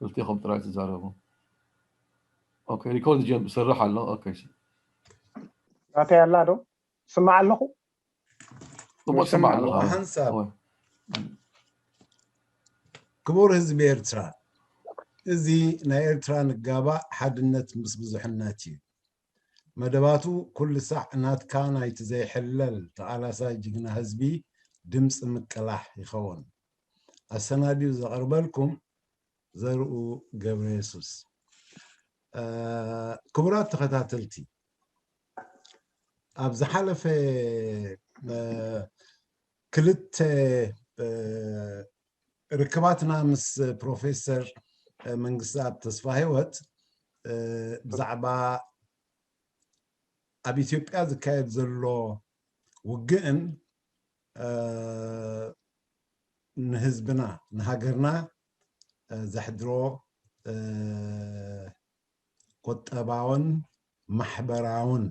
ክልቲኹም ጥራይ ትዛረቡ። ኦኬ፣ ሪኮርድ ጀም-፣ ይሰርሕ ኣሎ። ኦኬ፣ እሺ። ናተይ ኣላ ዶ? ስማዕ ኣለኹ? ጽቡቕ ትሰማዕ ኣለኻ። ሓንሳብ እወ። ክቡር ህዝቢ ኤርትራ፣ እዚ ናይ ኤርትራ ንጋባእ ሓድነት ምስ ብዙሕነት እዩ። መደባቱ ኩሉ ሳዕ ናትካ ናይቲ ዘይሕለል ተቓላሳይ ጅግና ህዝቢ ድምፂ ምቅላሕ ይኸውን። ኣሰናድዩ ዘቕርበልኩም ዘርኡ ገብረ የሱስ። እ፣ ክቡራት ተኸታተልቲ፣ ኣብ ዝሓለፈ እ፣ ክልተ እ፣ ርክባትና ምስ ፕሮፌሰር መንግስትኣብ ተስፋ ህይወት እ፣ ብዛዕባ ኣብ ኢትዮጵያ ዝካየድ ዘሎ ውግእን እ፣ ንህዝብና ንሃገርና እ፣ ዘሕድሮ እ፣ ቁጠባውን ማሕበራውን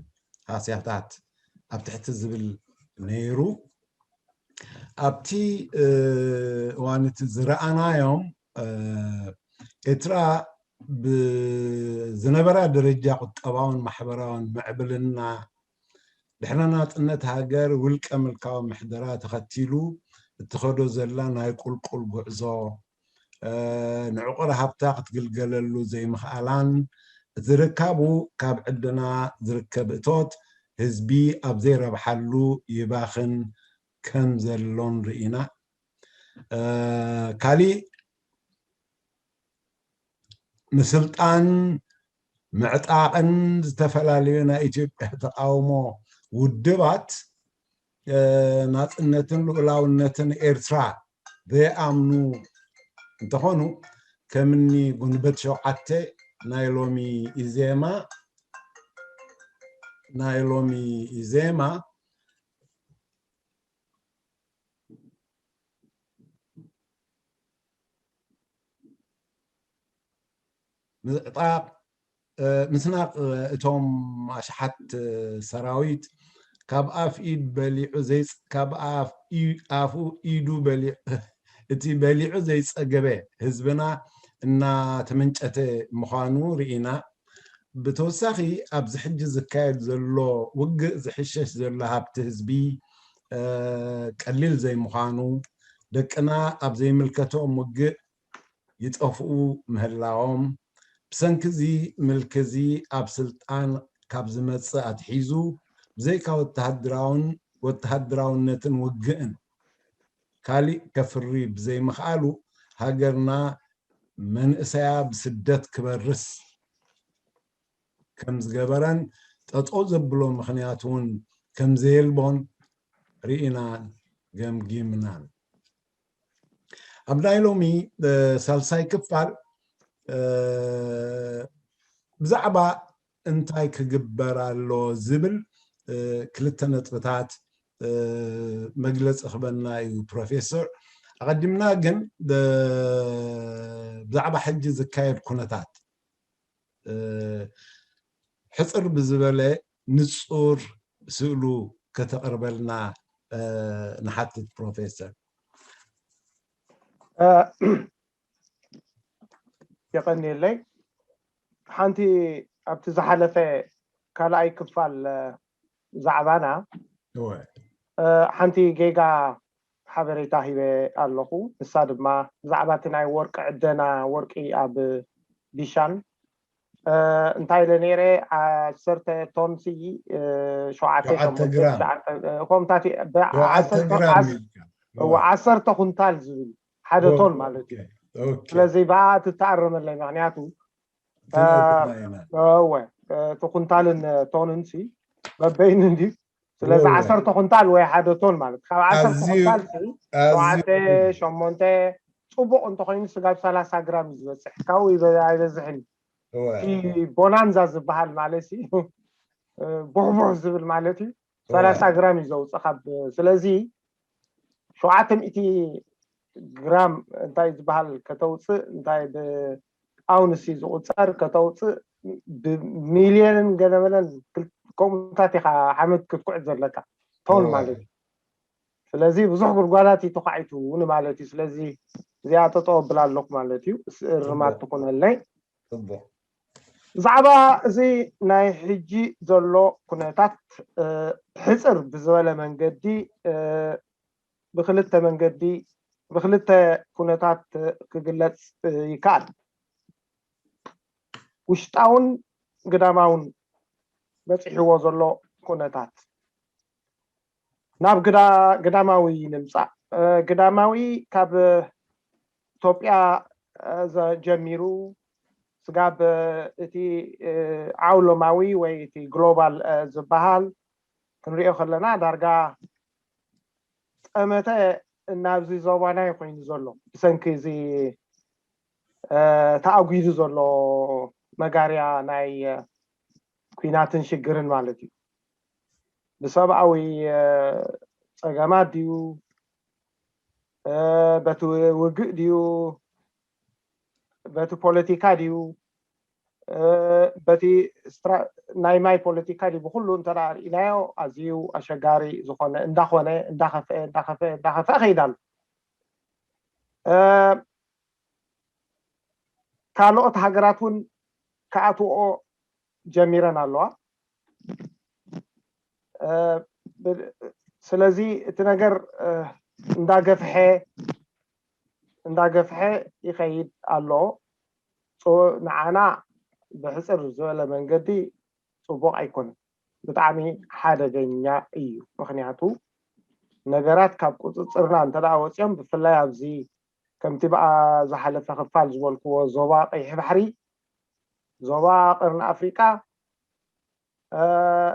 ሃስያታት ኣብ ትሕቲ ዝብል ነይሩ። ኣብቲ እ፣ እዋን እቲ ዝረኣናዮም እ፣ ኤርትራ ብዝነበራ ደረጃ ቁጠባውን ማሕበራውን ምዕብልና ድሕረ ናጽነት ሃገር ውልቀ ምልካዊ ምሕደራ ተኸቲሉ እትኸዶ ዘላ ናይ ቁልቁል ጉዕዞ እ፣ ንዕቑር ሃብታ ክትግልገለሉ ዘይምኽኣላን እቲ ርካቡ ካብ ዕድና ዝርከብ እቶት ህዝቢ ኣብ ዘይረብሓሉ ይባኽን ከም ዘሎን ርኢና። እ፣ ካሊእ ንስልጣን ምዕጣቕን ዝተፈላለዩ ናይ ኢትዮጵያ ተቃውሞ ውድባት እ፣ ናጽነትን ልኡላውነትን ኤርትራ ዘይኣምኑ እንተኾኑ ከምኒ ጉንበት ሸውዓተ ናይ ሎሚ ኢዜማ ናይ ሎሚ ኢዜማ ምዕጣቕ እ፣ ምስናቕ እ፣ እቶም ኣሽሓት እ፣ ሰራዊት ካብ ኣፍ ኢድ በሊዑ ዘይፅ ካብ ኣፍ ኢ- ኣፉ ኢዱ በሊዑ እቲ በሊዑ ዘይፀገበ ህዝብና እናተመንጨተ ምዃኑ ርኢና። ብተወሳኺ ኣብዚ ሕጂ ዝካየድ ዘሎ ውግእ ዝሕሸሽ ዘሎ ሃብቲ ህዝቢ እ፣ ቀሊል ዘይምዃኑ ደቅና ኣብ ዘይምልከቶም ውግእ ይጠፍኡ ምህላዎም ብሰንኪ እዚ ምልኪ እዚ ኣብ ስልጣን ካብ ዝመፅእ ኣትሒዙ ብዘይካ ወተሃደራውን ወተሃደራውነትን ውግእን ካሊእ ከፍሪ ብዘይምኽኣሉ ሃገርና መንእሰያ ብስደት ክበርስ ከም ዝገበረን ጠጠው ዘብሎ ምኽንያት እውን ከም ዘየልቦን ርኢናን ገምጊምናን። ኣብ ናይ ሎሚ እ፣ ሳልሳይ ክፋል እ፣ ብዛዕባ እንታይ ክግበር ኣሎ ዝብል እ፣ ክልተ ነጥብታት እ፣ መግለፂ ክበና እዩ ፕሮፌሰር። ኣቐዲምና ግን እ፣ ብዛዕባ ሕጂ ዝካየድ ኩነታት እ፣ ሕፅር ብዝበለ ንፁር ስእሉ ከተቕርበልና እ፣ ንሓትት ፕሮፌሰር። እ፣ የቐንየለይ። ሓንቲ ኣብቲ ዝሓለፈ ካልኣይ ክፋል እ፣ ዛዕባና እወ። እ፣ ሓንቲ ጌጋ ሓበሬታ ሂበ ኣለኹ። ንሳ ድማ ብዛዕባ እቲ ናይ ወርቂ ዕደና ወርቂ ኣብ ቢሻን እ፣ እንታይ ኢለ ነይረ ዓሰርተ ቶን ሲ እ፣ ሸውዓተ ሸውዓተ ሸሞንተ ግራም። ትሽዓተ እ፣ ከምታት እ፣ ብ- ሸውዓተ ዓሰርተ ግራም ዓስ- ኢልካ። እወ፣ ዓሰርተ ኩንታል ዝብል ሓደ ቶን ማለት እዩ። ኦኬ። ስለዚ ብኣ ትተኣረመለይ ምክንያቱ ትነግረና ኢና። እወ እቲ ኩንታልን ቶንን ሲ በበይኑ እንዲ ስለዚ እወ። ዓሰርተ ኩንታል ወይ ሓደ ቶን ማለት ካብ ዓሰርተ ኣዝዩ- ኩንታል ሲ ኣዝዩ ሸውዓተ ሸሞንተ ፅቡቅ እንተኮይኑ ስጋብ ሰላሳ ግራም እዩ ዝበፅሕ ካብኡ ይበ- ኣይበዝሕን እዩ። እወ። እቲ ቦናንዛ ዝበሃል ማለት ሲ ቡሕቡሕ ዝብል ማለት እዩ ሰላሳ ግራም እዩ ዘውፅእ ካብ ስለዚ ሸውዓተ ሚእቲ ግራም እንታይ ዝበሃል ከተውፅእ እንታይ ብኣውንስ እዩ ዝቁፀር ከተውፅእ ብሚልዮንን ገለመለን ክል- ከምኡታት ኢኻ ሓመድ ክትኩዕት ዘለካ ቶን እወ። ማለት እዩ ስለዚ ብዙሕ ጉድጓዳት እዩ ተኳዒቱ ንማለት እዩ ስለዚ እዚኣ ጠጠው ኣብላ ኣለኹ ማለት እዩ። እርማት ትኾነለይ። ብዛዕባ እዚ ናይ ሕጂ ዘሎ ኩነታት ብሕፅር ብዝበለ መንገዲ፣ ብክልተ መንገዲ፣ ብክልተ ኩነታት ክግለፅ ይከኣል። ውሽጣውን ግዳማውን በፂሕዎ ዘሎ ኩነታት። ናብ ግዳማዊ ንምፃእ። ግዳማዊ ካብ ኢትዮጵያ ጀሚሩ ስጋብ እቲ ዓውሎማዊ ወይ እቲ ግሎባል ዝበሃል ክንሪኦ ከለና ዳርጋ ጠመተ እናብዚ ዞባና ኮይኑ ዘሎ ብሰንኪ እዚ ተኣጒዱ ዘሎ መጋርያ ናይ ኩናትን ሽግርን ማለት እዩ። ብሰብኣዊ ፀገማት ድዩ፣ በቲ ውግእ ድዩ፣ በቲ ፖለቲካ ድዩ፣ በቲ ናይ ማይ ፖለቲካ ድዩ፣ ብኩሉ እንተ ርኢናዮ ኣዝዩ ኣሸጋሪ ዝኾነ እንዳኾነ እንዳኸፍአ እንዳኸፍአ እንዳኸፍአ ከይዳ ኣሎ። ካልኦት ሃገራት እውን ክኣትውኦ ጀሚረን ኣለዋ። ስለዚ እቲ ነገር እንዳገፍሐ እንዳገፍሐ ይኸይድ ኣሎ። ንዓና ብሕፅር ዝበለ መንገዲ ፅቡቕ ኣይኮነን፣ ብጣዕሚ ሓደገኛ እዩ። ምክንያቱ ነገራት ካብ ቁፅፅርና እንተ ወፂኦም፣ ብፍላይ ኣብዚ ከምቲ ብኣ ዝሓለፈ ክፋል ዝበልክዎ ዞባ ቀይሕ ባሕሪ፣ ዞባ ቀርኒ ኣፍሪቃ፣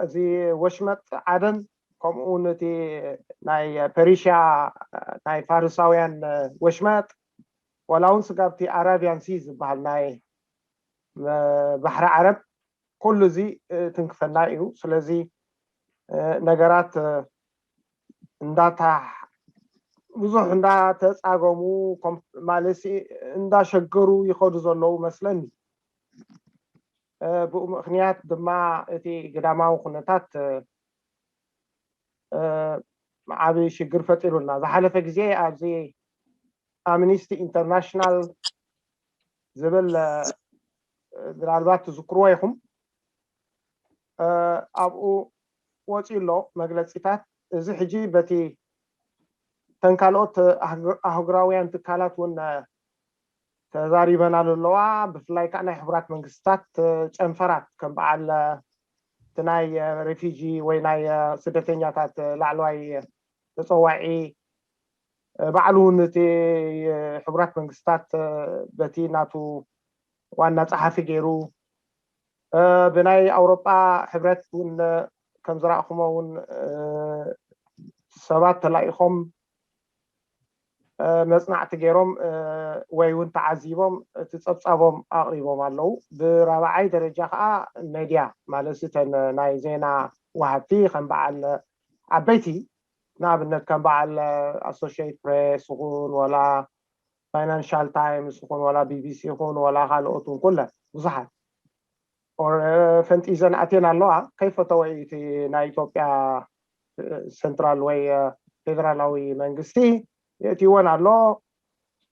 እዚ ወሽመጥ ዓደን፣ ከምኡ እውን እቲ ናይ ፐሪሽያ ናይ ፋርሳውያን ወሽመጥ፣ ዋላ እውን ስጋብቲ ኣራቢያን ሲ ዝበሃል ናይ ባሕሪ ዓረብ፣ ኩሉ እዚ ትንክፈና እዩ። ስለዚ ነገራት እንዳታ ብዙሕ እንዳተፃገሙ ማለት እንዳሸገሩ ይኸዱ ዘለዉ መስለኒ። ብኡ ምክንያት ድማ እቲ ግዳማዊ ኩነታት ዓብዪ ሽግር ፈጢሩልና። ዝሓለፈ ግዜ ኣብዚ ኣምኒስቲ ኢንተርናሽናል ዝብል ምናልባት ትዝክርዎ ኢኹም፣ ኣብኡ ወፂኡ ኣሎ መግለፂታት። እዚ ሕጂ በቲ ተን ካልኦት ኣህጉራውያን ትካላት እውን ተዛሪበናሉ ኣለዋ። ብፍላይ ከዓ ናይ ሕቡራት መንግስታት ጨንፈራት ከም በዓል እቲ ናይ ሬፊጂ ወይ ናይ ስደተኛታት ላዕለዋይ ተፀዋዒ ባዕሉ እውን እቲ ሕቡራት መንግስታት በቲ ናቱ ዋና ፀሓፊ ገይሩ ብናይ ኣውሮጳ ሕብረት እውን ከም ዝረእኹሞ እውን ሰባት ተላኢኾም መፅናዕቲ ገይሮም ወይ እውን ተዓዚቦም እቲ ፀብፃቦም ኣቕሪቦም ኣለዉ። ብራብዓይ ደረጃ ከዓ ሜድያ ማለት እተን ናይ ዜና ወሃብቲ ከም በዓል ዓበይቲ ንኣብነት ከም በዓል ኣሶሽየት ፕሬስ ይኹን ዋላ ፋይናንሻል ታይምስ ይኹን ዋላ ቢቢሲ ይኹን ዋላ ካልኦት እውን ኩለን ብዙሓት ፈንጢዘን ኣትየን ኣለዋ። ከይፈተወ እቲ ናይ ኢትዮጵያ ሰንትራል ወይ ፌደራላዊ መንግስቲ የእትይወን ኣሎ።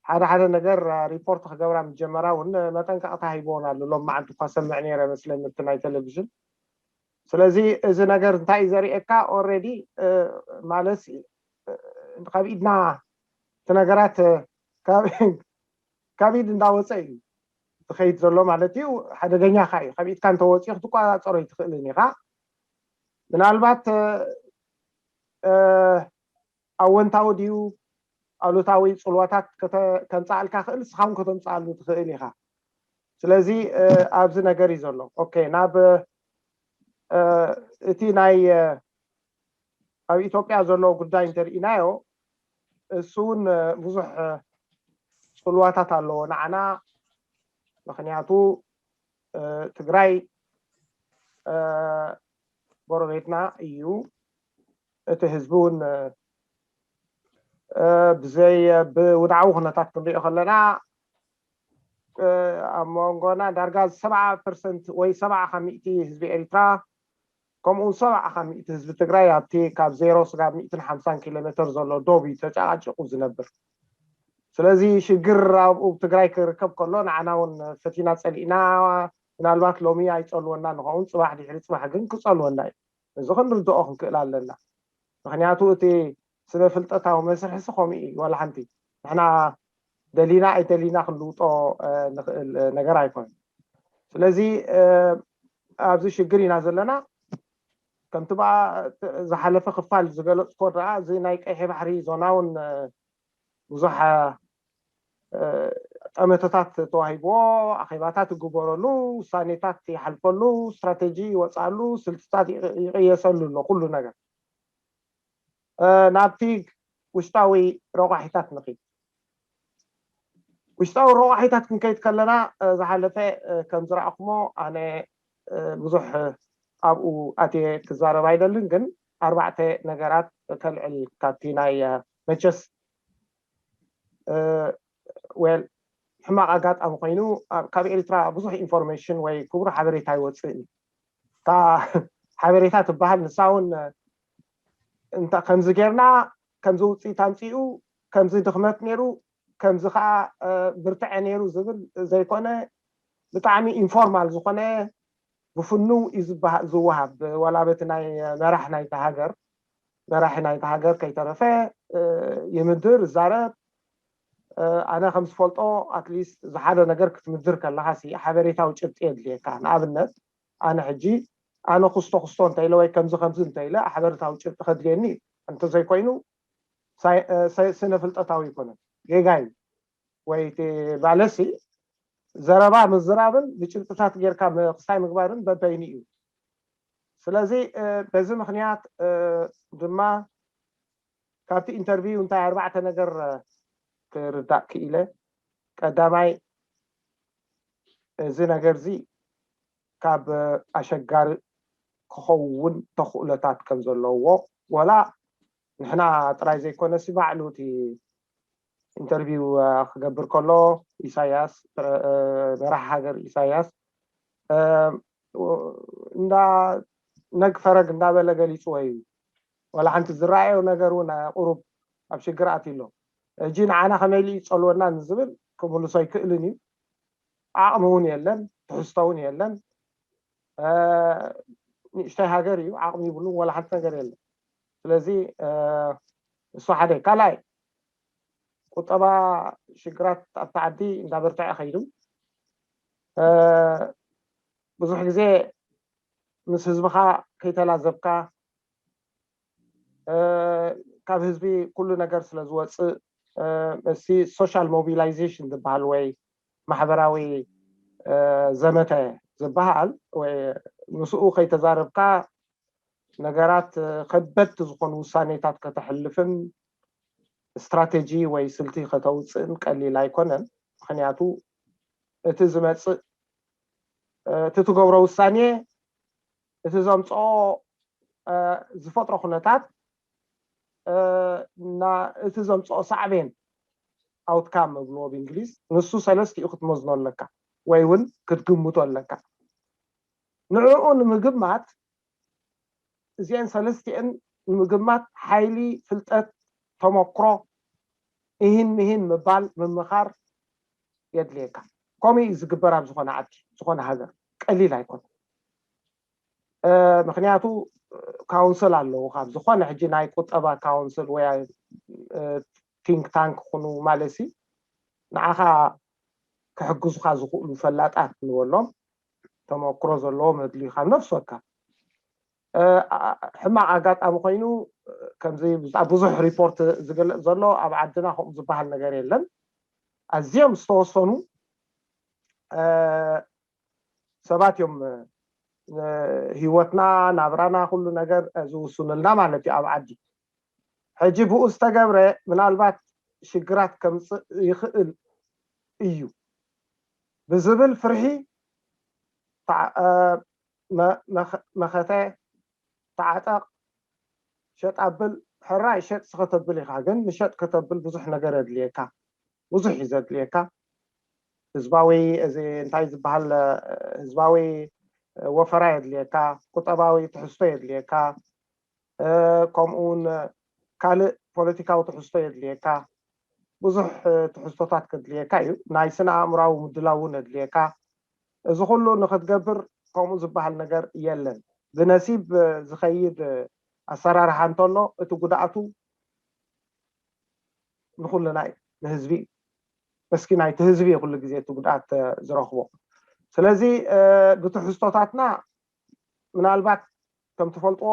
ሓደ ሓደ ነገር ሪፖርት ክገብራ ምስ ጀመራ እውን መጠንቀቕታ ሂብዎን ኣሎ። ሎም መዓልቲ እኳ ሰምዕ ነይረ መስለኒ እቲ ናይ ቴሌቪዥን። ስለዚ እዚ ነገር እንታይ እዩ ዘርእየካ? ኦልሬዲ ማለት ካብ ኢድና እቲ ነገራት ካብ ኢድ እንዳወፀ እዩ ዝኸይድ ዘሎ ማለት እዩ። ሓደገኛ ካ እዩ። ካብ ኢድካ እንተወፂኡ ክትቆፃፀሮ ኣይትኽእልን ኢኻ። ምናልባት ኣወንታዊ ድዩ ኣሉታዊ ፅልዋታት ከምፃኣልካ ክእል ንስኻ እውን ከተምፃኣሉ ትኽእል ኢኻ። ስለዚ ኣብዚ ነገር እዩ ዘሎ። ኦኬ፣ ናብ እቲ ናይ ኣብ ኢትዮጵያ ዘሎ ጉዳይ እንተርኢናዮ እሱ እውን ብዙሕ ፅልዋታት ኣለዎ ንዓና። ምክንያቱ ትግራይ ጎረቤትና እዩ። እቲ ህዝቢ እውን ብዘይ ብውድዓዊ ኩነታት ክንሪኦ ከለና ኣብ መንጎና ዳርጋ ሰብዓ ፐርሰንት ወይ ሰብዓ ካብ ሚእቲ ህዝቢ ኤሪትራ ከምኡ እውን ሰብዓ ካብ ሚእቲ ህዝቢ ትግራይ ኣብቲ ካብ ዜሮ ስጋብ ሚእትን ሓምሳን ኪሎ ሜትር ዘሎ ዶብ እዩ ተጨቃጭቁ ዝነብር። ስለዚ ሽግር ኣብኡ ትግራይ ክርከብ ከሎ ንዓና እውን ፈቲና ጸሊእና፣ ምናልባት ሎሚ ኣይጸልወና ንኸውን፣ ጽባሕ ድሕሪ ጽባሕ ግን ክጸልወና እዩ። እዚ ክንርድኦ ክንክእል ኣለና። ምክንያቱ እቲ ስነ ፍልጠታዊ መስርሕሲ ከምኡ እዩ። ዋላ ሓንቲ ንሕና ደሊና ኣይደሊና ክንልውጦ ንኽእል ነገር ኣይኮነን። ስለዚ ኣብዚ ሽግር ኢና ዘለና። ከምቲ ዝሓለፈ ክፋል ዝገለፅኮ ደኣ እዚ ናይ ቀይሕ ባሕሪ ዞና እውን ብዙሕ ጠመተታት ተዋሂብዎ፣ ኣኼባታት ይግበረሉ፣ ውሳኔታት ይሓልፈሉ፣ ስትራቴጂ ይወፅኣሉ፣ ስልትታት ይቕየሰሉ ኣሎ ኩሉ ነገር። ናብቲ ውሽጣዊ ረቋሒታት ንኺድ። ውሽጣዊ ረቋሒታት ክንከይድ ከለና ዝሓለፈ ከም ዝረኣኹሞ ኣነ ብዙሕ ኣብኡ ኣትየ ክዛረብ ኣይደልን፣ ግን ኣርባዕተ ነገራት ከልዕል ካብቲ ናይ መቸስ ወል ሕማቕ ኣጋጣሚ ኮይኑ ካብ ኤርትራ ብዙሕ ኢንፎርሜሽን ወይ ክቡር ሓበሬታ ይወፅእ እዩ። እታ ሓበሬታ ትበሃል ንሳ እውን እንተ ከምዚ ጌርና ከምዚ ውፅኢት ኣምፂኡ ከምዚ ድኽመት ነይሩ ከምዚ ከዓ ብርትዐ ነይሩ ዝብል ዘይኮነ ብጣዕሚ ኢንፎርማል ዝኾነ ብፍኑው እዩ ዝወሃብ። ዋላ በቲ ናይ መራሕ ናይቲ ሃገር መራሒ ናይቲ ሃገር ከይተረፈ ይምድር ይዛረብ። ኣነ ከም ዝፈልጦ ኣትሊስት ዝሓደ ነገር ክትምድር ከለካ ሲ ሓበሬታዊ ጭብጢ የድልየካ። ንኣብነት ኣነ ሕጂ ኣነ ክስቶ ክስቶ እንተኢለ ወይ ከምዚ ከምዚ እንተኢለ ሓበሬታዊ ጭብጢ ከድልየኒ እዩ። እንተዘይኮይኑ ስነ ፍልጠታዊ ይኮነን ጌጋ እዩ። ወይ ባለሲ ዘረባ ምዝራብን ብጭብጥታት ጌርካ ክስታይ ምግባርን በበይኑ እዩ። ስለዚ በዚ ምክንያት ድማ ካብቲ ኢንተርቪው እንታይ ኣርባዕተ ነገር ክርዳእ ክኢለ። ቀዳማይ እዚ ነገር እዚ ካብ ኣሸጋሪ ክኸውን ተኽእሎታት ከም ዘለዎ ወላ ንሕና ጥራይ ዘይኮነሲ ባዕሉ እቲ ኢንተርቪው ክገብር ከሎ ኢሳያስ መራሕ ሃገር ኢሳያስ እንዳ ነግ ፈረግ እንዳበለ ገሊፅዎ እዩ። ዋላ ሓንቲ ዝረኣየው ነገር እውን ቁሩብ ኣብ ሽግር ኣትዩ ኣሎ። ሕጂ ንዓና ከመይ ኢሉ ይፀልወና ንዝብል ክምልሶ ኣይክእልን እዩ። ዓቕሚ እውን የለን፣ ትሕዝቶ እውን የለን። ንእሽተይ ሃገር እዩ፣ ዓቕሚ ይብሉን ዋላ ሓንቲ ነገር የለን። ስለዚ እሱ ሓደ። ካልኣይ ቁጠባ ሽግራት ኣብቲ ዓዲ እንዳበርትዐ ከይዱ ብዙሕ ግዜ ምስ ህዝብኻ ከይተላዘብካ ካብ ህዝቢ ኩሉ ነገር ስለ ዝወፅእ እቲ ሶሻል ሞቢላይዜሽን ዝበሃል ወይ ማሕበራዊ ዘመተ ዝበሃል ወይ ምስኡ ከይተዛረብካ ነገራት ከበድቲ ዝኾኑ ውሳኔታት ከተሕልፍን ስትራቴጂ ወይ ስልቲ ከተውፅእን ቀሊል ኣይኮነን። ምክንያቱ እቲ ዝመፅእ እቲ ትገብሮ ውሳኔ እቲ ዘምፅኦ ዝፈጥሮ ኩነታት እቲ ዘምፅኦ ሳዕቤን ኣውትካም እብልዎ ብእንግሊዝ ንሱ ሰለስቲኡ ክትመዝኖ ኣለካ ወይ እውን ክትግምቶ ኣለካ። ንዕኡ ንምግማት እዚአን ሰለስቲአን ንምግማት ሓይሊ ፍልጠት ተመክሮ እሂን ምሂን ምባል ምምኻር የድልየካ። ከምኡ እዩ ዝግበር ኣብ ዝኾነ ዓዲ ዝኾነ ሃገር ቀሊል ኣይኮነ። ምክንያቱ ካውንስል ኣለዉ ካብ ዝኾነ ሕጂ ናይ ቁጠባ ካውንስል ወይ ቲንክ ታንክ ኩኑ ማለት ንዓኻ ክሕግዙካ ዝኽእሉ ፈላጣት ንበሎም ተመክሮ ዘለዎም መድልዩ ካብ ነፍሲ ወከፍ ሕማቕ ኣጋጣሚ ኮይኑ ከምዚ ብዙሕ ሪፖርት ዝግለፅ ዘሎ ኣብ ዓድና ከምኡ ዝበሃል ነገር የለን። ኣዝዮም ዝተወሰኑ ሰባት እዮም ህይወትና ናብራና ኩሉ ነገር ዝውስኑልና ማለት እዩ ኣብ ዓዲ። ሕጂ ብኡ ዝተገብረ ምናልባት ሽግራት ከምፅእ ይኽእል እዩ ብዝብል ፍርሒ መኸተ ተዓጠቕ ሸጥ ኣብል ሕራይ ሸጥ ስኸተብል ኢኻ ግን ንሸጥ ከተብል ብዙሕ ነገር የድልየካ ብዙሕ እዩ ዘድልየካ ህዝባዊ እዚ እንታይ ዝበሃል ህዝባዊ ወፈራ የድልየካ ቁጠባዊ ትሕዝቶ የድልየካ ከምኡውን ካልእ ፖለቲካዊ ትሕዝቶ የድልየካ ብዙሕ ትሕዝቶታት ከድልየካ እዩ። ናይ ስነ ኣእምራዊ ምድላው እውን ኣድልየካ። እዚ ኩሉ ንክትገብር ከምኡ ዝበሃል ነገር የለን። ብነሲብ ዝኸይድ ኣሰራርሓ እንተሎ እቲ ጉድኣቱ ንኩልና እዩ፣ ንህዝቢ እዩ። መስኪናይ እቲ ህዝቢ እዩ ኩሉ ግዜ እቲ ጉድኣት ዝረኽቦ። ስለዚ ብትሕዝቶታታትና ምናልባት ከም ትፈልጥዎ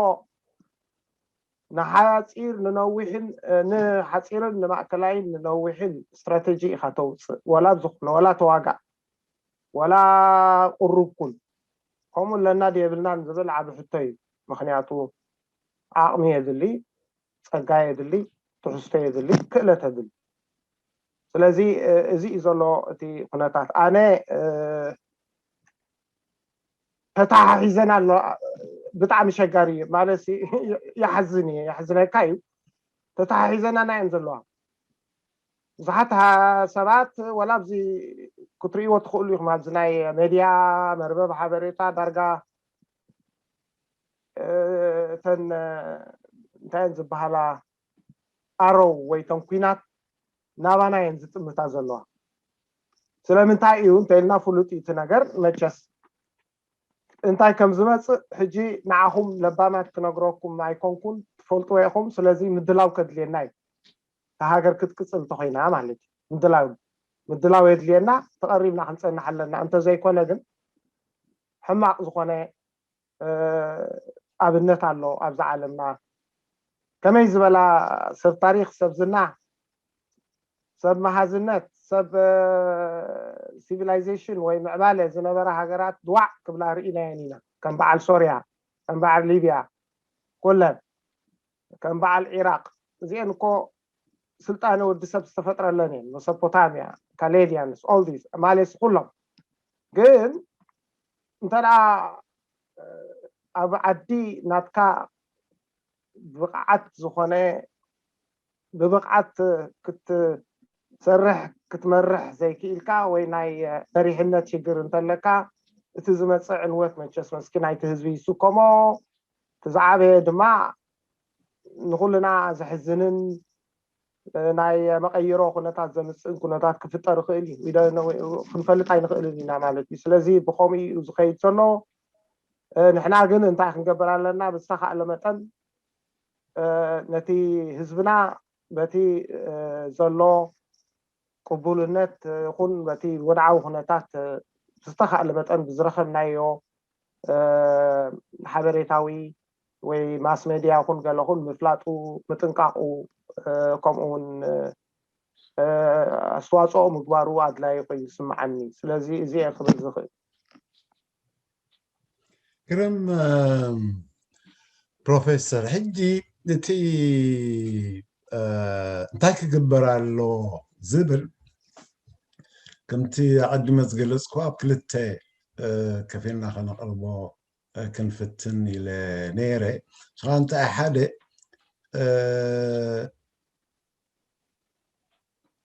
ንሓፂር ንነዊሕን ንሓፂርን ንማእከላይን ንነዊሕን ስትራተጂ ኢኻ ተውፅእ፣ ወላ ዝኾነ ወላ ተዋጋእ ወላ ቁሩብ ኩን። ከምኡ ኣለና ድየብልናን ዝብል ዓብ ሕቶ እዩ። ምክንያቱ ዓቕሚ የድሊ፣ ፀጋ የድሊ፣ ትሕዝቶ የድሊ፣ ክእለት የድሊ። ስለዚ እዚ እዩ ዘሎ እቲ ኩነታት። ኣነ ተተሓሒዘን ኣሎ። ብጣዕሚ ሸጋሪ እዩ ማለት ይሓዝን እዩ፣ ይሕዝነካ እዩ። ተተሓሒዘና ናየን ዘለዋ ብዙሓት ሰባት ወላ ኣብዚ ክትርእይዎ ትኽእሉ ኢኹም። ኣብዚ ናይ ሜድያ መርበብ ሓበሬታ ዳርጋ እተን እንታይ ዝበሃላ ኣረው ወይ ተን ኩናት ናባና እየን ዝጥምታ ዘለዋ። ስለምንታይ እዩ እንተኢልና ፍሉጥ እዩ እቲ ነገር። መቸስ እንታይ ከም ዝመፅእ ሕጂ ንዓኹም ለባማት ክነግረኩም ኣይኮንኩን፣ ትፈልጥዎ ኢኹም። ስለዚ ምድላው ከድልየና እዩ፣ እታ ሃገር ክትቅፅል እንተኮይና ማለት እዩ። ምድላው ምድላው የድልየና፣ ተቐሪብና ክንፀንሕ ኣለና። እንተዘይኮነ ግን ሕማቕ ዝኾነ ኣብነት ኣሎ ኣብዚ ዓለምና። ከመይ ዝበላ ሰብ ታሪክ፣ ሰብ ዝና፣ ሰብ መሃዝነት፣ ሰብ ሲቪላይዜሽን ወይ ምዕባለ ዝነበራ ሃገራት ድዋዕ ክብላ ርኢናየን ኢና። ከም በዓል ሶርያ፣ ከም በዓል ሊብያ፣ ኩለን ከም በዓል ዒራቅ። እዚአን እኮ ስልጣነ ወዲ ሰብ ዝተፈጥረለን እየን። መሶፖታሚያ፣ ካሌዲያንስ፣ ኦልዲስ ማለት ኩሎም። ግን እንተ ኣብ ዓዲ ናትካ ብቕዓት ዝኾነ ብብቕዓት ክትሰርሕ ክትመርሕ ዘይክኢልካ ወይ ናይ መሪሕነት ሽግር እንተለካ እቲ ዝመፅእ ዕንወት መቸስ መስኪን ናይቲ ህዝቢ ይስከሞ። እቲ ዝዓበየ ድማ ንኹልና ዘሕዝንን ናይ መቐይሮ ኩነታት ዘምፅእን ኩነታት ክፍጠር ይኽእል እዩ። ክንፈልጥ ኣይንኽእልን ኢና ማለት እዩ። ስለዚ ብኸምኡ እዩ ዝኸይድ ዘሎ። ንሕና ግን እንታይ ክንገብር ኣለና? ብዝተኻእለ መጠን ነቲ ህዝብና በቲ ዘሎ ቅቡልነት ይኹን በቲ ወድዓዊ ኩነታት ብዝተኻእለ መጠን ብዝረኸብናዮ ሓበሬታዊ ወይ ማስ ሜድያ ይኹን ገለ ይኹን ምፍላጡ፣ ምጥንቃቑ፣ ከምኡ እውን ኣስተዋፅኦ ምግባሩ ኣድላይ ኮይኑ ይስምዓኒ። ስለዚ እዚ እየ ክብል ዝኽእል። ግርም ፕሮፌሰር፣ ሕጂ እቲ እንታይ ክግበር ኣሎ ዝብል ከምቲ ኣቐዲመ ዝገለፅኩ ኣብ ክልተ ከፊልና ከነቕርቦ ክንፍትን ኢለ ነይረ። ንስኻ እንታይ ሓደ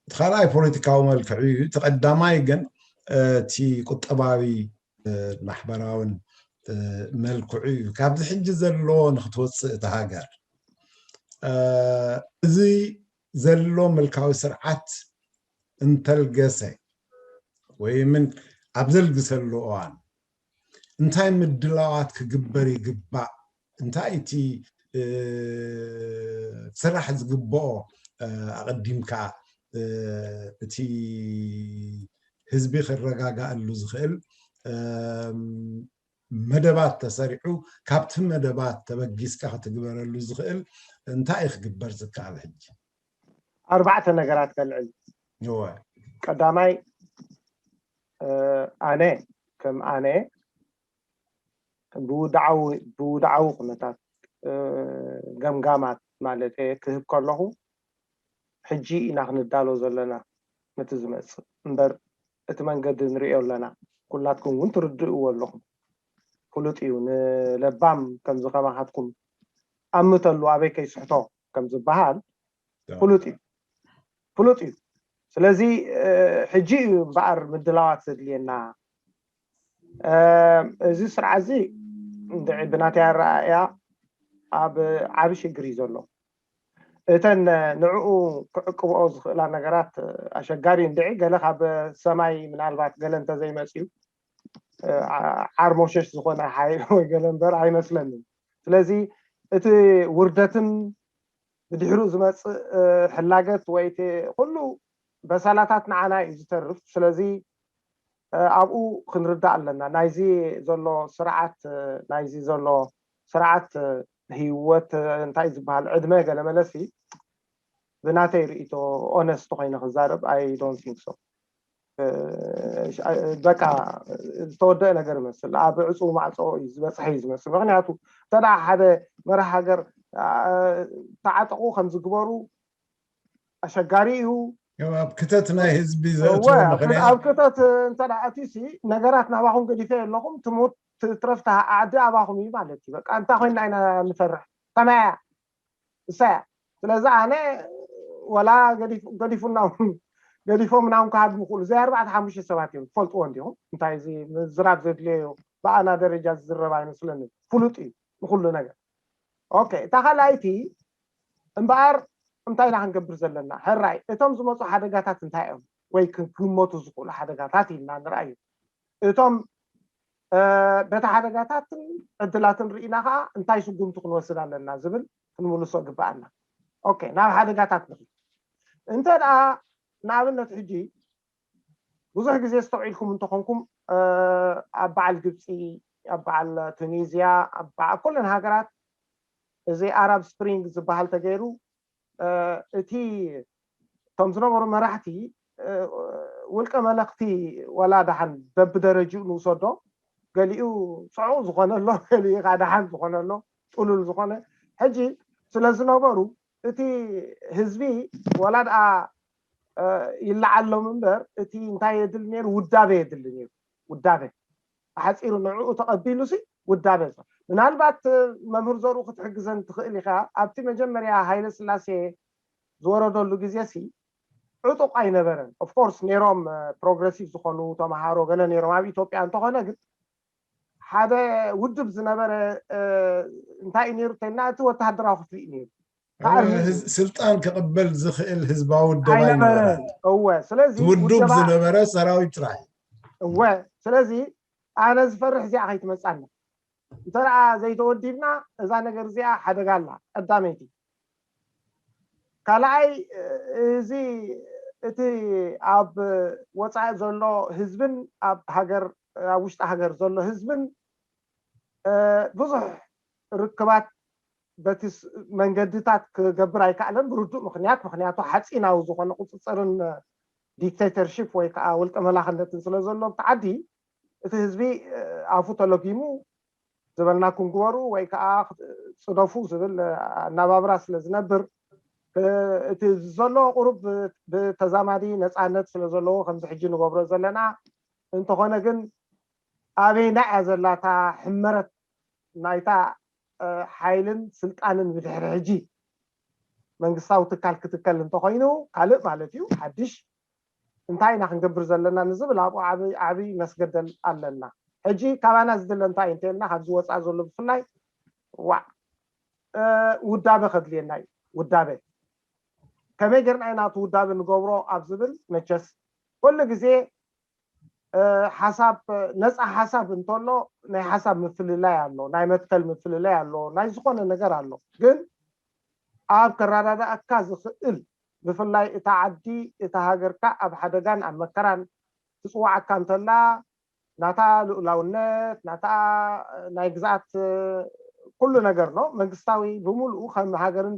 እቲ ካልኣይ ፖለቲካዊ መልክዑ እዩ። እቲ ቀዳማይ ግን እቲ ቁጠባዊ ማሕበራውን መልክዑ እዩ። ካብዚ ሕጂ ዘሎ ንክትወፅእ እቲ ሃገር እዚ ዘሎ ምልካዊ ስርዓት እንተልገሰ ወይ ምን ኣብ ዘልግሰሉ እዋን እንታይ ምድላዋት ክግበር ይግባእ? እንታይ እቲ ክስራሕ ዝግብኦ ኣቐዲምካ እቲ ህዝቢ ክረጋጋኣሉ ዝኽእል መደባት ተሰሪዑ ካብቲ መደባት ተበጊስካ ክትግበረሉ ዝኽእል እንታይ እዩ ክግበር ዝከኣል ሕጂ? ኣርባዕተ ነገራት ከልዕል። ቀዳማይ ኣነ ከም ኣነ ብውድዓዊ ብውድዓዊ ኩነታት ገምጋማት ማለት ክህብ ከለኹ ሕጂ ኢና ክንዳሎ ዘለና ነቲ ዝመፅእ እምበር እቲ መንገዲ ንሪኦ ኣለና። ኩላትኩም እውን ትርድእዎ ኣለኹም። ፍሉጥ እዩ። ንለባም ከምዚ ከማኻትኩም ኣምተሉ ኣበይ ከይስሕቶ ከም ዝበሃል ፍሉጥ እዩ፣ ፍሉጥ እዩ። ስለዚ ሕጂ እዩ እምበኣር ምድላዋት ዘድልየና። እዚ ስርዓት እዚ እንድዒ ብናተይ ኣረኣእያ ኣብ ዓቢ ሽግር እዩ ዘሎ። እተን ንዕኡ ክዕቅብኦ ዝኽእላ ነገራት ኣሸጋሪ እንድዒ፣ ገለ ካብ ሰማይ ምናልባት ገለ እንተዘይመፅዩ ዓርሞሸሽ ዝኾነ ሓይል ወይ ገለ እምበር ኣይመስለንን። ስለዚ እቲ ውርደትን ብድሕሩ ዝመፅእ ሕላገት ወይ ኩሉ በሳላታት ንዓና እዩ ዝተርፍ። ስለዚ ኣብኡ ክንርዳእ ኣለና። ናይዚ ዘሎ ስርዓት ናይዚ ዘሎ ስርዓት ህይወት እንታይ ዝበሃል ዕድመ ገለ መለሲ ብናተይ ርእቶ ኦነስት ኮይነ ክዛረብ I don't think so። በቃ ዝተወደአ ነገር ይመስል። ኣብ ዕፁ ማዕፆ እዩ ዝበፅሐ እዩ ዝመስል። ምክንያቱ እንተ ሓደ መራሒ ሃገር ተዓጠቑ ከም ዝግበሩ ኣሸጋሪ እዩ። ኣብ ክተት ናይ ህዝቢ ዘእትዎ ምክንያት ኣብ ክተት እንተ ኣትዩሲ ነገራት ናባኹም ገዲፈ ኣለኹም ትሙት ትረፍታ ዓዲ ኣባኹም እዩ ማለት እዩ። በቃ እንታይ ኮይና ኢና ንፈርሕ? ከመያ እሳያ። ስለዚ ኣነ ወላ ገዲፉና ገዲፎምና እውን ክሃድሙ ክእሉ እዚኣ ኣርባዕተ ሓሙሽተ ሰባት እዮም ትፈልጥዎ እንዲኹም። እንታይ እዚ ምዝራብ ዘድልዮ ብኣና ደረጃ ዝዝረብ ኣይመስለንን። ፍሉጥ እዩ ንኩሉ ነገር። ኦኬ፣ እታ ካልኣይቲ እምበኣር እንታይ ኢና ክንገብር ዘለና? ሕራይ እቶም ዝመፁ ሓደጋታት እንታይ እዮም ወይ ክግመቱ ዝኽእሉ ሓደጋታት ኢልና ንርኣዩ። እቶም በቲ ሓደጋታትን ዕድላትን ርኢና ከዓ እንታይ ስጉምቲ ክንወስድ ኣለና ዝብል ክንምልሶ ግበኣና። ኦኬ፣ ናብ ሓደጋታት ንኽድ። እንተ ደኣ ንኣብነት ሕጂ ብዙሕ ግዜ ዝተውዒልኩም እንተኾንኩም ኣብ በዓል ግብፂ፣ ኣብ በዓል ቱኒዝያ፣ ኣብ ኩለን ሃገራት እዚ ኣራብ ስፕሪንግ ዝበሃል ተገይሩ እቲ እቶም ዝነበሩ መራሕቲ ውልቀ መለኽቲ ወላ ደሓን በብደረጅኡ ንውሰዶ፣ ገሊኡ ፅዑቕ ዝኾነ ኣሎ፣ ገሊኡ ከዓ ደሓን ዝኾነ ኣሎ፣ ጥሉል ዝኾነ ሕጂ ስለ ዝነበሩ እቲ ህዝቢ ወላ ደኣ ይለዓሎም እምበር እቲ እንታይ የድሊ ነይሩ? ውዳበ የድሊ ነይሩ። ውዳበ ብሓፂሩ ንዕኡ ተቐቢሉ ሲ ውዳበ ምናልባት መምህር ዘርኡ ክትሕግዘን ትኽእል ኢኻ። ኣብቲ መጀመርያ ሃይለ ስላሴ ዝወረደሉ ግዜ ሲ ዕጡቕ ኣይነበረን። ኦፍኮርስ ነይሮም ፕሮግረሲቭ ዝኾኑ ተምሃሮ ገለ ነይሮም ኣብ ኢትዮጵያ። እንተኾነ ግን ሓደ ውድብ ዝነበረ እንታይ እዩ ነይሩ ተልና እቲ ወተሃደራዊ ክፍሊ እዩ ነይሩ። ስልጣን ክቕበል ዝኽእል ህዝባዊ ውደባ ኣይነበረን። እወ፣ ስለዚ ውዱብ ዝነበረ ሰራዊት ጥራይ። እወ፣ ስለዚ ኣነ ዝፈርሕ እዚኣ ከይትመፃና እንተ ደኣ ዘይተወዲብና እዛ ነገር እዚኣ ሓደጋ ኣላ። ቀዳመይቲ። ካልኣይ እዚ እቲ ኣብ ወፃኢ ዘሎ ህዝብን ኣብ ሃገር ኣብ ውሽጢ ሃገር ዘሎ ህዝብን ብዙሕ ርክባት በቲ መንገድታት ክገብር ኣይከኣለን ብርዱእ ምክንያት። ምክንያቱ ሓፂናዊ ዝኾነ ቁፅፅርን ዲክቴተርሽፕ ወይ ከዓ ውልቀ መላኽነትን ስለ ዘሎ ኣብቲ ዓዲ እቲ ህዝቢ ኣፉ ተለጊሙ ዝበልናኩም ግበሩ ወይ ከዓ ፅደፉ ዝብል ኣናባብራ ስለ ዝነብር እቲ ዘሎ ቁሩብ ብተዛማዲ ነፃነት ስለ ዘለዎ ከምዚ ሕጂ ንገብሮ ዘለና እንተኾነ ግን ኣበይና እያ ዘላታ ሕመረት ናይታ ሓይልን ስልጣንን ብድሕሪ ሕጂ መንግስታዊ ትካል ክትከል እንተኮይኑ ካልእ ማለት እዩ ሓድሽ እንታይ ኢና ክንገብር ዘለና ንዝብል ኣብኡ ዓብይ መስገደል ኣለና። ሕጂ ካባና ዝድለ እንታይ እንተልና ካብዚ ወፃእ ዘሎ ብፍላይ ዋዕ ውዳበ ከድልየና እዩ። ውዳበ ከመይ ጌርና ኢና እቲ ውዳበ ንገብሮ ኣብ ዝብል መቸስ ኩሉ ግዜ ሓሳብ ነፃ ሓሳብ እንተሎ ናይ ሓሳብ ምፍልላይ ኣሎ፣ ናይ መትከል ምፍልላይ ኣሎ፣ ናይ ዝኾነ ነገር ኣሎ። ግን ኣብ ከረዳድኣካ ዝኽእል ብፍላይ እታ ዓዲ እታ ሃገርካ ኣብ ሓደጋን ኣብ መከራን ትፅዋዓካ እንተላ ናታ ልኡላውነት ናታ ናይ ግዝኣት ኩሉ ነገር ነው መንግስታዊ ብምሉኡ ከም ሃገርን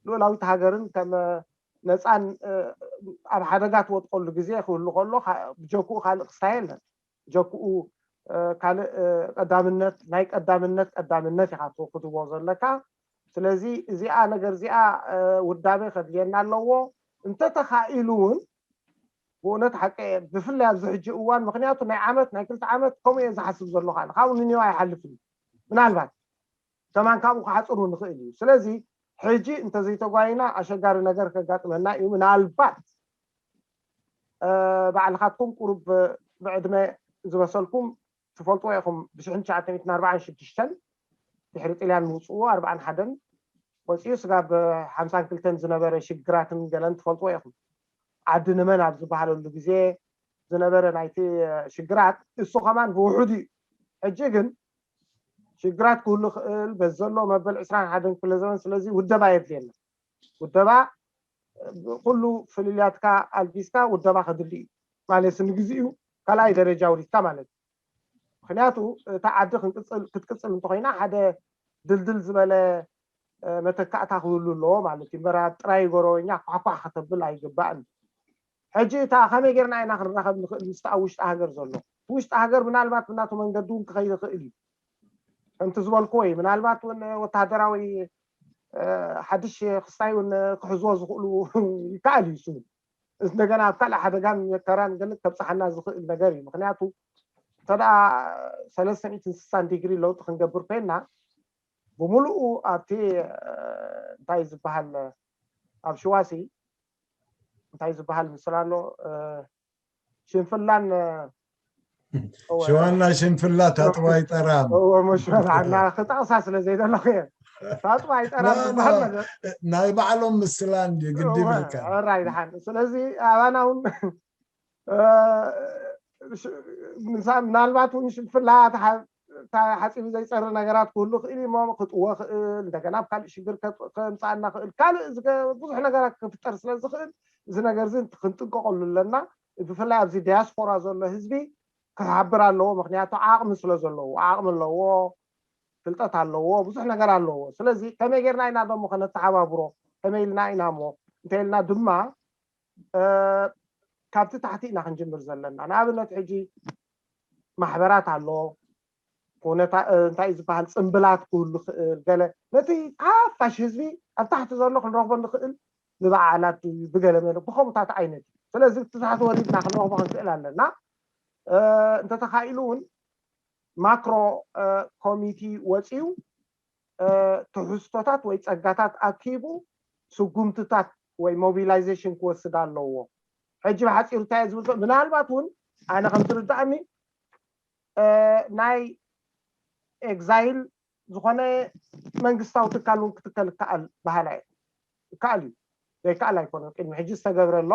ልኡላዊት ሃገርን ከም ነፃን ኣብ ሓደጋ ትወጥቀሉ ግዜ ክህሉ ከሎ ብጀክኡ ካልእ ክስታይ የለን። ብጀክኡ ካልእ ቀዳምነት ናይ ቀዳምነት ቀዳምነት ኢኻ ክትህቦ ዘለካ። ስለዚ እዚኣ ነገር እዚኣ ውዳበ ከድልየና ኣለዎ። እንተተኻኢሉ እውን ብእውነት ሓቂ ብፍላይ ኣብዚ ሕጂ እዋን ምክንያቱ ናይ ዓመት ናይ ክልተ ዓመት ከምኡ እየ ዝሓስብ ዘለኹ ኣነ ካብኡ ንኒዮ ኣይሓልፍን ምናልባት ከማን ካብኡ ክሓፅሩ ንኽእል እዩ። ስለዚ ሕጂ እንተዘይተጓይና ኣሸጋሪ ነገር ከጋጥመና እዩ። ምናልባት ባዕልኻትኩም ቁሩብ ብዕድመ ዝበሰልኩም ትፈልጥዎ ኢኹም ብሽሕን ትሽዓተ ሚእትን ኣርባዓን ሽዱሽተን ድሕሪ ጥልያን ምውፅኡ ኣርባዓን ሓደን ወፂኡ ስጋብ ሓምሳን ክልተን ዝነበረ ሽግራትን ገለን ትፈልጥዎ ኢኹም። ዓዲ ንመን ኣብ ዝበሃለሉ ግዜ ዝነበረ ናይቲ ሽግራት እሱ ከማን ብውሑድ እዩ። ሕጂ ግን ሽግራት ክህሉ ክእል በዚ ዘሎ መበል ዕስራን ሓደን ክፍለ ዘመን ስለዚ ውደባ የድልየና። ውደባ ኩሉ ፍልልያትካ ኣልጊስካ ውደባ ከድሊ እዩ ማለት ንግዜኡ ካልኣይ ደረጃ ውሪድካ ማለት እዩ። ምክንያቱ እታ ዓዲ ክትቅፅል እንተኮይና ሓደ ድልድል ዝበለ መተካእታ ክህሉ ኣለዎ ማለት እዩ። እምበር ኣብ ጥራይ ጎረበኛ ኳሕኳሕ ከተብል ኣይግባእን። ሕጂ እታ ከመይ ጌርና ኢና ክንራኸብ ንኽእል ምስቲ ኣብ ውሽጢ ሃገር ዘሎ ውሽጢ ሃገር ምናልባት ብናቱ መንገዲ እውን ክኸይድ ይኽእል እዩ። ከምቲ ዝበልክዎ እዩ ምናልባት እውን ወታደራዊ ሓድሽ ክስታይ እውን ክሕዝዎ ዝኽእሉ ይከኣል እዩ። እሱ እንደገና ኣብ ካልእ ሓደጋን መከራን ገለ ከብፅሓና ዝኽእል ነገር እዩ። ምክንያቱ እንተ ሰለስተ ሚእትን ስሳን ዲግሪ ለውጢ ክንገብር ኮይና ብምሉኡ ኣብቲ እንታይ ዝበሃል ኣብ ሽዋሲ እንታይ ዝበሃል ምስል ኣሎ ሽንፍላን ሽዋና ሽንፍላ ታጥባ ይጠራም መሽና ክጠቕሳ ስለ ዘይደለኹ እየ። ታጥባ ይጠራም ዝበሃል ነገር ናይ ባዕሎም ምስላ እንዲ ግዲ ይብልካ ራይ ድሓን። ስለዚ ኣባና እውን ምናልባት እውን ሽንፍላ ሓፂሩ ዘይፀሪ ነገራት ክህሉ ክእል እሞ ክጥወ ክእል እንደገና ኣብ ካልእ ሽግር ከምፃእና ክእል ካልእ ብዙሕ ነገራት ክፍጠር ስለ ዝኽእል እዚ ነገር እዚ ክንጥንቀቀሉ ኣለና። ብፍላይ ኣብዚ ዲያስፖራ ዘሎ ህዝቢ ክሓብር ኣለዎ። ምክንያቱ ዓቕሚ ስለ ዘለዎ ዓቕሚ ኣለዎ፣ ፍልጠት ኣለዎ፣ ብዙሕ ነገር ኣለዎ። ስለዚ ከመይ ጌርና ኢና ደሞ ከነተሓባብሮ ከመይ ኢልና ኢና ሞ እንተ ኢልና ድማ ካብቲ ታሕቲ ኢና ክንጅምር ዘለና። ንኣብነት ሕጂ ማሕበራት ኣሎ፣ እንታይ እዩ ዝበሃል ፅምብላት ክህሉ ክእል ገለ ነቲ ሓፋሽ ህዝቢ ኣብ ታሕቲ ዘሎ ክንረኽቦ ንክእል ብበዓላት ድዩ ብገለ መለ ብከምኡታት ዓይነት እዩ። ስለዚ እቲ ታሕቲ ወሪድና ክንረኽቦ ክንክእል ኣለና። እንተተኻኢሉ እውን ማክሮ ኮሚቲ ወፂኡ ትሕዝቶታት ወይ ፀጋታት ኣኪቡ ስጉምትታት ወይ ሞቢላይዜሽን ክወስድ ኣለዎ። ሕጂ ብሓፂሩ እንታይ ዝብል ምናልባት እውን ኣነ ከም ዝርዳእኒ ናይ ኤግዛይል ዝኾነ መንግስታዊ ትካል እውን ክትከል ይከኣል በሃላ እየ። ይከኣል እዩ ዘይከኣል ኣይኮነን። ቅድሚ ሕጂ ዝተገብረ ኣሎ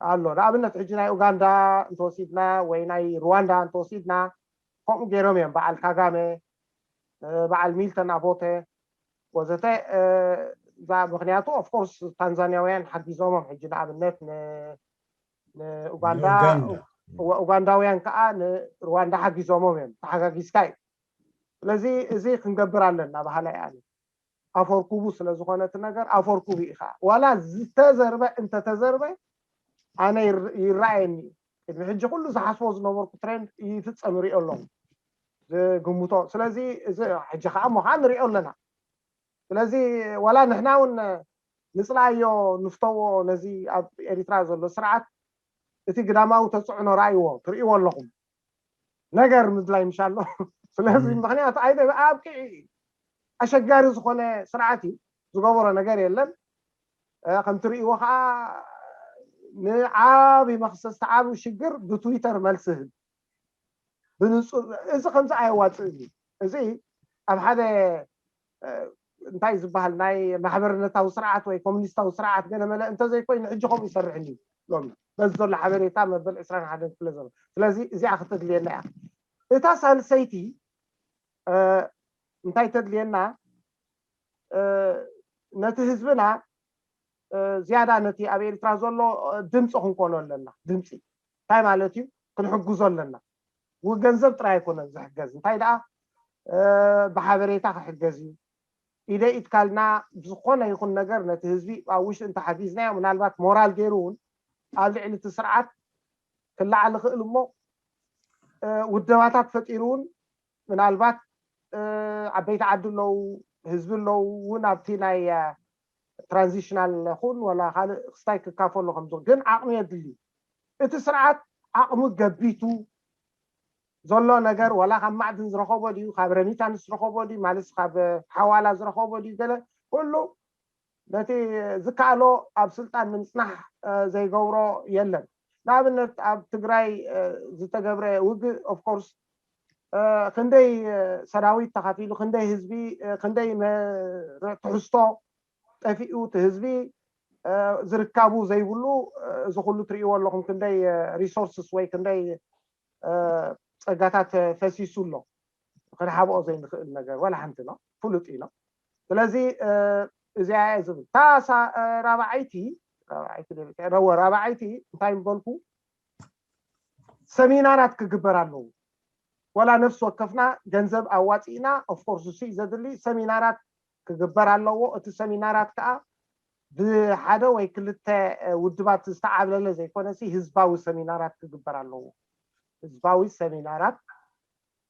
ኣሎ ንኣብነት ሕጂ ናይ ኡጋንዳ እንተወሲድና ወይ ናይ ሩዋንዳ እንተወሲድና ከምኡ ገይሮም እዮም በዓል ካጋመ በዓል ሚልተን ኣቦተ ወዘተ። ምክንያቱ ኦፍኮርስ ታንዛኒያውያን ሓጊዞሞም ሕጂ ንኣብነት ንኡጋንዳ ኡጋንዳውያን ከዓ ንሩዋንዳ ሓጊዞሞም እዮም ተሓጋጊዝካ እዩ። ስለዚ እዚ ክንገብር ኣለና ባህላ እየ ኣነ። ኣፈርኩቡ ስለዝኾነ እቲ ነገር ኣፈርኩቡ ኢኻ ዋላ ዝተዘርበ እንተተዘርበ ኣነ ይረኣየኒ እዩ። ቅድሚ ሕጂ ኩሉ ዝሓስቦ ዝነበርኩ ትሬንድ ይፍፀም ይሪኦ ኣለኹ ዝግምቶ። ስለዚ እዚ ሕጂ ከዓ እሞ ከዓ ንሪኦ ኣለና። ስለዚ ዋላ ንሕና እውን ንፅላዮ ንፍተዎ ነዚ ኣብ ኤሪትራ ዘሎ ስርዓት እቲ ግዳማዊ ተፅዕኖ ረኣይዎ ትርእይዎ ኣለኹም ነገር ምድላይ ምሻ ኣሎ። ስለዚ ምክንያቱ ኣይደ ኣብቅዒ እዩ። ኣሸጋሪ ዝኾነ ስርዓት እዩ። ዝገበሮ ነገር የለን። ከም ትርእይዎ ከዓ ንዓብዪ መክሰስ ዓብዪ ሽግር ብትዊተር መልሲ ህብ ብንፁር እዚ ከምዚ ኣየዋፅእን እዩ። እዚ ኣብ ሓደ እንታይ ዝበሃል ናይ ማሕበርነታዊ ስርዓት ወይ ኮሚኒስታዊ ስርዓት ገለመለ እንተዘይኮይኑ ሕጂ ከምኡ ይሰርሕን እዩ። ሎሚ በዚ ዘሎ ሓበሬታ መበል ዕስራን ሓደን ክፍለ ዘሎ ስለዚ እዚኣ ክተድልየና እያ። እታ ሳልሰይቲ እንታይ ተድልየና ነቲ ህዝብና ዝያዳ ነቲ ኣብ ኤርትራ ዘሎ ድምፂ ክንኮኖ ኣለና። ድምፂ እንታይ ማለት እዩ? ክንሕግዞ ኣለና። ገንዘብ ጥራይ ኣይኮነን ዝሕገዝ እንታይ ደኣ ብሓበሬታ ክሕገዝ እዩ። ኢደ ኢትካልና ብዝኾነ ይኹን ነገር ነቲ ህዝቢ ኣብ ውሽጢ እንተሓጊዝናዮ ምናልባት ሞራል ገይሩ እውን ኣብ ልዕሊ እቲ ስርዓት ክለዓል ይኽእል እሞ ውደባታት ፈጢሩ እውን ምናልባት ዓበይቲ ዓዲ ኣለዉ ህዝቢ ኣለዉ እውን ኣብቲ ናይ ትራንዚሽናል ይኹን ወላ ካልእ ክስታይ ክካፈሉ ከምዚ ግን ዓቕሚ የድሊ። እቲ ስርዓት ዓቕሚ ገቢቱ ዘሎ ነገር ዋላ ካብ ማዕድን ዝረኸቦ ድዩ ካብ ረሚታንስ ዝረኸቦ ድዩ ማለት ካብ ሓዋላ ዝረኸቦ ድዩ ገለ ኩሉ ነቲ ዝከኣሎ ኣብ ስልጣን ንምፅናሕ ዘይገብሮ የለን። ንኣብነት ኣብ ትግራይ ዝተገብረ ውግእ ኦፍኮርስ ክንደይ ሰራዊት ተኻፊሉ፣ ክንደይ ህዝቢ፣ ክንደይ ትሕዝቶ ጠፊኡ፣ እቲ ህዝቢ ዝርካቡ ዘይብሉ፣ እዚ ኩሉ ትርእይዎ ኣለኹም፣ ክንደይ ሪሶርስስ ወይ ክንደይ ጸጋታት ፈሲሱ ኣሎ። ክንሓብኦ ዘይንኽእል ነገር ዋላ ሓንቲ ነው፣ ፍሉጥ እዩ ነው። ስለዚ እዚኣ እየ ዝብል። እታ ራብዓይቲ ራብዓይቲ እንታይ ምበልኩ? ሰሚናራት ክግበር ኣለዎ። ወላ ነፍሲ ወከፍና ገንዘብ ኣዋፂእና፣ ኦፍኮርስ እሱ ዘድሊ ሰሚናራት ክግበር ኣለዎ። እቲ ሰሚናራት ከዓ ብሓደ ወይ ክልተ ውድባት ዝተዓብለለ ዘይኮነሲ ህዝባዊ ሰሚናራት ክግበር ኣለዎ። ህዝባዊ ሰሚናራት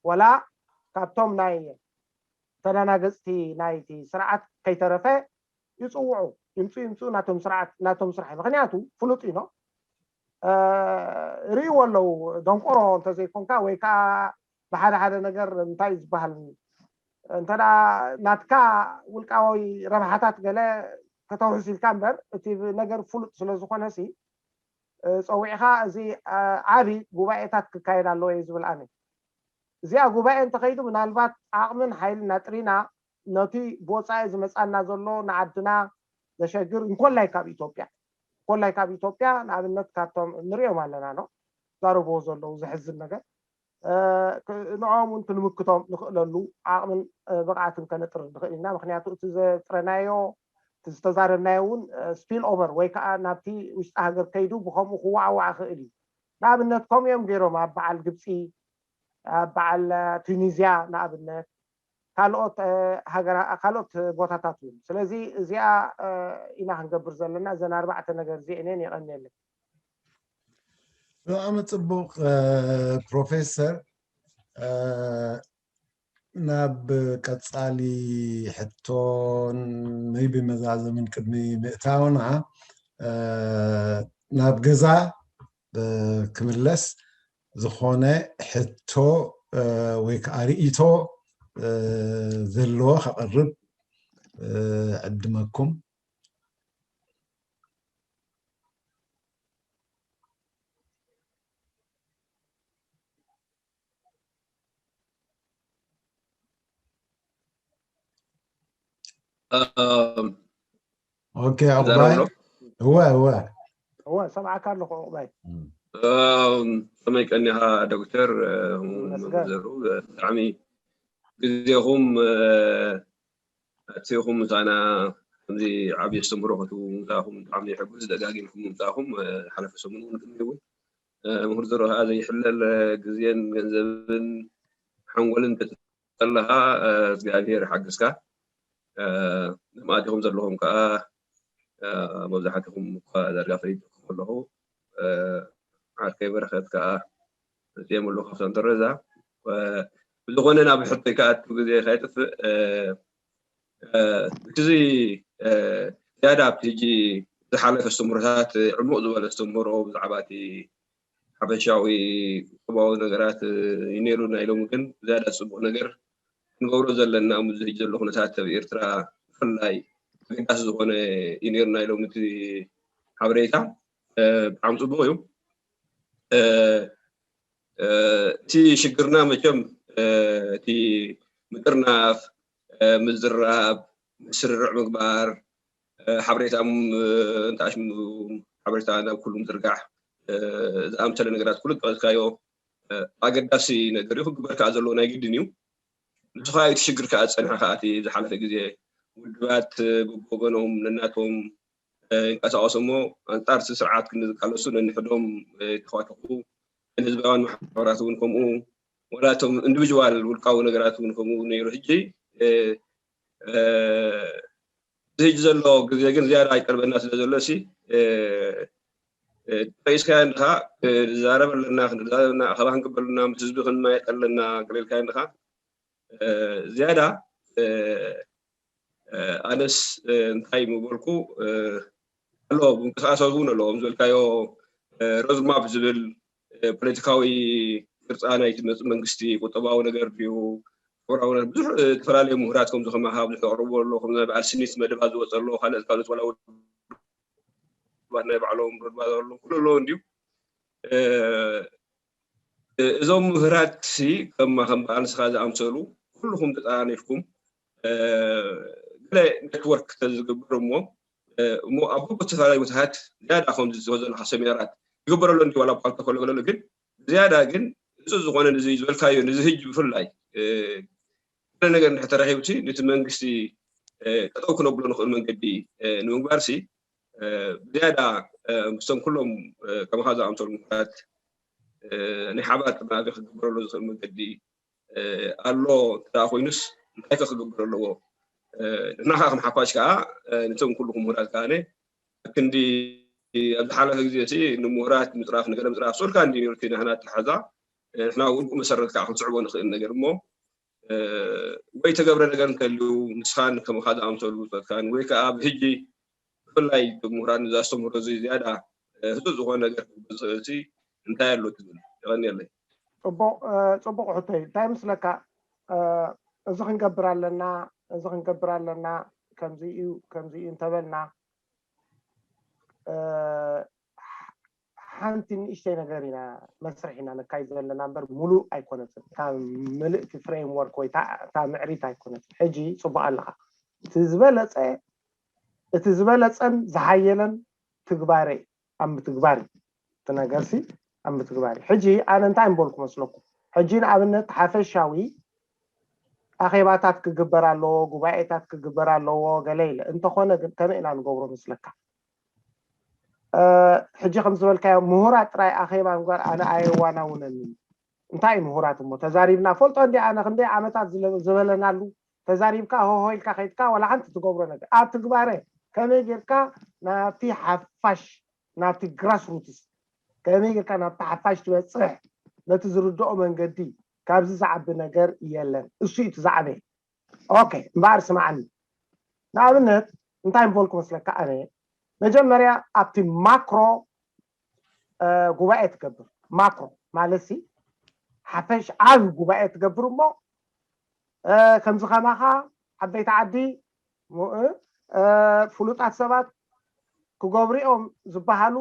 ወላ ካብቶም ናይ ተደናገፅቲ ናይቲ ስርዓት ከይተረፈ ይፅውዑ፣ ይምፁ ይምፁ ናቶም ስርዓት ናቶም ስራሕ። ምክንያቱ ፍሉጥ እዩ። ርእይዎ ኣለዉ፣ ደንቆሮ እንተዘይኮንካ ወይ ከዓ ብሓደ ሓደ ነገር እንታይ ዝበሃል እንተ ናትካ ውልቃዊ ረብሓታት ገለ ከተውሕስ ኢልካ እምበር እቲ ነገር ፍሉጥ ስለዝኮነ ሲ ፀዊዕካ እዚ ዓቢ ጉባኤታት ክካየድ ኣለዎ እዩ ዝብል ኣነ። እዚኣ ጉባኤ እንተኸይዱ ምናልባት ዓቕምን ሓይልን ኣጥሪና ነቲ ብወፃኢ ዝመፃና ዘሎ ንዓድና ዘሸግር እንኮላይ ካብ ኢትዮጵያ እንኮላይ ካብ ኢትዮጵያ ንኣብነት ካብቶም ንሪኦም ኣለና ነው ዛረብዎ ዘለዉ ዘሕዝን ነገር ንዕኦም እውን ክንምክቶም ንኽእለሉ ዓቕምን ብቕዓትን ከነጥርር ንኽእል ኢና። ምክንያቱ እቲ ዘጥረናዮ እቲ ዝተዛረብናዮ እውን ስፒል ኦቨር ወይ ከዓ ናብቲ ውሽጢ ሃገር ከይዱ ብከምኡ ክዋዕዋዕ ይኽእል እዩ። ንኣብነት ከምኡ እዮም ገይሮም ኣብ በዓል ግብፂ፣ ኣብ በዓል ቱኒዝያ ንኣብነት ካልኦት ሃገራ ካልኦት ቦታታት እውን። ስለዚ እዚኣ ኢና ክንገብር ዘለና። እዘን ኣርባዕተ ነገር እዚአን እየን። የቐንየለይ። ብጣዕሚ ፅቡቕ ፕሮፌሰር። ናብ ቀፃሊ ሕቶን maybe መዛዘምን ቅድሚ ምእታውና ናብ ገዛ ክምለስ ዝኾነ ሕቶ ወይ ከዓ ርእይቶ ዘለዎ ከቕርብ ዕድመኩም። ኦኬ ዕቑባይ። እወ እወ እወ ሰምዓካ ኣለኹ ዕቑባይ። ከመይ ቀኒኻ ዶክተር? መምህር ዘሩ ብጣዕሚ ግዜኹም ኣቲኹም ምሳና ከምዚ ዓብዪ ኣስተምህሮ ክትህቡ ምምፃእኹም ብጣዕሚ የሐጉስ። ደጋጊምኩም ምምፃእኹም ሓለፈ ሰሙን እውን ቅድሚ እውን ምሁር ዘሩ ከዓ ዘይሕለል ግዜን ገንዘብን ሓንጎልን ተለካ እግዚኣብሔር ሓግዝካ። ነማእቲኹም ዘለኹም ከዓ መብዛሕትኹም እኳ ዳርጋ ፈሊጥኩም ኣለኹ። ዓርከይ በረኸት ከዓ መፅኦም ኣለኹ ካብቶም ተረዛ። ብዝኾነ ናብ ሕቶይ ከዓ እቲ ግዜ ከይጥፍእ እቲ ዝያዳ ኣብቲ ሕጂ ዝሓለፈ ኣስተምህሮታት ዕሙቕ ዝበለ ኣስተምህሮ ብዛዕባ እቲ ሓፈሻዊ ቁጠባዊ ነገራት እዩ ነይሩ። ናይ ሎሚ ግን ዝያዳ ፅቡቕ ነገር ክንገብሮ ዘለና ኣብዚ ሕጂ ዘሎ ኩነታት ኣብ ኤርትራ ብፍላይ ኣገዳሲ ዝኾነ እዩ ነይሩ ናይ ሎሚ እቲ ሓበሬታ። ብጣዕሚ ፅቡቕ እዩ። እቲ ሽግርና መቸም እቲ ምጥርናፍ፣ ምዝራብ፣ ምስርርዕ ምግባር፣ ሓበሬታ እንተኣሽሙ ሓበሬታ ናብ ኩሉ ምዝርጋሕ ዝኣምሰለ ነገራት ኩሉ ጠቐስካዮ ኣገዳሲ ነገር እዩ። ክግበር ከዓ ዘለዎ ናይ ግድን እዩ። ንሱ ከዓ እቲ ሽግር ከዓ ዝፀንሐ ከዓ እቲ ዝሓለፈ ግዜ ውድባት ብወገኖም ነናቶም ይንቀሳቐሱ እሞ ኣንፃር እቲ ስርዓት ክንዝቃለሱ ነንሕዶም ተዋተኹ ህዝባውያን ማሕበራት እውን ከምኡ ወላቶም ኢንዲቪጅዋል ውልቃዊ ነገራት እውን ከምኡ ነይሩ። ሕጂ እዚ ሕጂ ዘሎ ግዜ ግን ዝያዳ ይቀርበና ስለ ዘሎ ሲ ጠቂስካዮ እንድኻ ክንዛረብ ኣለና፣ ክንዛረብና ኣኸባ ክንግበር ኣለና፣ ምስ ህዝቢ ክንማየጥ ኣለና ገለ ኢልካዮ እንድኻ ዝያዳ ኣነስ እንታይ ምበልኩ ኣሎ ምንቅስቃሳት እውን ኣለዎም ዝበልካዮ ሮድማፕ ዝብል ፖለቲካዊ ቅርፃ ናይቲ መፅእ መንግስቲ ቁጠባዊ ነገር ድዩ ሕበራዊ ነገር ብዙሕ ዝተፈላለዩ ምሁራት ከምዚ ከማኻ ብዙሕ ተቕርቡ ኣሎ ከም ናይ በዓል ስኒት መደባት ዝወፀ ኣሎ ካልኦት ካልኦት ዋላ ውድባት ናይ ባዕሎም ሮድማፕ ኣለዎም ኩሉ ኣለዎ እንድዩ እዞም ምህራት ሲ ከም ከም በዓል ንስኻ ዝኣምሰሉ ኩልኹም ተጠራኒፍኩም ገለ ኔትወርክ ተዝግበር እሞ እሞ ኣብ ዝተፈላለዩ ቦታታት ዝያዳ ከምዚ ዝወዘልካ ሰሚናራት ይግበረሉ እንዲ ዋላ ኳ እንተኮሎ ገለሉ ግን ዝያዳ ግን ንፁ ዝኾነ ንዚ ዝበልካዮ ንዚ ህጅ ብፍላይ ገለ ነገር እንድሕር ተረኺቡቲ ነቲ መንግስቲ ጠጠው ክነብሎ ንኽእል መንገዲ ንምግባር ሲ ዝያዳ ምስቶም ኩሎም ከማኻ ዝኣምሰሉ ምሁራት ናይ ሓባር ጥናቤ ክግበረሉ ዝኽእል መንገዲ ኣሎ እንተ ኮይኑስ እንታይ ከ ክግበር ኣለዎ? ንሕና ከዓ ከም ሓፋሽ ከዓ ነቶም ኩልኩም ምሁራት ከዓ ክንዲ ኣብ ዝሓለፈ ግዜ እቲ ንምሁራት ምፅራፍ ንገለ ምፅራፍ ሶልካ እንዲ ነርኪ ናህና ተሓዛ ንሕና ውልቁ መሰረት ከዓ ክንስዕቦ ንኽእል ነገር እሞ ወይ ተገብረ ነገር እንተልዩ ንስኻን ከመኻ ዝኣምሰሉ ብፆትካን ወይ ከዓ ብህጂ ብፍላይ ምሁራን ዘስተምህሮ እዚ ዝያዳ ህፁፅ ዝኾነ ነገር ክብል ዝኽእል እቲ እንታይ ኣሎ ትብል የቐንየለይ። ፅቡቕ ሕቶይ እንታይ ምስለካ እዚ ክንገብር ኣለና እዚ ክንገብር ኣለና ከምዚ እዩ ከምዚ እዩ እንተበልና ሓንቲ ንእሽተይ ነገር ኢና መስርሕ ኢና ነካይድ ዘለና እምበር ሙሉእ ኣይኮነትን እታ ምልእቲ ፍሬምወርክ ወይ እታ ምዕሪት ኣይኮነትን ሕጂ ፅቡቅ ኣለካ እቲ ዝበለፀ እቲ ዝበለፀን ዝሓየለን ትግባረ ኣብ ምትግባር እዩ እቲ ነገርሲ ኣብ ምትግባር እዩ ሕጂ ኣነ እንታይ ምበልኩ መስለኩም ሕጂ ንኣብነት ሓፈሻዊ ኣኼባታት ክግበር ኣለዎ ጉባኤታት ክግበር ኣለዎ ገለ ኢለ እንተኾነ ግን ከመይ ኢና ንገብሮ መስለካ ሕጂ ከም ዝበልካዮ ምሁራት ጥራይ ኣኼባ ምግባር ኣነ ኣየዋናውነኒ እንታይ እዩ ምሁራት እሞ ተዛሪብና ፈልጦ እንዲ ኣነ ክንደይ ዓመታት ዝበለናሉ ተዛሪብካ ሆሆ ኢልካ ከይድካ ዋላ ሓንቲ ትገብሮ ነገር ኣብ ትግባረ ከመይ ጌርካ ናብቲ ሓፋሽ ናብቲ ግራስ ሩትስ ከመይ ጌርካ ናብቲ ሓፋሽ ትበፅሕ ነቲ ዝርድኦ መንገዲ ካብዚ ዝዓቢ ነገር የለን እሱ እዩ ትዛዕበ ኦኬ እምበኣር ስማዓኒ ንኣብነት እንታይ ምበልኩ መስለካ ኣነ መጀመርያ ኣብቲ ማክሮ ጉባኤ ትገብር ማክሮ ማለት ሲ ሓፈሽ ዓብ ጉባኤ ትገብር እሞ ከምዚ ከማኻ ዓበይቲ ዓዲ ፍሉጣት ሰባት ክገብሩ እዮም ዝበሃሉ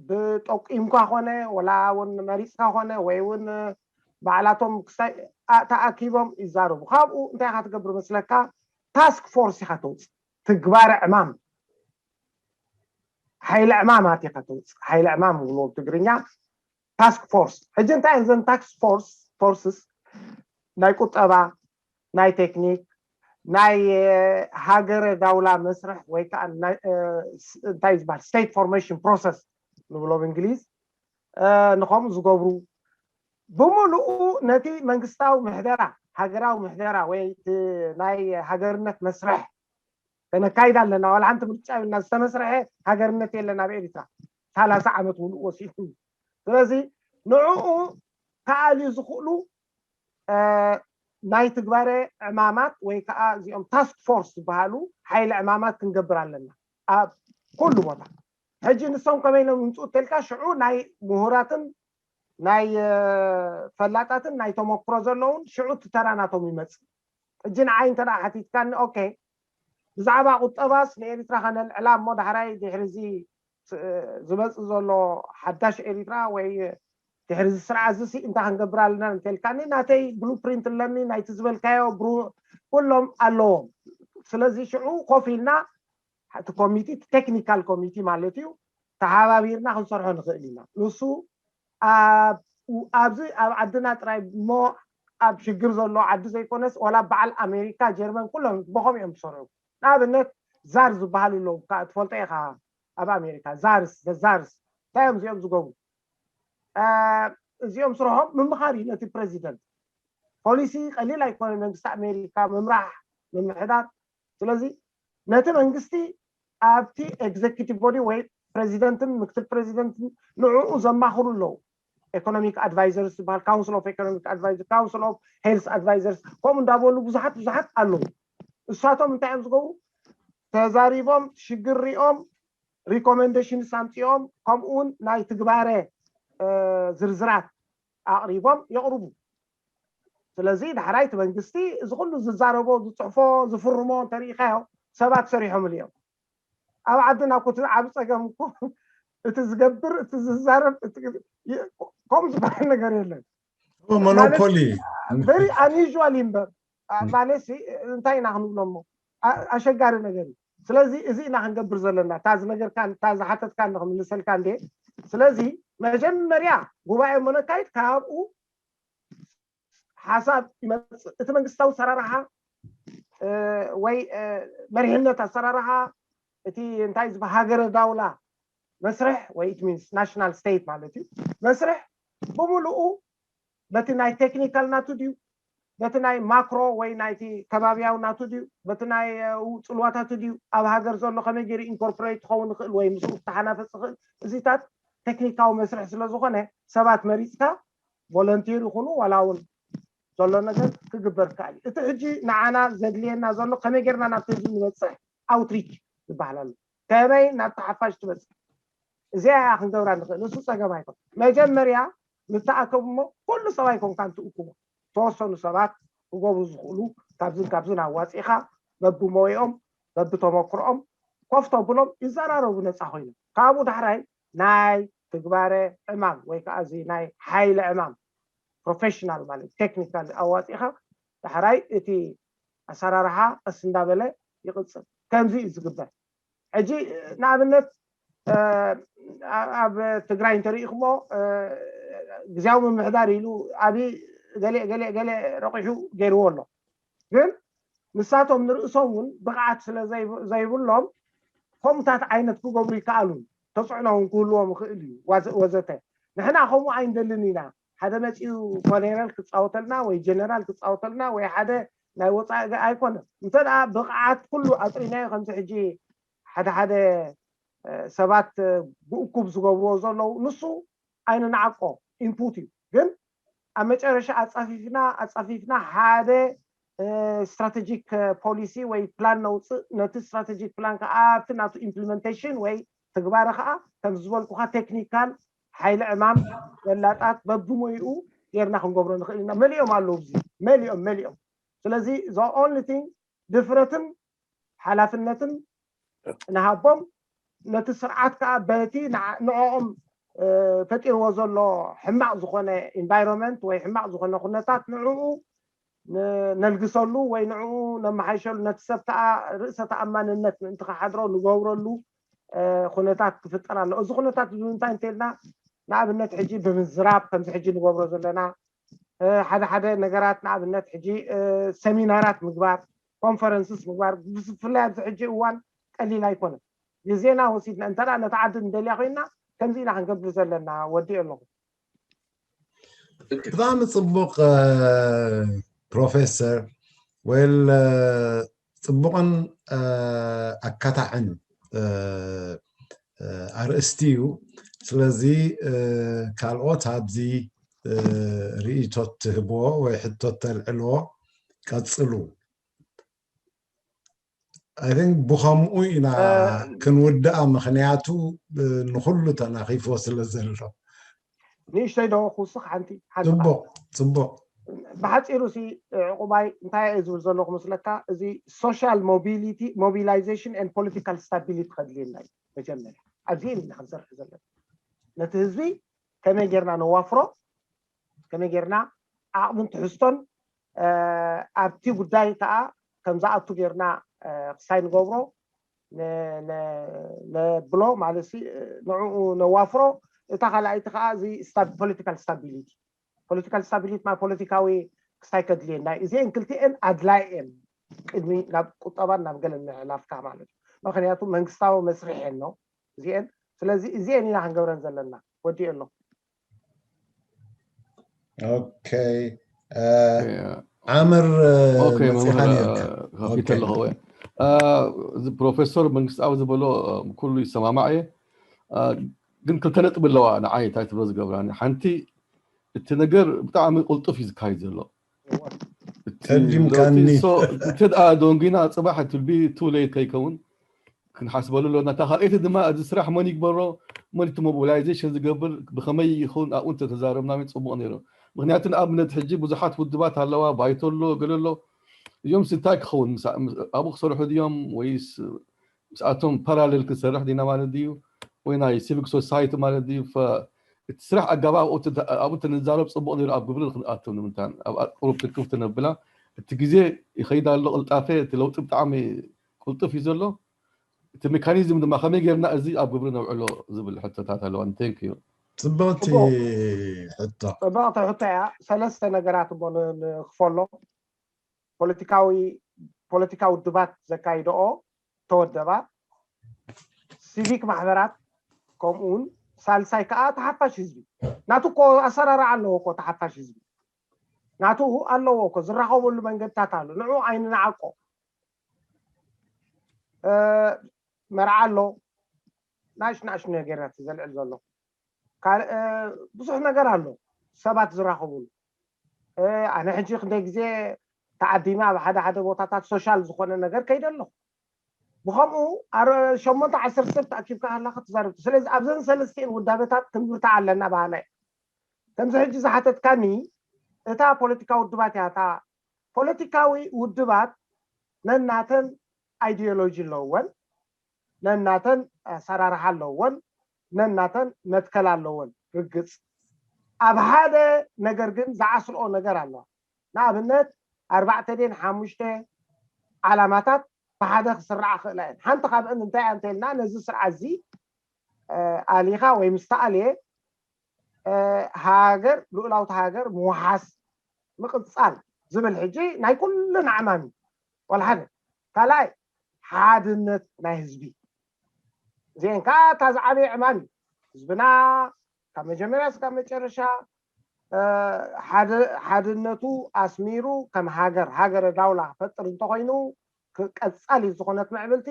ብጠቂምካ ኮነ ወላ እውን መሪፅካ ኮነ ወይ እውን ባዕላቶም ክሳይ ተኣኪቦም ይዛረቡ ካብኡ እንታይ ኢካ ትገብር መስለካ ታስክ ፎርስ ኢካ ተውፅእ ትግባረ ዕማም ሓይሊ ዕማማት ኢካ ተውፅእ ሓይሊ ዕማም ንብሎ ብትግርኛ ታስክ ፎርስ ሕጂ እንታይ እዘን ታስክ ፎርስ ፎርስስ ናይ ቁጠባ ናይ ቴክኒክ ናይ ሃገረ ዳውላ መስርሕ ወይ ከዓ እንታይ ዝበሃል ስቴት ፎርሜሽን ፕሮሰስ ንብሎ ብእንግሊዝ ንኸምኡ ዝገብሩ ብምሉኡ ነቲ መንግስታዊ ምሕደራ ሃገራዊ ምሕደራ ወይ ናይ ሃገርነት መስርሕ ከነካይድ ኣለና ዋላ ሓንቲ ምርጫ ይብልና ዝተመስረሐ ሃገርነት የለን ኣብ ኤሪትራ ሰላሳ ዓመት ሙሉእ ወሲዱ ስለዚ ንዕኡ ክኣልዩ ዝኽእሉ ናይ ትግባረ ዕማማት ወይ ከዓ እዚኦም ታስክ ፎርስ ዝበሃሉ ሓይሊ ዕማማት ክንገብር ኣለና ኣብ ኩሉ ቦታ ሕጂ ንሶም ከመይ ኢሎም ይምፅኡ ተልካ ሽዑ ናይ ምሁራትን ናይ ፈላጣትን ናይ ተመክሮ ዘለውን ሽዑ እቲ ተራ ናቶም ይመፅእ ሕጂ ንዓይ እንተ ሓቲትካኒ ኦኬ ብዛዕባ ቁጠባስ ንኤርትራ ከነልዕላ እሞ ዳሕራይ ድሕሪ እዚ ዝመፅእ ዘሎ ሓዳሽ ኤሪትራ ወይ ድሕሪ እዚ ስርዓት እዚ እንታይ ክንገብር ኣለና እንተልካኒ ናተይ ብሉፕሪንት ኣለኒ ናይቲ ዝበልካዮ ኩሎም ኣለዎም ስለዚ ሽዑ ኮፍ ኢልና እቲ ኮሚቲ ቴክኒካል ኮሚቲ ማለት እዩ ተሓባቢርና ክንሰርሖ ንኽእል ኢና ንሱ ኣብዚ ኣብ ዓድና ጥራይ እሞ ኣብ ሽግር ዘሎ ዓዲ ዘይኮነስ ዋላ በዓል ኣሜሪካ ጀርመን ኩሎም ብኸም እዮም ዝሰርሑ ንኣብነት ዛር ዝበሃሉ ኣለዉ ትፈልጦ ኢኻ ኣብ ኣሜሪካ ዛርስ ዛርስ እንታይ እዮም እዚኦም ዝገብሩ እዚኦም ስርሖም ምምኻር እዩ ነቲ ፕሬዚደንት ፖሊሲ ቀሊል ኣይኮነ መንግስቲ ኣሜሪካ ምምራሕ ምምሕዳር ስለዚ ነቲ መንግስቲ ኣብቲ ኤግዜኪቲቭ ቦዲ ወይ ፕሬዚደንትን ምክትል ፕሬዚደንትን ንዕኡ ዘማኽሩ ኣለዉ ኢኮኖሚክ ኣድቫይዘርስ ዝበሃል ካውንስል ኦፍ ኢኮኖሚክ ኣድቫይዘር ካውንስል ኦፍ ሄልስ ኣድቫይዘርስ ከምኡ እንዳበሉ ብዙሓት ብዙሓት ኣለዉ እሳቶም እንታይ እዮም ዝገብሩ ተዛሪቦም ሽግር ሪኦም ሪኮመንዴሽንስ ኣምፂኦም ከምኡውን ናይ ትግባረ ዝርዝራት ኣቕሪቦም የቕርቡ ስለዚ ዳሕራይ እቲ መንግስቲ እዚ ኩሉ ዝዛረቦ ዝፅሕፎ ዝፍርሞ እንተሪኢካዮ ሰባት ሰሪሖምሉ እዮም ኣብ ዓድና እኮ እቲ ዓብ ፀገም እኮ እቲ ዝገብር እቲ ዝዛረብ ከምኡ ዝበሃል ነገር የለን ሞኖፖሊ very unusual እምበር ማለት እንታይ ኢና ክንብሎ እሞ ኣሸጋሪ ነገር እዩ። ስለዚ እዚ ኢና ክንገብር ዘለና። እታ ዝነገርካ እታ ዝሓተትካ ንክምልሰልካ እንዴ። ስለዚ መጀመርያ ጉባኤ መነካይድ ካብኡ ሓሳብ ይመፅእ። እቲ መንግስታዊ ሰራርሓ ወይ መሪሕነት ኣሰራርሓ እቲ እንታይ ዝበሃል ሃገረ ዳውላ መስርሕ ወይ it means national state ማለት እዩ መስርሕ ብምሉኡ በቲ ናይ ቴክኒካል ናቱ ድዩ በቲ ናይ ማክሮ ወይ ናይቲ ከባቢያዊ ናቱ ድዩ በቲ ናይ ፅልዋታቱ ድዩ ኣብ ሃገር ዘሎ ከመይ ገይሩ ኢንኮርፖሬት ክኸውን ይኽእል ወይ ምስኡ ክተሓናፈፅ ይኽእል እዚታት ቴክኒካዊ መስርሕ ስለ ዝኾነ ሰባት መሪፅካ ቮለንቲር ይኹኑ ዋላ እውን ዘሎ ነገር ክግበር ክኣል እዩ። እቲ ሕጂ ንዓና ዘድልየና ዘሎ ከመይ ጌርና ናብቲ ህዝቢ ንበፅሕ ኣውትሪች ዝበሃል ኣሎ። ከመይ ናብቲ ሓፋሽ ትበፅሕ እዚኣ እያ ክንገብራ ንኽእል። እሱ ፀገም ኣይኮን። መጀመርያ ንተኣከቡ እሞ ኩሉ ሰብ ኣይኮንካ እንትእክቦ ተወሰኑ ሰባት ክገብሩ ዝኽእሉ ካብዝን ካብዝን ኣዋፂእኻ በብሞይኦም በብተመክሮኦም ኮፍ ተብሎም ይዘራረቡ ነፃ ኮይኖም ካብኡ ዳሕራይ ናይ ትግባረ ዕማም ወይ ከዓ እዚ ናይ ሓይሊ ዕማም ፕሮፌሽናል ማለት ቴክኒካል ኣዋፂእኻ ዳሕራይ እቲ ኣሰራርሓ ቀስ እንዳበለ ይቕፅል። ከምዚ እዩ ዝግበር። ሕጂ ንኣብነት ኣብ ትግራይ እንተሪኢኹሞ ግዜያዊ ምምሕዳር ኢሉ ኣብ ገለ ገለ ገለ ረቂሑ ገይርዎ ኣሎ። ግን ንሳቶም ንርእሶም እውን ብቕዓት ስለ ዘይብሎም ከምኡታት ዓይነት ክገብሩ ይከኣሉ ተፅዕኖ እውን ክህልዎም ይኽእል እዩ ወዘተ ንሕና ከምኡ ኣይንደልን ኢና ሓደ መፂኡ ኮኔረል ክፃወተልና ወይ ጀነራል ክፃወተልና ወይ ሓደ ናይ ወፃኢ ኣይኮነን እንተ ብቕዓት ኩሉ ኣፅሪናዮ ከምዚ ሕጂ ሓደ ሓደ ሰባት ብእኩብ ዝገብርዎ ዘለዉ ንሱ ኣይንንዓቆ ኢንፑት እዩ ግን ኣብ መጨረሻ ኣፃፊፍና ኣፃፊፍና ሓደ ስትራቴጂክ ፖሊሲ ወይ ፕላን ነውፅእ ነቲ ስትራቴጂክ ፕላን ከዓ ኣብቲ ናቱ ኢምፕሊመንቴሽን ወይ ትግባረ ከዓ ከም ዝበልኩካ ቴክኒካል ሓይሊ ዕማም ወላጣት በብሞይኡ ጌርና ክንገብሮ ንኽእል ኢና መሊኦም ኣለዉ እዚ መሊኦም መሊኦም ስለዚ the only thing ድፍረትን ሓላፍነትን ንሃቦም ነቲ ስርዓት ከዓ በቲ ንዕኦም ፈጢርዎ ዘሎ ሕማቕ ዝኾነ ኢንቫይሮንመንት ወይ ሕማቕ ዝኾነ ኩነታት ንዕኡ ነልግሰሉ ወይ ንዕኡ ነመሓይሸሉ ነቲ ሰብ ከዓ ርእሰ ተኣማንነት ምእንቲ ክሓድሮ ንገብረሉ ኩነታት ክፍጠር ኣሎ። እዚ ኩነታት እዚ እንታይ እንተልና ንኣብነት ሕጂ ብምዝራብ ከምዚ ሕጂ ንገብሮ ዘለና ሓደ ሓደ ነገራት ንኣብነት ሕጂ ሰሚናራት ምግባር ኮንፈረንስስ ምግባር ብፍላይ ኣብዚ ሕጂ እዋን ቀሊል ኣይኮነን። ግዜና ወሲድና እንተ ነቲ ዓዲ ንደልያ ኮይና ከምዚ ኢና ክንገብር ዘለና ወዲኦ ኣለኹ። ብጣዕሚ ፅቡቕ ፕሮፌሰር ወል ፅቡቕን ኣካታዕን ኣርእስቲ እዩ። ስለዚ ካልኦት ኣብዚ ርእይቶ ትህብዎ ወይ ሕቶ ተልዕልዎ ቀፅሉ። I think ብኸምኡ ኢና ክንውድኣ ምኽንያቱ ንኹሉ ተናኺፎ ስለ ዘሎ። ንእሽተይ ዶ ክውስኽ ሓንቲ ሓንቲ ጽቡቕ ጽቡቕ። ብሓጺሩ ሲ ዕቁባይ እንታይ እየ ዝብል ዘለኹ መስለካ እዚ social mobility mobilization and political stability ከድልየና እዩ መጀመርያ ኣብዚ ኢና ክንሰርሕ ዘለና ነቲ ህዝቢ ከመይ ጌርና ነዋፍሮ ከመይ ጌርና ዓቕምን ትሕዝቶን ኣብቲ ጉዳይ ከዓ ከምዝኣቱ ጌርና ክሳይ ንገብሮ ነብሎ ማለት ንዕኡ ነዋፍሮ እታ ካልኣይቲ ከዓ እዚ political stability political stability ማለት ፖለቲካዊ ክስታይ ከድልየና እዩ እዚአን ክልቲአን ኣድላይ እየን ቅድሚ ናብ ቁጠባን ናብ ገለን ምሕላፍካ ማለት እዩ ምክንያቱ መንግስታዊ መስርሕ የን ነው እዚአን ስለዚ እዚአን ኢና ክንገብረን ዘለና ወዲኡ ኣለኹ ኦኬ ዓምር ከፊተ ኣለኹ እዚ ፕሮፌሰር መንግስታዊ ዝበሎ ኩሉ ይሰማማዕ እየ ግን ክልተ ነጥቢ ኣለዋ ንዓይ እንታይ ትብሎ ዝገብራኒ ሓንቲ እቲ ነገር ብጣዕሚ ቅልጡፍ እዩ ዝካይድ ዘሎ ተዲምካኒ እንተ ደኣ ደንጊና ፅባሕ ትልቢ ቱ ሌት ከይከውን ክንሓስበሉ ኣለና እታ ካልኣይቲ ድማ እዚ ስራሕ መን ይግበሮ መን እቲ ሞቢላይዜሽን ዝገብር ብከመይ ይኹን ኣብኡ እንተተዛረብና ጽቡቅ ነይሩ ምክንያቱ ንኣብነት ሕጂ ብዙሓት ውድባት ኣለዋ ባይቶ ኣሎ ገለ ኣሎ እዮም እንታይ ክኸውን ኣብኡ ክሰርሑ ድዮም ወይስ ምስኣቶም ፓራሌል ክንሰርሕ ዲና ማለት ድዩ ወይ ናይ ሲቪክ ሶሳይቲ ማለት ድዩ እቲ ስራሕ ኣጋባብ ኣብኡ ተንዛረብ ጽቡቕ ነይሩ ኣብ ግብሪ ክንኣትው ንምንታን ኣብ ቁሩብ ትክፍ ተነብላ እቲ ግዜ ይኸይድ ኣሎ ቅልጣፈ እቲ ለውጢ ብጣዕሚ ቅልጡፍ እዩ ዘሎ እቲ ሜካኒዝም ድማ ከመይ ጌርና እዚ ኣብ ግብሪ ነውዕሎ ዝብል ሕቶታት ኣለዋን thank you ጽብቕቲ ሕቶ ጽብቕቲ ሕቶ እያ ሰለስተ ነገራት እሞ ንክፈሎ ፖለቲካዊ ፖለቲካ ውድባት ዘካይደኦ ተወደባ ሲቪክ ማሕበራት ከምኡውን ሳልሳይ ከዓ ተሓፋሽ ህዝቢ ናቱ እኮ ኣሰራርዓ ኣለዎ እኮ ተሓፋሽ ህዝቢ ናቱ ኣለዎ እኮ ዝራኸበሉ መንገድታት ኣሎ ንዑ ኣይንንዓቆ መርዓ ኣሎ ናሽ ናሽ ነገራት ዘልዕል ዘሎ ብዙሕ ነገር ኣሎ ሰባት ዝራኸቡሉ ኣነ ሕጂ ክንደ ግዜ ተዓዲመ ኣብ ሓደ ሓደ ቦታታት ሶሻል ዝኾነ ነገር ከይደ ኣለኹ ብኸምኡ ሸሞንተ ዓሰርተ ሰብ ተኣኪብካ ከላካ ትዛረብ ስለዚ ኣብዘን ሰለስቲኤን ውዳበታት ክንብርታዕ ኣለና በሃላይ ከምዚ ሕጂ ዝሓተትካኒ እታ ፖለቲካዊ ውድባት እያ እታ ፖለቲካዊ ውድባት ነናተን ኣይዲዮሎጂ ኣለወን ነናተን ኣሰራርሓ ኣለወን ነናተን መትከል ኣለወን ርግፅ ኣብ ሓደ ነገር ግን ዝዓስልኦ ነገር ኣለዋ ንኣብነት ኣርባዕተ ደን ሓሙሽተ ዓላማታት ብሓደ ክስርዓ ክእላ እየን ሓንቲ ካብአን እንታይ እያ እንተልና ነዚ ስርዓት እዚ ኣሊኻ ወይ ምስ ተኣልየ ሃገር ልኡላውቲ ሃገር ምውሓስ ምቕፃል ዝብል ሕጂ ናይ ኩልና ዕማም እዩ ዋላ ሓደ ካልኣይ ሓድነት ናይ ህዝቢ እዚአን ከዓ እታ ዝዓበየ ዕማም እዩ ህዝብና ካብ መጀመርያ እስካብ መጨረሻ ሓድነቱ ኣስሚሩ ከም ሃገር ሃገረ ዳውላ ክፈጥር እንተኮይኑ ቀፃሊ ዝኾነት ምዕብልቲ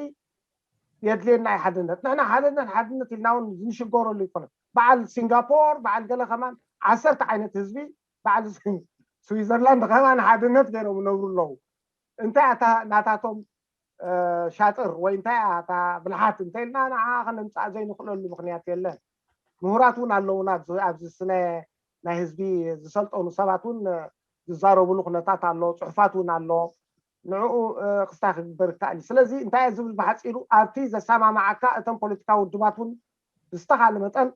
የድልየና እዩ ሓድነት ንሕና ሓድነት ሓድነት ኢልና እውን ዝንሽገረሉ ይኮነ በዓል ሲንጋፖር በዓል ገለ ከማን ዓሰርተ ዓይነት ህዝቢ በዓል ስዊዘርላንድ ከማን ሓድነት ገይሮም ይነብሩ ኣለዉ እንታይ ኣታ ናታቶም ሻጥር ወይ እንታይ ኣታ ብልሓት እንተኢልና ንዓ ከነምፃእ ዘይንኽእለሉ ምክንያት የለን ምሁራት እውን ኣለውና ኣብዚ ስነ ናይ ህዝቢ ዝሰልጠኑ ሰባት እውን ዝዛረብሉ ኩነታት ኣሎ ፅሑፋት እውን ኣሎ ንዕኡ ክስታይ ክግበር ይከኣል እዩ ስለዚ እንታይ ዝብል ብሓፂሩ ኣብቲ ዘሰማማዓካ እቶም ፖለቲካዊ ውድባት እውን ብዝተኻለ መጠን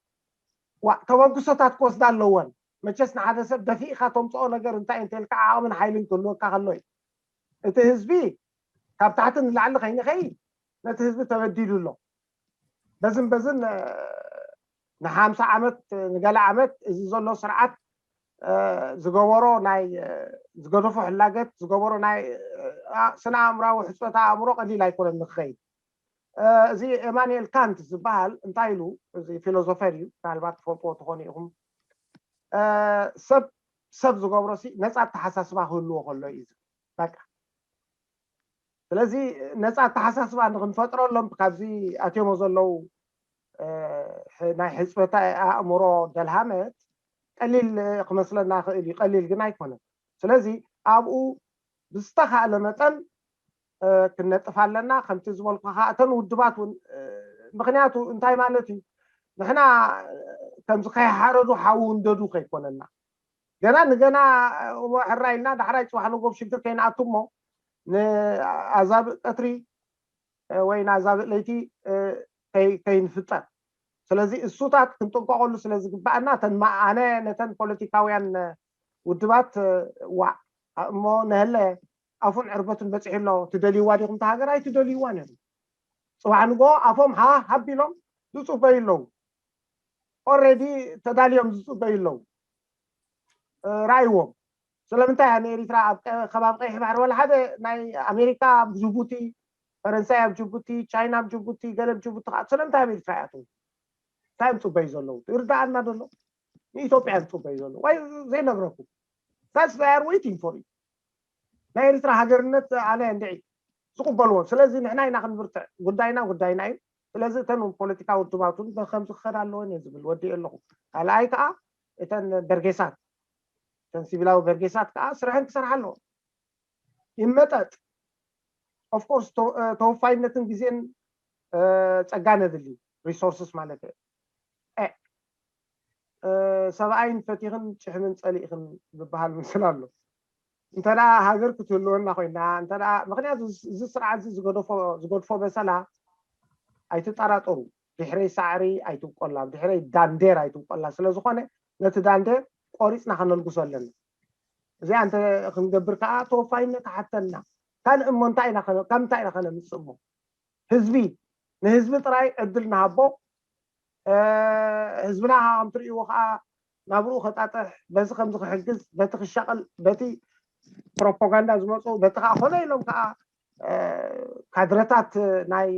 ዋ ተበግሶታት ክወስዳ ኣለወን መቸስ ንሓደ ሰብ ደፊእካ ተምፅኦ ነገር እንታይ እንተልካ ዓቕምን ሓይልን ክህልወካ ከሎ እዩ እቲ ህዝቢ ካብ ታሕቲ ንላዕሊ ከይንኸይድ ነቲ ህዝቢ ተበዲሉ ኣሎ በዝን በዝን ንሓምሳ ዓመት ንገለ ዓመት እዚ ዘሎ ስርዓት ዝገበሮ ናይ ዝገደፎ ሕላገት ዝገበሮ ናይ ስነ ኣእምራዊ ሕፅበት ኣእምሮ ቀሊል ኣይኮነን ንክኸይድ እዚ ኤማኑኤል ካንት ዝበሃል እንታይ ኢሉ እዚ ፊሎዞፈር እዩ ምናልባት ትፈልጥዎ ትኾኑ ኢኹም ሰብ ሰብ ዝገብሮ ሲ ነፃ ኣተሓሳስባ ክህልዎ ከሎ እዩ በቃ ስለዚ ነፃ ኣተሓሳስባ ንክንፈጥረሎም ካብዚ ኣትዮሞ ዘለዉ ናይ ሕፅበታ ኣእምሮ ደልሃመት ቀሊል ክመስለና ክእል እዩ ቀሊል ግን ኣይኮነን ስለዚ ኣብኡ ብዝተካእለ መጠን ክነጥፍ ኣለና ከምቲ ዝበልኩ ከዓ እተን ውድባት እውን ምክንያቱ እንታይ ማለት እዩ ንሕና ከምዚ ከይሓረዱ ሓዊ እንደዱ ከይኮነና ገና ንገና ሕራ ኢልና ዳሕራይ ፅባሕ ንጎብ ሽግር ከይንኣቱ እሞ ንኣዛብእ ቀትሪ ወይ ንኣዛብእ ለይቲ ከይንፍጠር ስለዚ እሱታት ክንጥንቀቀሉ ስለዝግባኣና ተን ኣነ ነተን ፖለቲካውያን ውድባት ዋ እሞ ነህለ ኣፉን ዕርበቱን በፂሑ ኣሎ ትደልይዋ ዲኹም ሃገር ኣይትደልይዋ ነሩ ፅባሕ ንጎ ኣፎም ሃ ሃቢሎም ዝፅበዩ ኣለዉ ኦረዲ ተዳልዮም ዝፅበዩ ኣለዉ ራእይዎም ስለምንታይ እያ ንኤሪትራ ኣብ ከባቢ ቀይሕ ባሕሪ ወላ ሓደ ናይ ኣሜሪካ ኣብ ጅቡቲ ፈረንሳይ ኣብ ጅቡቲ ቻይና ኣብ ጅቡቲ ገለ ኣብ ጅቡቲ ከዓ ስለምንታይ ኣብ ኤሪትራ እያትው እንታይ እዮም ፅበዩ ዘለዉ ይርዳኣና ደሎ ንኢትዮጵያ እዮም ፅበዩ ዘለዉ ወይ ዘይነግረኩም that's they are waiting for you ናይ ኤሪትራ ሃገርነት ኣነ እንድዒ ዝቕበልዎ ስለዚ ንሕና ኢና ክንብርትዕ ጉዳይና ጉዳይና እዩ ስለዚ እተን ፖለቲካ ውድባት እውን ከምዚ ክኸዳ ኣለወን እየ ዝብል ወዲእ ኣለኹ ካልኣይ ከዓ እተን በርጌሳት እተን ሲቪላዊ በርጌሳት ከዓ ስርሐን ክሰርሓ ኣለዎ ይመጠጥ ኦፍኮርስ ተወፋይነትን ግዜን ፀጋ ነድሊ ሪሶርስስ ማለት እየ ሰብኣይን ፈቲኽን ጭሕምን ፀሊእኽን ዝበሃል ምስል ኣሎ እንተ ሃገር ክትህልወና ኮይና እንተ ምክንያቱ እዚ ስርዓት እዚ ዝገድፎ በሰላ ኣይትጠራጠሩ ድሕረይ ሳዕሪ ኣይትብቆላ፣ ድሕረይ ዳንዴር ኣይትብቆላ። ስለ ዝኾነ ነቲ ዳንዴር ቆሪፅና ከነልግሶ ኣለና። እዚኣ እንተ ክንገብር ከዓ ተወፋይነት ሓተና። ካልእ እሞ እንታይ ኢና ከነ-፣ ካብ እንታይ ኢና ከነምፅእ እሞ? ህዝቢ፣ ንህዝቢ ጥራይ ዕድል ንሃቦ። ህዝብና ከም ትርእይዎ ከዓ ናብርኡ ከጣጥሕ፣ በዚ ከምዚ ክሕግዝ፣ በቲ ክሻቐል፣ በቲ ፕሮፓጋንዳ ዝመፁ፣ በቲ ከዓ ኮነ ኢሎም ከዓ ካድረታት ናይ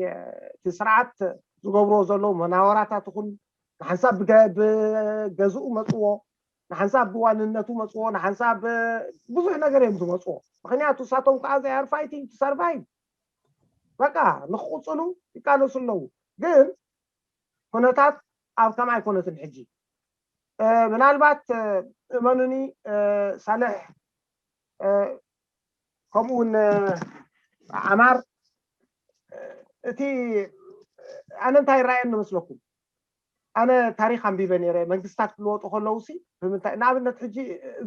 እቲ ስርዓት ዝገብርዎ ዘለዉ መናወራታት ይኹን ንሓንሳብ ብገ-፣ ብገዝኡ መፅዎ፣ ንሓንሳብ ብዋንነቱ መፅዎ፣ ንሓንሳብ ብዙሕ ነገር እዮም ዝመፅዎ። ምክንያቱ እሳቶም ከዓ they are fighting to survive። በቃ ንክቕፅሉ ይቃለሱ ኣለዉ። ግን ኩነታት ኣብ ከምኣ ኣይኮነትን ሕጂ። ምናልባት እመኑኒ ሳልሕ ከምኡ እውን ዓማር እቲ ኣነ እንታይ ይረኣየኒ መስለኩም? ኣነ ታሪክ ኣንቢበ ነይረ። መንግስታት ክልወጡ ከለዉ ሲ ብምንታይ ንኣብነት ሕጂ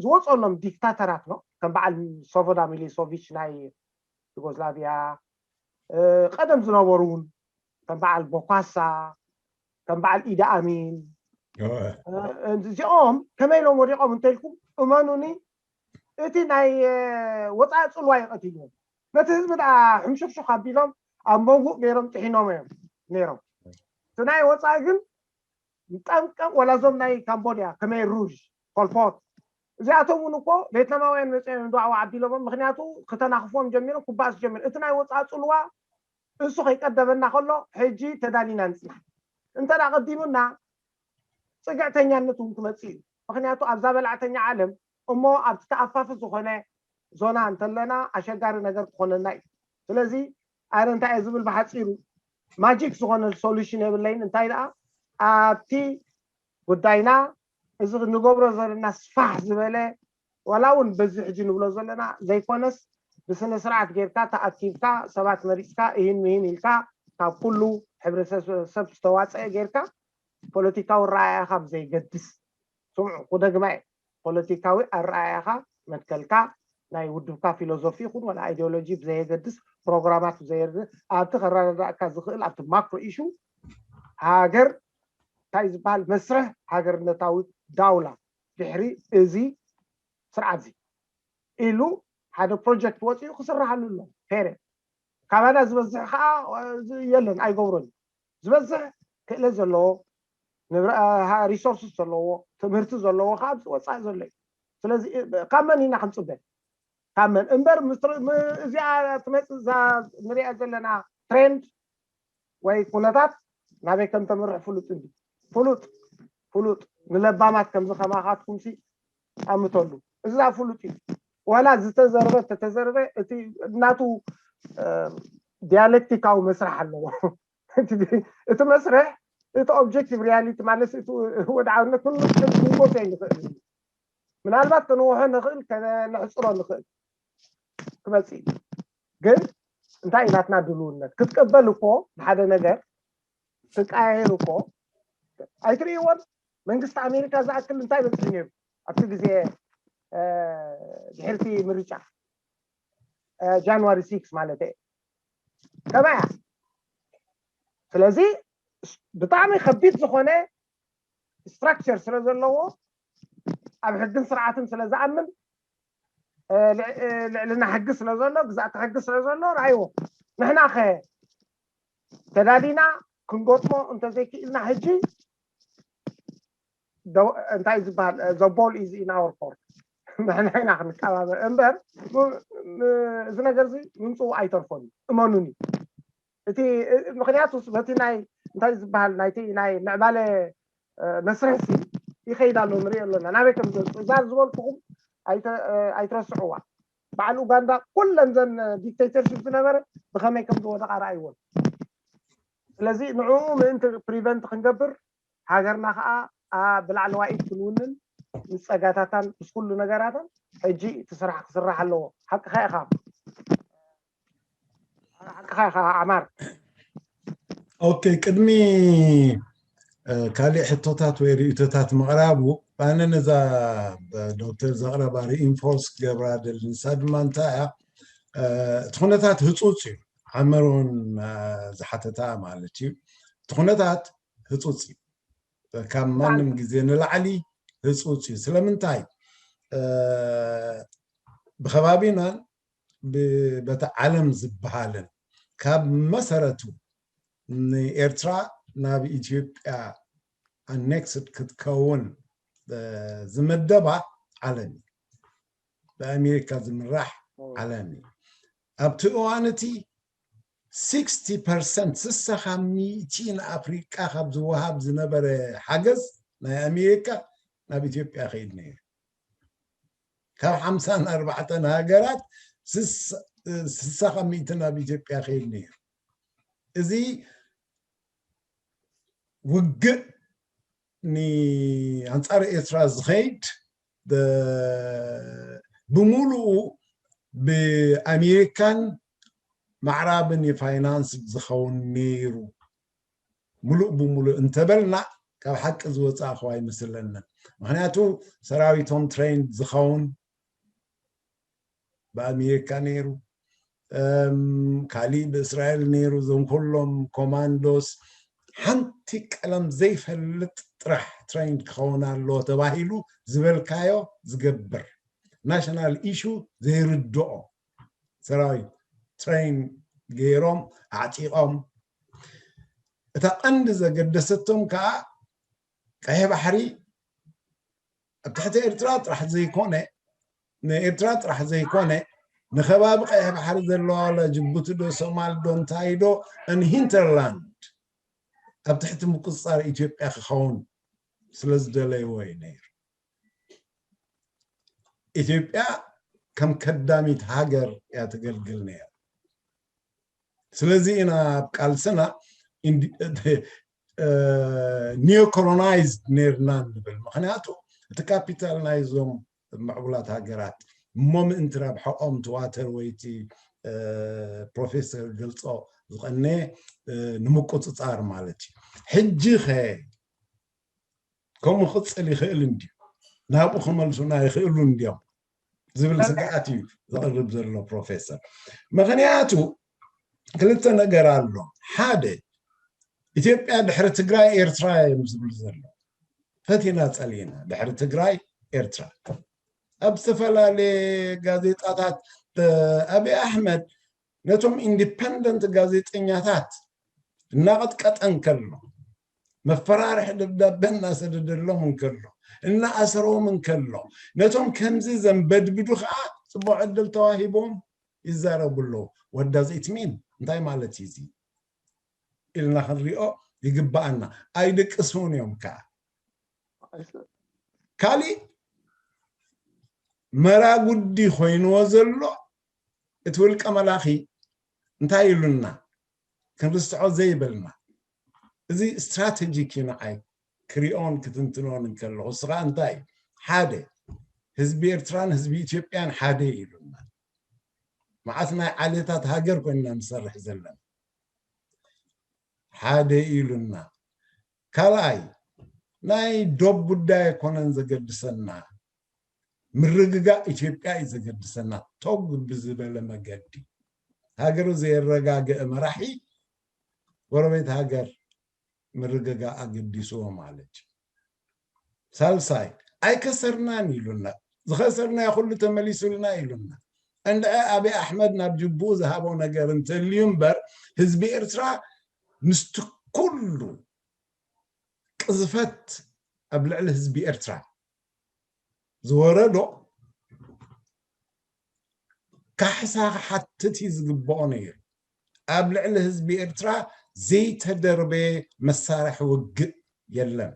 ዝወፀሎም ዲክታተራት ነው ከም በዓል ሶቮዳ ሚሊሶቪች ናይ ዩጎስላቪያ፣ ቀደም ዝነበሩ እውን ከም በዓል ቦኳሳ፣ ከም በዓል ኢዳ ኣሚን፣ እዚኦም ከመይ ኢሎም ወዲቖም እንተልኩም እመኑኒ፣ እቲ ናይ ወፃኢ ፅልዋ ይቐትልዎም። ነቲ ህዝቢ ደኣ ሕምሹክሹክ ኣቢሎም ኣብ መንጉእ ገይሮም ጥሒኖም እዮም ነይሮም። እቲ ናይ ወፃኢ ግን ጠምቀም ወላ እዞም ናይ ካምቦድያ ከመይ ሩዥ ኮልፖት እዚኣቶም እውን እኮ ቬትናማውያን መፅኦም ዳዕዋ ኣቢሎሞም። ምክንያቱ ክተናኽፎም ጀሚሮም ክባእስ ጀሚሩ። እቲ ናይ ወፃኢ ፅልዋ እሱ ከይቀደመና ከሎ ሕጂ ተዳሊና ንፅናሕ። እንተ ደኣ ቀዲሙና ፅግዕተኛነት እውን ክመፅእ እዩ። ምክንያቱ ኣብዛ በላዕተኛ ዓለም እሞ ኣብቲ ተኣፋፊ ዝኾነ ዞና እንተለና ኣሸጋሪ ነገር ክኾነና እዩ። ስለዚ ኣነ እንታይ እየ ዝብል ብሓፂሩ ማጂክ ዝኾነ ሶሉሽን የብለይን። እንታይ ደኣ ኣብቲ ጉዳይና እዚ ንገብሮ ዘለና ስፋሕ ዝበለ ዋላ እውን በዚ ሕጂ ንብሎ ዘለና ዘይኮነስ ብስነ ስርዓት ጌርካ ተኣኪብካ ሰባት መሪፅካ እሂን ምሂን ኢልካ ካብ ኩሉ ሕብረተሰብ ዝተዋፀአ ጌርካ ፖለቲካዊ ረኣያኻ ብዘይገድስ ስምዑ ክደግማ እየ ፖለቲካዊ ኣረኣያኻ መትከልካ ናይ ውድብካ ፊሎዞፊ ይኹን ዋላ ኣይዲዮሎጂ ብዘየገድስ ፕሮግራማት ብዘየገድስ ኣብቲ ከረዳዳእካ ዝኽእል ኣብቲ ማክሮ ኢሹ ሃገር እንታይ ዝበሃል መስርሕ ሃገርነታዊ ዳውላ ድሕሪ እዚ ስርዓት እዚ ኢሉ ሓደ ፕሮጀክት ወፂኡ ክስርሓሉ ኣሎ። ፔሬድ። ካባና ዝበዝሕ ከዓ የለን ኣይገብሮን። ዝበዝሕ ክእለት ዘለዎ ሪሶርስስ ዘለዎ ትምህርቲ ዘለዎ ከዓ ኣብዚ ወፃኢ ዘሎ እዩ። ስለዚ ካብ መን ኢና ክንፅበ? ካብ መን እምበር እዚኣ ትመፅእ እዛ ንሪኣ ዘለና ትሬንድ ወይ ኩነታት ናበይ ከም ተምርሕ ፍሉጥ እንዲ ፍሉጥ ፍሉጥ ንለባማት ከምዚ ከማኻትኩም ሲ ኣምተሉ እዛ ፍሉጥ እዩ። ዋላ ዝተዘርበ ተተዘርበ እቲ ናቱ ዲያሌክቲካዊ መስርሕ ኣለዎ። እቲ መስርሕ እቲ ኦብጀክቲቭ ሪያሊቲ ማለት እቲ ወድዓውነት ክንጎሶ ይንኽእል። ምናልባት ከንውሖ ንኽእል ከነሕፅሮ ንኽእል ክመፅእ እዩ። ግን እንታይ ናትና ድልውነት ክትቀበል እኮ ንሓደ ነገር ትቃየር እኮ ኣይትርእይዎን። መንግስቲ ኣሜሪካ ዝኣክል እንታይ በፅሑ ነይሩ ኣብቲ ግዜ ድሕርቲ ምርጫ ጃንዋሪ ሲክስ ማለት እየ ከማያ። ስለዚ ብጣዕሚ ከቢድ ዝኾነ ስትራክቸር ስለ ዘለዎ ኣብ ሕግን ስርዓትን ስለ ዝኣምን ልዕልና ሕጊ ስለ ዘሎ ግዛእቲ ሕጊ ስለ ዘሎ ርኣይዎ። ንሕና ከ ተዳሊና ክንገጥሞ እንተዘይክኢልና ሕጂ እንታይ ዝበሃል the ball is in our court ንሕና ኢና ክንቀባበል እምበር እዚ ነገር እዚ ምምፅኡ ኣይተርፎን እዩ። እመኑኒ። እቲ ምክንያቱ በቲ ናይ እንታይ ዝበሃል ናይቲ ናይ ምዕባለ መስርሕ ሲ ይኸይድ ኣሎ ንሪኦ ኣለና ናበይ ከም ዘምፅእ እዛ ዝበልኩኹም ኣይትረስዕዋ። በዓል ኡጋንዳ ኩለን ዘን ዲክቴተርሽፕ ዝነበረ ብኸመይ ከም ዝወደቓ ረኣይዎን። ስለዚ ንዕኡ ምእንቲ ፕሪቨንት ክንገብር ሃገርና ከዓ ብላዕለዋይ ኢድ ክንውንን ምስ ፀጋታታን ምስ ኩሉ ነገራትን ሕጂ እቲ ስራሕ ክስራሕ ኣለዎ። ሓቅኻ ኢኻ ሓቅኻ ኢኻ ዓማር። ኦኬ ቅድሚ ካልእ ሕቶታት ወይ ርእቶታት ምቕራቡ ኣነ ነዛ ዶክተር ዘቕረባ ሪኢንፎርስ ክገብራ ደሊ ንሳ ድማ እንታይ እያ እቲ ኩነታት ህፁፅ እዩ። ዓመር እውን ዝሓተታ ማለት እዩ። እቲ ኩነታት ህፁፅ እዩ። ካብ ማንም ግዜ ንላዕሊ ህፁፅ እዩ። ስለምንታይ? ብከባቢናን በቲ ዓለም ዝበሃልን ካብ መሰረቱ ንኤርትራ ናብ ኢትዮጵያ ኣኔክስድ ክትከውን ዝመደባ ዓለም እዩ። ብኣሜሪካ ዝምራሕ ዓለም እዩ። ኣብቲ እዋን እቲ ስሳ ካብ ሚእቲ ንኣፍሪቃ ካብ ዝወሃብ ዝነበረ ሓገዝ ናይ ኣሜሪካ ናብ ኢትዮጵያ ከይድ ነይሩ። ካብ ሓምሳን ኣርባዕተን ሃገራት ስሳ ካብ ሚእቲ ናብ ኢትዮጵያ ከይድ ነይሩ። እዚ ውግእ ንኣንጻር ኤርትራ ዝኸይድ ብምሉኡ ብኣሜሪካን ማዕራብን የፋይናንስ ዝኸውን ነይሩ። ሙሉእ ብሙሉእ እንተበልና ካብ ሓቂ ዝወፃእኹ ኣይመስለንን። ምክንያቱ ሰራዊቶም ትሬን ዝኸውን ብኣሜሪካ ነይሩ። ካሊእ ብእስራኤል ነይሩ። እዞም ኩሎም ኮማንዶስ ሓንቲ ቀለም ዘይፈልጥ ጥራሕ ትሬን ክኸውን ኣለዎ ተባሂሉ ዝበልካዮ ዝገብር ናሽናል ኢሹ ዘይርድኦ ሰራዊት ትሬን ገይሮም ኣዕጢቖም። እታ ቀንዲ ዘገደሰቶም ከዓ ቀይሕ ባሕሪ ኣብ ትሕቲ ኤርትራ ጥራሕ ዘይኮነ ንኤርትራ ጥራሕ ዘይኮነ ንከባቢ ቀይሕ ባሕሪ ዘለዋ ጅቡቲ ዶ ሶማል ዶ እንታይ ዶ ን ሂንተርላንድ ኣብ ትሕቲ ምቁፅፃር ኢትዮጵያ ክኸውን ስለ ዝደለይዎ እዩ ነይሩ። ኢትዮጵያ ከም ከዳሚት ሃገር እያ ተገልግል ነይራ። ስለዚ ኢና ኣብ ቃልስና ኒዮ ኮሎናይዝድ ነርና ንብል። ምክንያቱ እቲ ካፒታል ናይዞም ምዕቡላት ሃገራት እሞ ምእንቲ ረብሐኦም ትዋተር ወይቲ ፕሮፌሰር ገልፆ ዝቀነ ንምቁፅፃር ማለት እዩ። ሕጂ ከ ከምኡ ክቅፅል ይኽእል እንድዩ? ናብኡ ክመልሱና ይኽእሉ እንድዮም ዝብል ስግኣት እዩ ዘቕርብ ዘሎ ፕሮፌሰር። ምኽንያቱ ክልተ ነገር ኣሎ። ሓደ፣ ኢትዮጵያ ድሕሪ ትግራይ ኤርትራ እዮም ዝብሉ ዘሎ። ፈቲና ጸሊእና ድሕሪ ትግራይ ኤርትራ። ኣብ ዝተፈላለየ ጋዜጣታት ኣብይ ኣሕመድ ነቶም ኢንዲፐንደንት ጋዜጠኛታት እናቐጥቀጠ እንከሎ፣ መፈራርሒ ደብዳበ እናሰደደሎም እንከሎ፣ እናኣሰሮም እንከሎ፣ ነቶም ከምዚ ዘንበድብዱ ከዓ ፅቡቅ ዕድል ተዋሂቦም ይዛረቡ ኣለዉ። What does it mean? እንታይ ማለት እዩ እዚ ኢልና ክንሪኦ ይግባኣና። ኣይድቅሱን እዮም ከዓ። ካሊእ መራጉዲ ኮይንዎ ዘሎ እቲ ውልቀ መላኺ እንታይ ኢሉና ክንርስዖ ዘይበልና፣ እዚ ስትራቴጂክ እዩ ንዓይ ክሪኦን ክትንትኖን እንከለኹ። ንስኻ እንታይ እዩ? ሓደ፣ ህዝቢ ኤርትራን ህዝቢ ኢትዮጵያን ሓደ ኢሉና። መዓት ናይ ዓሌታት ሃገር ኮይንና ንሰርሕ ዘለና ሓደ ኢሉና። ካልኣይ፣ ናይ ዶብ ጉዳይ ኣይኮነን ዘገድሰና፣ ምርግጋእ ኢትዮጵያ እዩ ዘገድሰና። ቶግ ብዝበለ መገዲ ሃገሩ ዘየረጋገአ መራሒ ጎረቤት ሃገር ምርግጋእ ኣገዲስዎ ማለት እዩ። ሳልሳይ፣ ኣይከሰርናን ኢሉና፣ ዝኸሰርናዮ ኩሉ ተመሊሱልና ኢሉና። እንድዐ ኣብይ ኣሕመድ ናብ ጅቡኡ ዝሃቦ ነገር እንተልዩ እምበር ህዝቢ ኤርትራ ምስቲ ኩሉ ቅዝፈት ኣብ ልዕሊ ህዝቢ ኤርትራ ዝወረዶ ካሕሳ ክሓትት እዩ ዝግብኦ ነይሩ። ኣብ ልዕሊ ህዝቢ ኤርትራ ዘይተደርበየ መሳርሒ ውግእ የለን።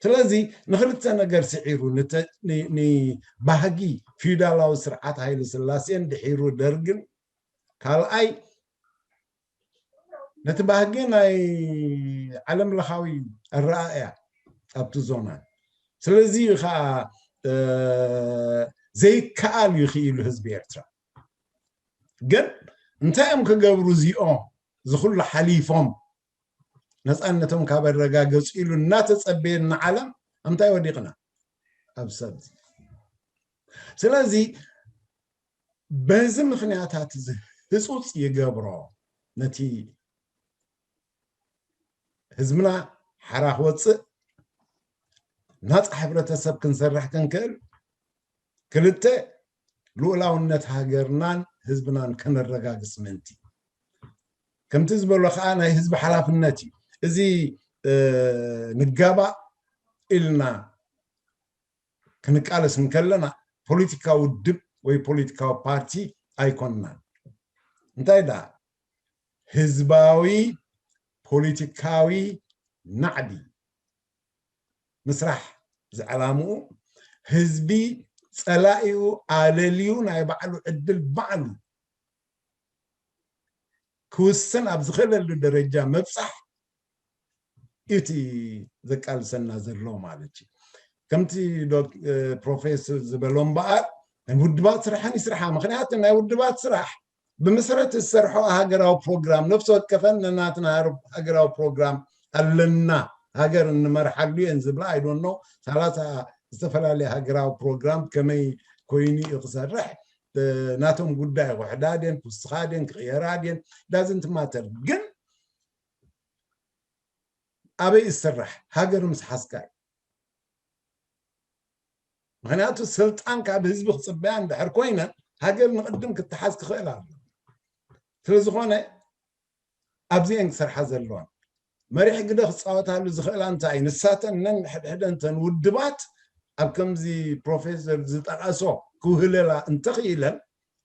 ስለዚ ንክልተ ነገር ስዒሩ፣ ንባህጊ ፊውዳላዊ ስርዓት ሃይለ ስላሴን ድሒሩ ደርግን፣ ካልኣይ ነቲ ባህጊ ናይ ዓለም ለኻዊ ኣረኣእያ ኣብቲ ዞና። ስለዚ ከዓ ዘይከኣል እዩ ክኢሉ ህዝቢ ኤርትራ። ግን እንታይ እዮም ክገብሩ እዚኦም ዝኩሉ ሓሊፎም ነፃነቶም ካብ ኣረጋገፁ ኢሉ እናተፀበየ ንዓለም ኣምታይ ወዲቕና ኣብ ሰብ። ስለዚ በዚ ምክንያታት እዚ ህፁፅ ይገብሮ ነቲ ህዝብና ሓራ ክወፅእ፣ ናፃ ሕብረተሰብ ክንሰርሕ ክንክእል፣ ክልተ፣ ልኡላውነት ሃገርናን ህዝብናን ከነረጋግፅ ምእንቲ። ከምቲ ዝበሎ ከዓ ናይ ህዝቢ ሓላፍነት እዩ። እዚ ንጋባእ ኢልና ክንቃለስ እንከለና ፖለቲካዊ ውድብ ወይ ፖለቲካዊ ፓርቲ ኣይኮንናን። እንታይ ደኣ ህዝባዊ ፖለቲካዊ ናዕቢ ምስራሕ ዝዕላምኡ ህዝቢ ፀላኢኡ ኣለልዩ ናይ ባዕሉ ዕድል ባዕሉ ክውስን ኣብ ዝኽእለሉ ደረጃ ምብፃሕ እዩ እቲ ዘቃልሰና ዘሎ ማለት እዩ። ከምቲ ፕሮፌሰር ዝበሎ እምበኣር ናይ ውድባት ስራሕን ይስርሓ። ምክንያቱ ናይ ውድባት ስራሕ ብመሰረት ዝሰርሖ ሃገራዊ ፕሮግራም ነፍሲ ወከፈን ነናትና ሃገራዊ ፕሮግራም ኣለና፣ ሃገር እንመርሓሉ እየን ዝብላ ኣይዶኖ ሰላሳ ዝተፈላለየ ሃገራዊ ፕሮግራም ከመይ ኮይኑ እዩ ክሰርሕ ናቶም ጉዳይ ክውሕዳድን ክውስኻድን ክቕየራድን ዳዝንት ማተር ግን ኣበይ ዝስራሕ ሃገር ምስ ሓዝካ እዩ። ምክንያቱ ስልጣን ካብ ህዝቢ ክፅበያ እንድሕር ኮይነን ሃገር ንቕድም ክትሓዝ ክኽእል ኣሎ። ስለዝኾነ ኣብዚአን ክሰርሓ ዘለዋን መሪሕ ግደ ክፃወታሉ ዝኽእላ እንታይ ንሳተን ነን ሕድሕደንተን ውድባት ኣብ ከምዚ ፕሮፌሰር ዝጠቐሶ ክውህለላ እንተኽኢለን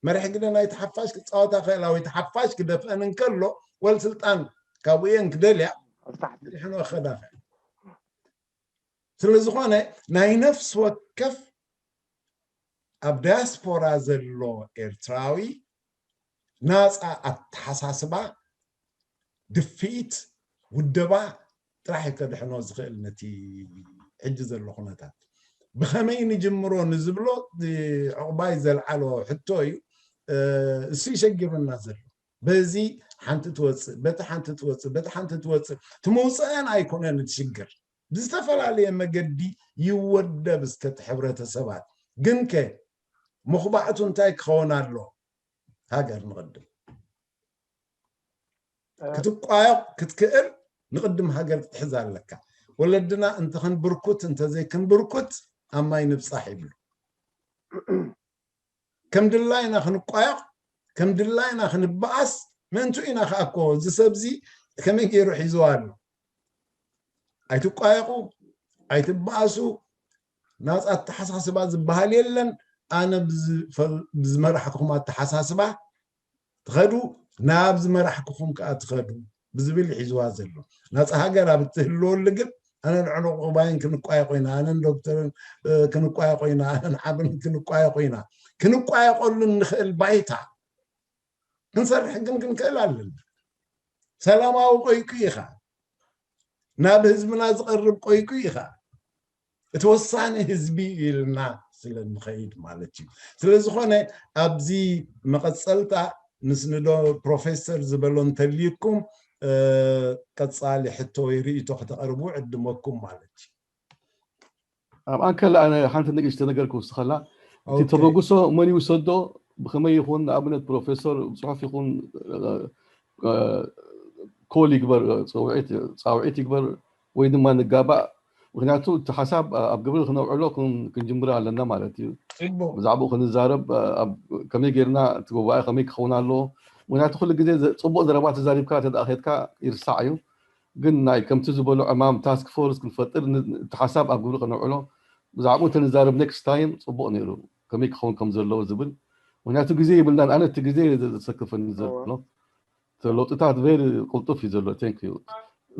መሪሕ ግደ ናይቲ ሓፋሽ ክፃወታ ክእላ ወይ ሓፋሽ ክደፍአን እንከሎ ወል ስልጣን ካብኡ እየን ክደልያ ድሕኖ ከዳፍዐ ስለዝኾነ ናይ ነፍሲ ወከፍ ኣብ ዳያስፖራ ዘሎ ኤርትራዊ ናፃ ኣተሓሳስባ ድፍኢት ውደባ ጥራሕ ከድሕኖ ዝኽእል ነቲ ሕጂ ዘሎ ኩነታት ብኸመይ ንጅምሮ ንዝብሎ ዕቑባይ ዘልዓሎ ሕቶ እዩ። እሱ ይሸግርና ዘሎ በዚ ሓንቲ ትወፅእ በቲ ሓንቲ ትወፅእ በቲ ሓንቲ ትወፅእ ትመውፅአን ኣይኮነን እቲ ሽግር ብዝተፈላለየ መገዲ ይወደብ እስከ እቲ ሕብረተሰባት ግን ከ ምኹባዕቱ እንታይ ክኸውን ኣሎ ሃገር ንቕድም ክትቋየቕ ክትክእል ንቕድም ሃገር ክትሕዝ ኣለካ ወለድና እንተኽንብርኩት እንተዘይክንብርኩት ኣብ ማይ ንብፃሕ ይብሉ ከም ድላይና ክንቋየቕ ከም ድላይና ክንበኣስ ምእንቱ ኢና ከኣኮ እዚ ሰብዚ ከመይ ገይሩ ሒዝዋ ኣሎ ኣይትቋየቑ ኣይትበኣሱ ናፃ ኣተሓሳስባ ዝበሃል የለን ኣነ ብዝመራሕኩም ኣተሓሳስባ ትኸዱ ናብ ዝመራሕኩኹም ከዓ ትኸዱ ብዝብል ሒዝዋ ዘሎ ናፃ ሃገር ኣብ እትህልወሉ ግን ኣነን ዕንቁባይን ክንቋየቆ ኢና ኣነን ዶክተርን ክንቋየቆ ኢና ኣነን ሓብን ክንቋየቆ ኢና ክንቋየቆሉ እንኽእል ባይታ ክንሰርሕ ግን ክንክእል ኣለና ሰላማዊ ቆይቁ ኢኻ ናብ ህዝብና ዝቐርብ ቆይቁ ኢኻ እቲ ወሳኒ ህዝቢ ኢልና ስለ ንኸይድ ማለት እዩ ስለዝኾነ ኣብዚ መቐፀልታ ምስ ንዶ ፕሮፌሰር ዝበሎ እንተልዩኩም ቀፃሊ ሕቶ ወይ ርእቶ ከተቕርቡ ዕድመኩም ማለት እዩ ኣብ ኣንከል ኣነ ሓንቲ ንእሽተ ነገር ክውስኸላ እቲ ተበግሶ መን ይውሰዶ ብከመይ ይኹን ንኣብነት ፕሮፌሰር ብፅሑፍ ይኹን ኮል ይግበር ፃውዒት ይግበር ወይ ድማ ንጋባእ ምክንያቱ እቲ ሓሳብ ኣብ ግብሪ ክነውዕሎ ክንጅምር ኣለና ማለት እዩ ብዛዕባኡ ክንዛረብ ከመይ ጌርና እቲ ጉባኤ ከመይ ክኸውን ኣለዎ ምክንያቱ ኩሉ ግዜ ፅቡቅ ዘረባ ተዛሪብካ ተዳኸትካ ይርሳዕ እዩ ግን ናይ ከምቲ ዝበሎ ዕማም ታስክ ፎርስ ክንፈጥር እቲ ሓሳብ ኣብ ግብሪ ከነውዕሎ ብዛዕባኡ እንተንዛረብ ኔክስት ታይም ፅቡቅ ነይሩ ከመይ ክኸውን ከም ዘለዎ ዝብል ምክንያቱ ግዜ ይብልናን ኣነ እቲ ግዜ ዘሰክፈኒ ዘሎ ለውጥታት ቨሪ ቅልጡፍ እዩ ዘሎ ቴንክ ዩ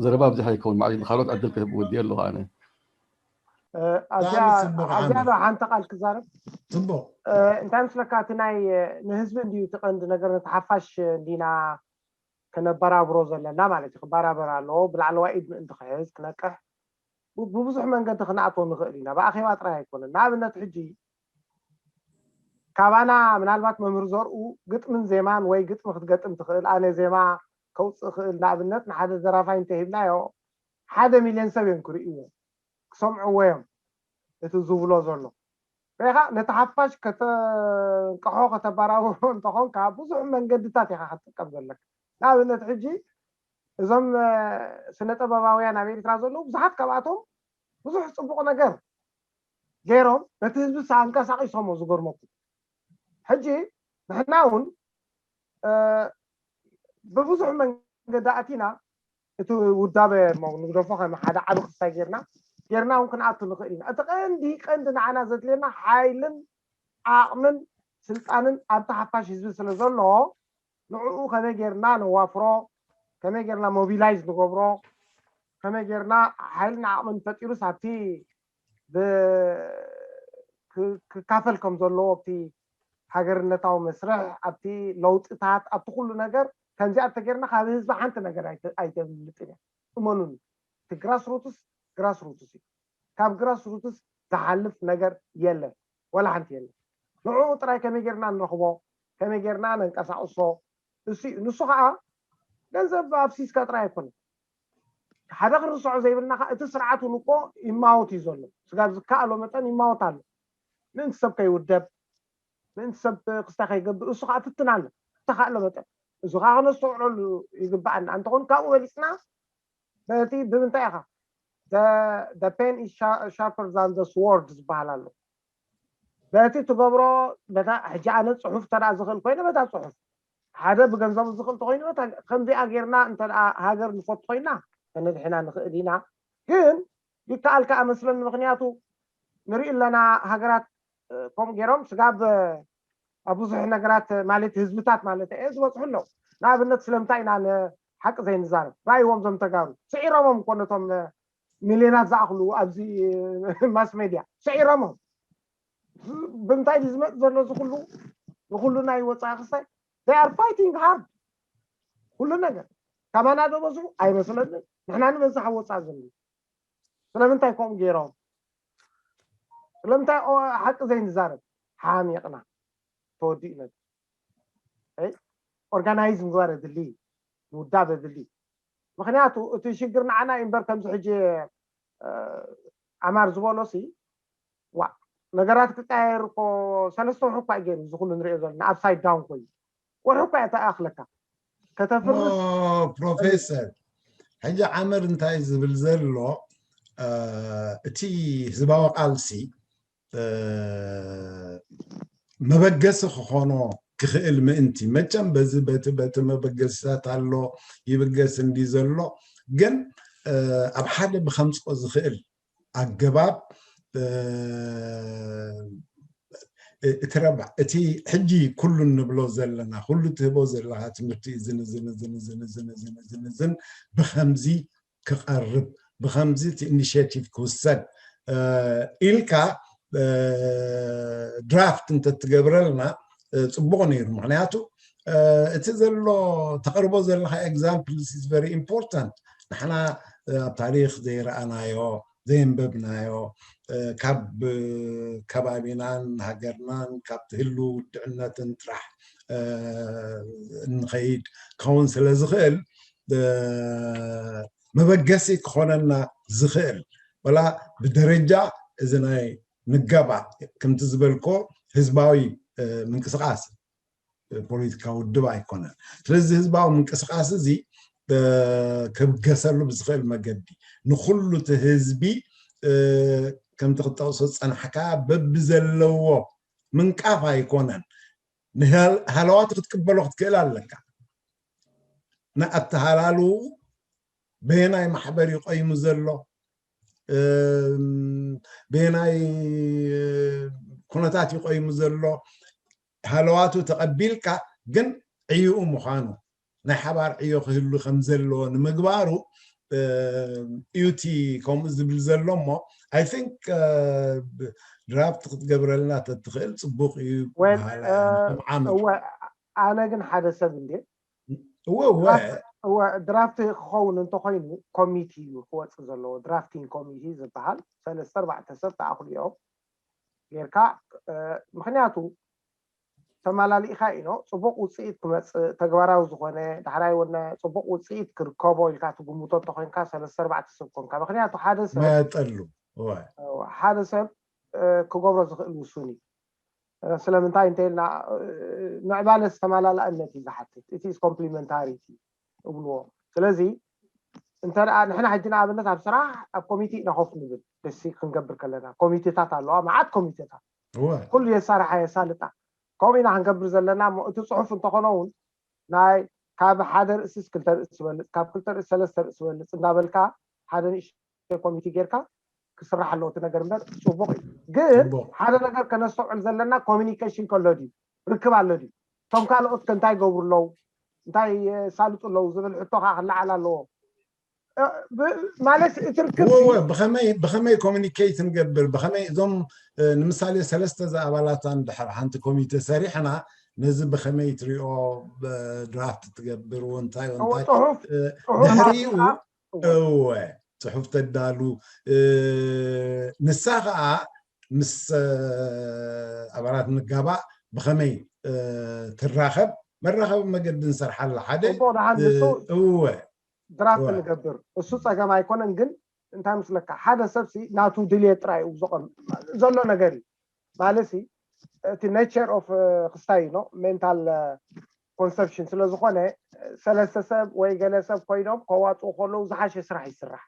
ዘረባ ኣብዚ ሃይከውን ማዕሪ ካልኦት ዕድል ክህብ ወዲ ኣለኹ ኣነ ኣዚያ ዶ ሓንቲ ቃል ክዛረብ ፅቡቅ እንታይ ምስለካ እቲ ናይ ንህዝቢ እንድዩ እቲ ቀንዲ ነገር ነቲ ሓፋሽ እንዲና ክነበራብሮ ዘለና ማለት እዩ ክበራበር ኣለዎ ብላዕለዋይ ኢድ ምእንቲ ክሕዝ ክነቅሕ ብብዙሕ መንገዲ ክነኣትዎ ንኽእል ኢና ብኣኼባ ጥራይ ኣይኮነን ንኣብነት ሕጂ ካባና ምናልባት መምህር ዘርኡ ግጥምን ዜማን ወይ ግጥሚ ክትገጥም ትኽእል ኣነ ዜማ ከውፅእ ክእል ንኣብነት ንሓደ ዘራፋይ እንተሂብናዮ ሓደ ሚልዮን ሰብ እዮም ክርእይዎ ክሰምዕዎ እዮም እቲ ዝብሎ ዘሎ ሬኻ ነቲ ሓፋሽ ከተንቅሖ ከተበራብሮ እንተኾንካ ብዙሕ መንገድታት ኢኻ ክትጥቀም ዘለካ ንኣብነት ሕጂ እዞም ስነ ጥበባውያን ኣብ ኤርትራ ዘለዉ ብዙሓት ካብኣቶም ብዙሕ ፅቡቕ ነገር ገይሮም ነቲ ህዝቢ ኣንቀሳቒሶሞ። ዝገርመኩም ሕጂ ንሕና እውን ብብዙሕ መንገዲ ኣቲና እቲ ውዳበ ንግደፎ ከም ሓደ ዓቢ ክስታይ ጌርና ጌርና እውን ክንኣቱ ንኽእል ኢና። እቲ ቀንዲ ቀንዲ ንዓና ዘድልየና ሓይልን ዓቕምን ስልጣንን ኣብቲ ሓፋሽ ህዝቢ ስለ ዘሎ ንዕኡ ከመይ ጌርና ነዋፍሮ፣ ከመይ ጌርና ሞቢላይዝ ንገብሮ፣ ከመይ ጌርና ሓይልን ዓቕምን ፈጢሩስ ኣብቲ ክካፈል ከም ዘለዎ ኣብቲ ሃገርነታዊ መስርሕ ኣብቲ ለውጥታት ኣብቲ ኩሉ ነገር ከምዚኣ እንተጌርና ካብ ህዝቢ ሓንቲ ነገር ኣይተምልጥን እያ። እመኑኒ፣ እቲ ግራስ ሩትስ ግራስ ሩትስ እዩ። ካብ ግራስ ሩትስ ዝሓልፍ ነገር የለን፣ ወላ ሓንቲ የለን። ንዕኡ ጥራይ ከመይ ጌርና ንረኽቦ፣ ከመይ ጌርና ነንቀሳቕሶ፣ እሱ እዩ። ንሱ ከዓ ገንዘብ ኣብሲስካ ጥራይ ኣይኮነን። ሓደ ክንርስዖ ዘይብልና ከዓ እቲ ስርዓት እውን እኮ ይማወት እዩ ዘሎ። ስጋብ ዝከኣሎ መጠን ይማወት ኣሎ። ምእንቲ ሰብ ከይውደብ፣ ምእንቲ ሰብ ክስታይ ከይገብር እሱ ከዓ ፍትን ኣሎ። ዝተኻእሎ መጠን እዚ ከዓ ክነስተውዕለሉ ይግባኣና። እንተኾን ካብኡ በሊፅና በቲ ብምንታይ ኢኻ pen is sharper than the sword ዝበሃል ኣሎ። በቲ ትገብሮ በታ ሕጂ ኣነ ፅሑፍ ተደኣ ዝኽእል ኮይነ በታ ፅሑፍ ሓደ ብገንዘቡ ዝኽእል ተኮይኑ ከምዚኣ ጌርና እንተ ሃገር ንፈት ኮይና ከነድሕና ንኽእል ኢና። ግን ይከኣል ከዓ መስለኒ። ምክንያቱ ንርኢ ኣለና ሃገራት ከምኡ ገይሮም ስጋብ ኣብ ብዙሕ ነገራት ማለት ህዝብታት ማለት እየ ዝበፅሑ ኣለዉ። ንኣብነት ስለምንታይ ኢና ንሓቂ ዘይንዛረብ? ራእይዎም ዞም ተጋሩ ስዒሮሞም እኮ ነቶም ሚልዮናት ዝኣኽሉ ኣብዚ ማስ ሜድያ ስዒሮሞም። ብምንታይ ድዩ ዝመፅ ዘሎ እዚ ኩሉ ንኩሉ ናይ ወፃኢ ክስታይ? They are fighting hard ኩሉ ነገር ካማና ዶ በዝሑ ኣይመስለንን። ንሕና ንበዝሕ ኣብ ወፃኢ ዘሎ ስለምንታይ ከምኡ ገይሮም? ስለምንታይ ሓቂ ዘይንዛረብ? ሓሚቕና ተወዲኡ ነገር ኦርጋናይዝ ምግባር የድሊ፣ ምውዳብ የድሊ። ምክንያቱ እቲ ሽግር ንዓና እዩ እምበር ከምዚ ሕጂ ኣማር ዝበሎ ሲ ዋ ነገራት ክቀያየር እኮ ሰለስተ ወርሒ እኳ እዩ ገይሩ። እዚ ኩሉ ንሪኦ ዘለና ኣፕሳይድ ዳውን ኮይኑ ወርሒ እኳ እያ ተኣኽለካ ከተፍርስ። ፕሮፌሰር ሕጂ ዓመር እንታይ ዝብል ዘሎ እቲ ህዝባዊ ቃልሲ መበገሲ ክኾኖ ክኽእል ምእንቲ መቸም በዚ በቲ በቲ መበገሲታት ኣሎ ይብገስ እንዲ ዘሎ ግን ኣብ ሓደ ብከምፅኦ ዝኽእል ኣገባብ እቲ ረባ እቲ ሕጂ ኩሉ እንብሎ ዘለና ኩሉ ትህቦ ዘለካ ትምህርቲ ዝንዝንዝንዝንዝንዝንዝንዝን ብከምዚ ክቐርብ ብከምዚ እቲ ኢኒሽቲቭ ክውሰድ ኢልካ ድራፍት እንተትገብረልና ፅቡቕ ነይሩ። ምክንያቱ እቲ ዘሎ ተቕርቦ ዘለካ example is very important። ንሕና ኣብ ታሪክ ዘይረኣናዮ ዘየንበብናዮ ካብ ከባቢናን ሃገርናን ካብ ትህሉ ውድዕነትን ጥራሕ እንኸይድ ክኸውን ስለ ዝኽእል መበገሲ ክኾነና ዝኽእል ወላ ብደረጃ እዚ ናይ ንገባ ከምቲ ዝበልኮ ህዝባዊ ምንቅስቃስ ፖለቲካ ውድብ ኣይኮነን። ስለዚ ህዝባዊ ምንቅስቃስ እዚ ክብገሰሉ ብዝኽእል መገዲ ንኩሉ እቲ ህዝቢ ከምቲ ክትጠቕሶ ዝፀናሕካ በብዘለዎ ምንቃፍ ኣይኮነን። ንሃለዋቱ ክትቅበሎ ክትክእል ኣለካ። ንኣተሃላልው በየናይ ማሕበር እዩ ቆይሙ ዘሎ፣ በየናይ ኩነታት እዩ ቆይሙ ዘሎ፣ ሃለዋቱ ተቐቢልካ ግን ዕይኡ ምዃኑ ናይ ሓባር ዕዮ ክህሉ ከም ዘለዎ ንምግባሩ እዩ እቲ ከምኡ ዝብል ዘሎ እሞ I think ድራፍት ክትገብረልና ተትኽእል ፅቡቅ እዩ። ኣነ ግን ሓደ ሰብ እንዴ እወ እወ ድራፍት ክኸውን እንተኮይኑ ኮሚቲ እዩ ክወፅእ ዘለዎ። ድራፍቲንግ ኮሚቲ ዝበሃል ሰለስተ ኣርባዕተ ሰብ ተኣኽሉ እዮም ጌርካ ምክንያቱ ተመላሊእካ ኢኖ ፅቡቅ ውፅኢት ክመፅእ ተግባራዊ ዝኾነ ዳሕራይ ወነ ፅቡቅ ውፅኢት ክርከቦ ኢልካ ትግምቶ እንተኮይንካ ሰለስተ ኣርባዕተ ሰብ ኮንካ። ምክንያቱ ሓደ ሰብ መጠሉ ሓደ ሰብ ክገብሮ ዝኽእል ውሱን እዩ። ስለምንታይ እንተ ኢልና ምዕባለ ዝተመላላእነት እዩ ዝሓትት። እቲ ኮምፕሊመንታሪቲ እብልዎ ስለዚ እንተ ደኣ ንሕና ሕጂ ንኣብነት ኣብ ስራሕ ኣብ ኮሚቴ ኢና ኮፍ ንብል፣ ደሲ ክንገብር ከለና ኮሚቴታት ኣለዋ፣ መዓት ኮሚቴታት ኩሉ የሳርሓ የሳልጣ። ከምኡ ኢና ክንገብር ዘለና እሞ እቲ ፅሑፍ እንተኾነ እውን ናይ ካብ ሓደ ርእስስ ክልተ ርእሲ ዝበልፅ፣ ካብ ክልተ ርእሲ ሰለስተ ርእሲ ዝበልፅ እንዳበልካ ሓደ ንእሽተይ ኮሚቴ ጌርካ ክስራሕ ኣለዎ እቲ ነገር እምበር ፅቡቕ እዩ። ግን ሓደ ነገር ከነስተውዕል ዘለና ኮሚኒኬሽን ከሎ ድዩ ርክብ ኣሎ ድዩ? እቶም ካልኦት ከ እንታይ ይገብሩ ኣለዉ? እንታይ የሳልጡ ኣለዉ ዝብል ሕቶ ከዓ ክለዓል ኣለዎ። ማለት እቲ ርክብ ብኸመይ ኮሚኒኬት ንገብር? ብኸመይ እዞም ንምሳሌ ሰለስተ ዝኣባላት እንድሕር ሓንቲ ኮሚቴ ሰሪሕና ነዚ ብኸመይ ትሪኦ? ድራፍት ትገብር እንታይ እንታይ ድሕሪኡ እወ ፅሑፍ ተዳሉ ንሳ ከዓ ምስ ኣባላት ንጋባእ ብኸመይ ትራኸብ መራኸቢ መገዲ ንሰርሓላ ሓደ እወ ድራፍት ንገብር እሱ ፀገም ኣይኮነን። ግን እንታይ ምስለካ ሓደ ሰብ ሲ ናቱ ድልየት ጥራይ እዩ ዘሎ ነገር እዩ ማለት እቲ nature of ክስታይ ነው mental conception ስለዝኾነ ሰለስተ ሰብ ወይ ገለ ሰብ ኮይኖም ከዋፅኡ ከለዉ ዝሓሸ ስራሕ ይስራሕ።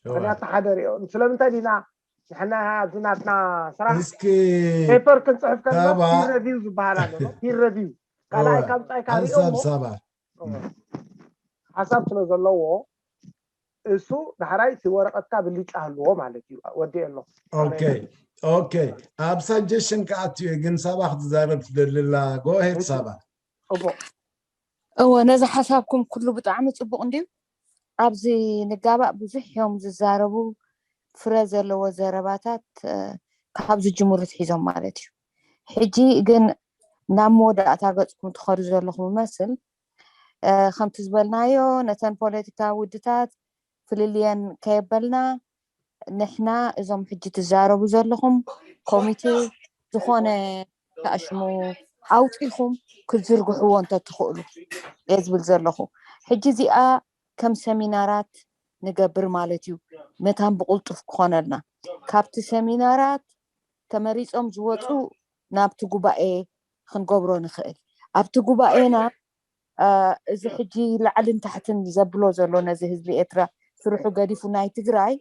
ምክንያቱ ሓደ ሪኦ ስለምንታይ ዲና ንሕና ኣብዚ ናትና ስራሕ እስኪ ፔፐር ክንፅሕፍ ከለና peer review ዝበሃል ኣሎ። Peer review ካልኣይ ካብ ምፃእካ ሪኦ ሓንሳብ ሳባ ሓሳብ ስለ ዘለዎ እሱ ዳሕራይ እቲ ወረቐትካ ብልጫ ህልዎ ማለት እዩ። ወዲኤ ኣለኹ። ኦኬ ኦኬ ኣብ suggestion ክኣቱ እየ ግን ሳባ ክትዛረብ ትደሊ ኣላ። Go ahead ሳባ። ፅቡቕ እወ ነዚ ሓሳብኩም ኩሉ ብጣዕሚ ፅቡቕ እንድዩ። ኣብዚ ንጋባእ ብዙሕ እዮም ዝዛረቡ ፍረ ዘለዎ ዘረባታት ካብ ዝጅምሩ ኣትሒዞም ማለት እዩ። ሕጂ ግን ናብ መወዳእታ ገፅኩም ትኸዱ ዘለኹም ይመስል። ከምቲ ዝበልናዮ ነተን ፖለቲካዊ ውድታት ፍልልየን ከየበልና ንሕና እዞም ሕጂ ትዛረቡ ዘለኹም ኮሚቴ ዝኾነ ተኣሽሙ ኣውፂኹም ክትዝርግሕዎ እንተትኽእሉ እየ ዝብል ዘለኹ። ሕጂ እዚኣ ከም ሰሚናራት ንገብር ማለት እዩ። መታን ብቕልጡፍ ክኾነልና ካብቲ ሰሚናራት ተመሪፆም ዝወፁ ናብቲ ጉባኤ ክንገብሮ ንኽእል። ኣብቲ ጉባኤና እዚ ሕጂ ላዕልን ታሕትን ዘብሎ ዘሎ ነዚ ህዝቢ ኤርትራ ስርሑ ገዲፉ ናይ ትግራይ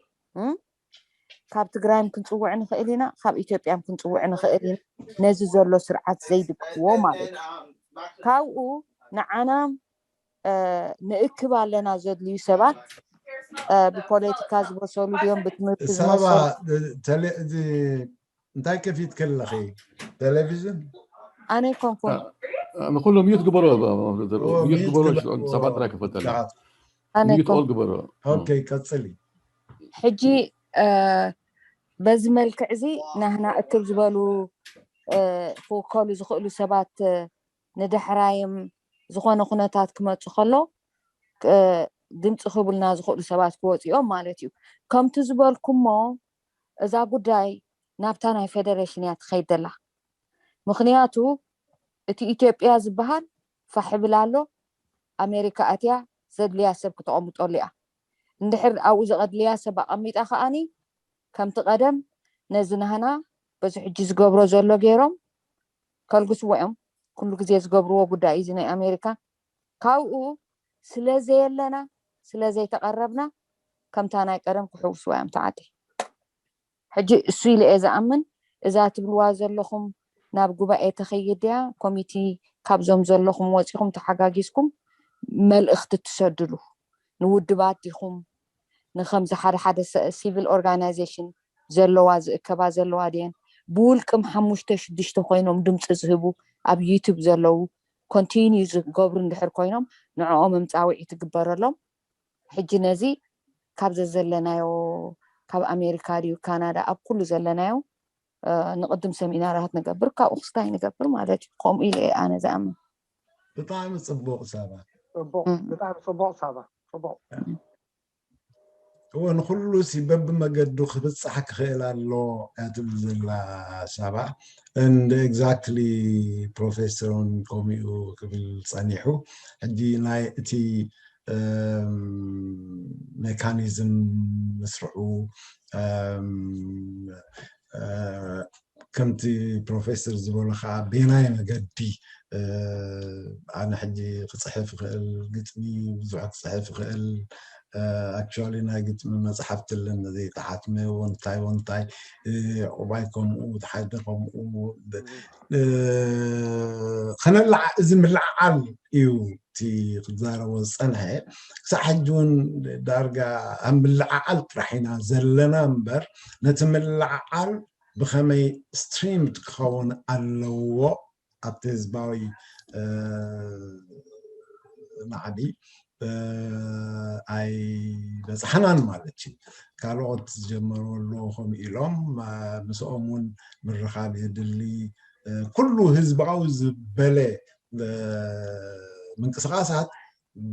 ካብ ትግራይም ክንፅውዕ ንኽእል ኢና፣ ካብ ኢትዮጵያም ክንፅውዕ ንኽእል ኢና። ነዚ ዘሎ ስርዓት ዘይድግፍዎ ማለት እዩ። ካብኡ ንዓና ንእክብ ኣለና ዘድልዩ ሰባት ብፖለቲካ ዝበሰሉ ድዮም ብትምህርቲ ሳባ ዝመሰሉ እዚ እንታይ ከፊት ከለኺ ቴሌቪዥን ኣነ ኣይኮንኩን ንኩሉ ሚዩት ግበሮ ሚዩት ግበሮ ሰባት ጥራይ ክፈተላ ኣነ ሚዩት ኦል ኣይኮንኩን ግበሮ ኦኬ ቀፅሊ ሕጂ በዚ መልክዕ እዚ ናህና እክብ ዝበሉ ክውከሉ ዝኽእሉ ሰባት ንድሕራይም ዝኾነ ኩነታት ክመፁ ከሎ ድምፂ ክብልና ዝኽእሉ ሰባት ክወፁ እዮም ማለት እዩ። ከምቲ ዝበልኩሞ እዛ ጉዳይ ናብታ ናይ ፌደሬሽን እያ ትኸይድ ዘላ። ምኽንያቱ እቲ ኢትዮጵያ ዝበሃል ፋሕ ይብል ኣሎ። ኣሜሪካ ኣትያ ዘድልያ ሰብ ክተቐምጠሉ እያ። እንድሕር ኣብኡ ዘቐድልያ ሰብ ኣቐሚጣ ከኣኒ ከምቲ ቀደም ነዚ ናህና በዚ ሕጂ ዝገብሮ ዘሎ ገይሮም ከልግስዎ እዮም። ኩሉ ግዜ ዝገብርዎ ጉዳይ እዩ እዚ ናይ ኣሜሪካ። ካብኡ ስለ ዘየለና ስለ ዘይተቐረብና ከምታ ናይ ቀደም ክሕውስዋ እዮም ተዓዲ። ሕጂ እሱ ኢለ እየ ዝኣምን። እዛ ትብልዋ ዘለኹም ናብ ጉባኤ ተኸይድ ድያ ኮሚቲ ካብዞም ዘለኹም ወፂኹም ተሓጋጊዝኩም መልእኽቲ ትሰድሉ ንውድባት ዲኹም ንከምዚ ሓደ ሓደ ሲቪል ኦርጋናይዜሽን ዘለዋ ዝእከባ ዘለዋ ድየን ብውልቅም ሓሙሽተ ሽዱሽተ ኮይኖም ድምፂ ዝህቡ ኣብ ዩቱብ ዘለዉ ኮንቲኒዩ ዝገብሩ እንድሕር ኮይኖም ንዕኦም እምፃውዒ ትግበረሎም። ሕጂ ነዚ ካብ ዘዘለናዮ ካብ ኣሜሪካ ድዩ ካናዳ ኣብ ኩሉ ዘለናዮ ንቅድም ሰሚናራት ንገብር ካብኡ ክስታይ ንገብር ማለት እዩ። ከምኡ ኢለ እየ ኣነ ዝኣምን። ብጣዕሚ ፅቡቅ ሳባ። ፅቡቅ ብጣዕሚ ፅቡቅ ሳባ ፅቡቅ። እወ ንኩሉ ሲ በብመገዱ ክብፃሕ ክኽእል ኣሎ እያ ትብል ዘላ ሳባ። And exactly ፕሮፌሰር እውን ከምኡ ክብል ፀኒሑ። ሕጂ ናይ እቲ ሜካኒዝም ምስርሑ ከምቲ ፕሮፌሰር ዝበሎ ከዓ ቤናይ መገዲ ኣነ ሕጂ ክፅሕፍ ይኽእል፣ ግጥሚ ብዙሕ ክፅሕፍ ይኽእል። ኣክቹዋሊ ናይ ግጥሚ መፅሓፍቲ ኣለኒ ዘይተሓትመ፣ ወንታይ ወንታይ፣ ዕቑባይ ከምኡ፣ ተሓደ ከምኡ። ከነላዓ እዚ ምልዓዓል እዩ እቲ ክዛረቦ ዝፀንሐ። ክሳዕ ሕጂ እውን ዳርጋ ኣብ ምልዓዓል ጥራሕ ኢና ዘለና እምበር፣ ነቲ ምልዓዓል ብኸመይ ስትሪምድ ክኸውን ኣለዎ ኣብቲ ህዝባዊ ናዕቢ ኣይበፅሓናን ማለት እዩ። ካልኦት ዝጀመሩ ኣለዉ ከምኡ ኢሎም፣ ምስኦም እውን ምርኻብ የድሊ። ኩሉ ህዝባዊ ዝበለ ምንቅስቃሳት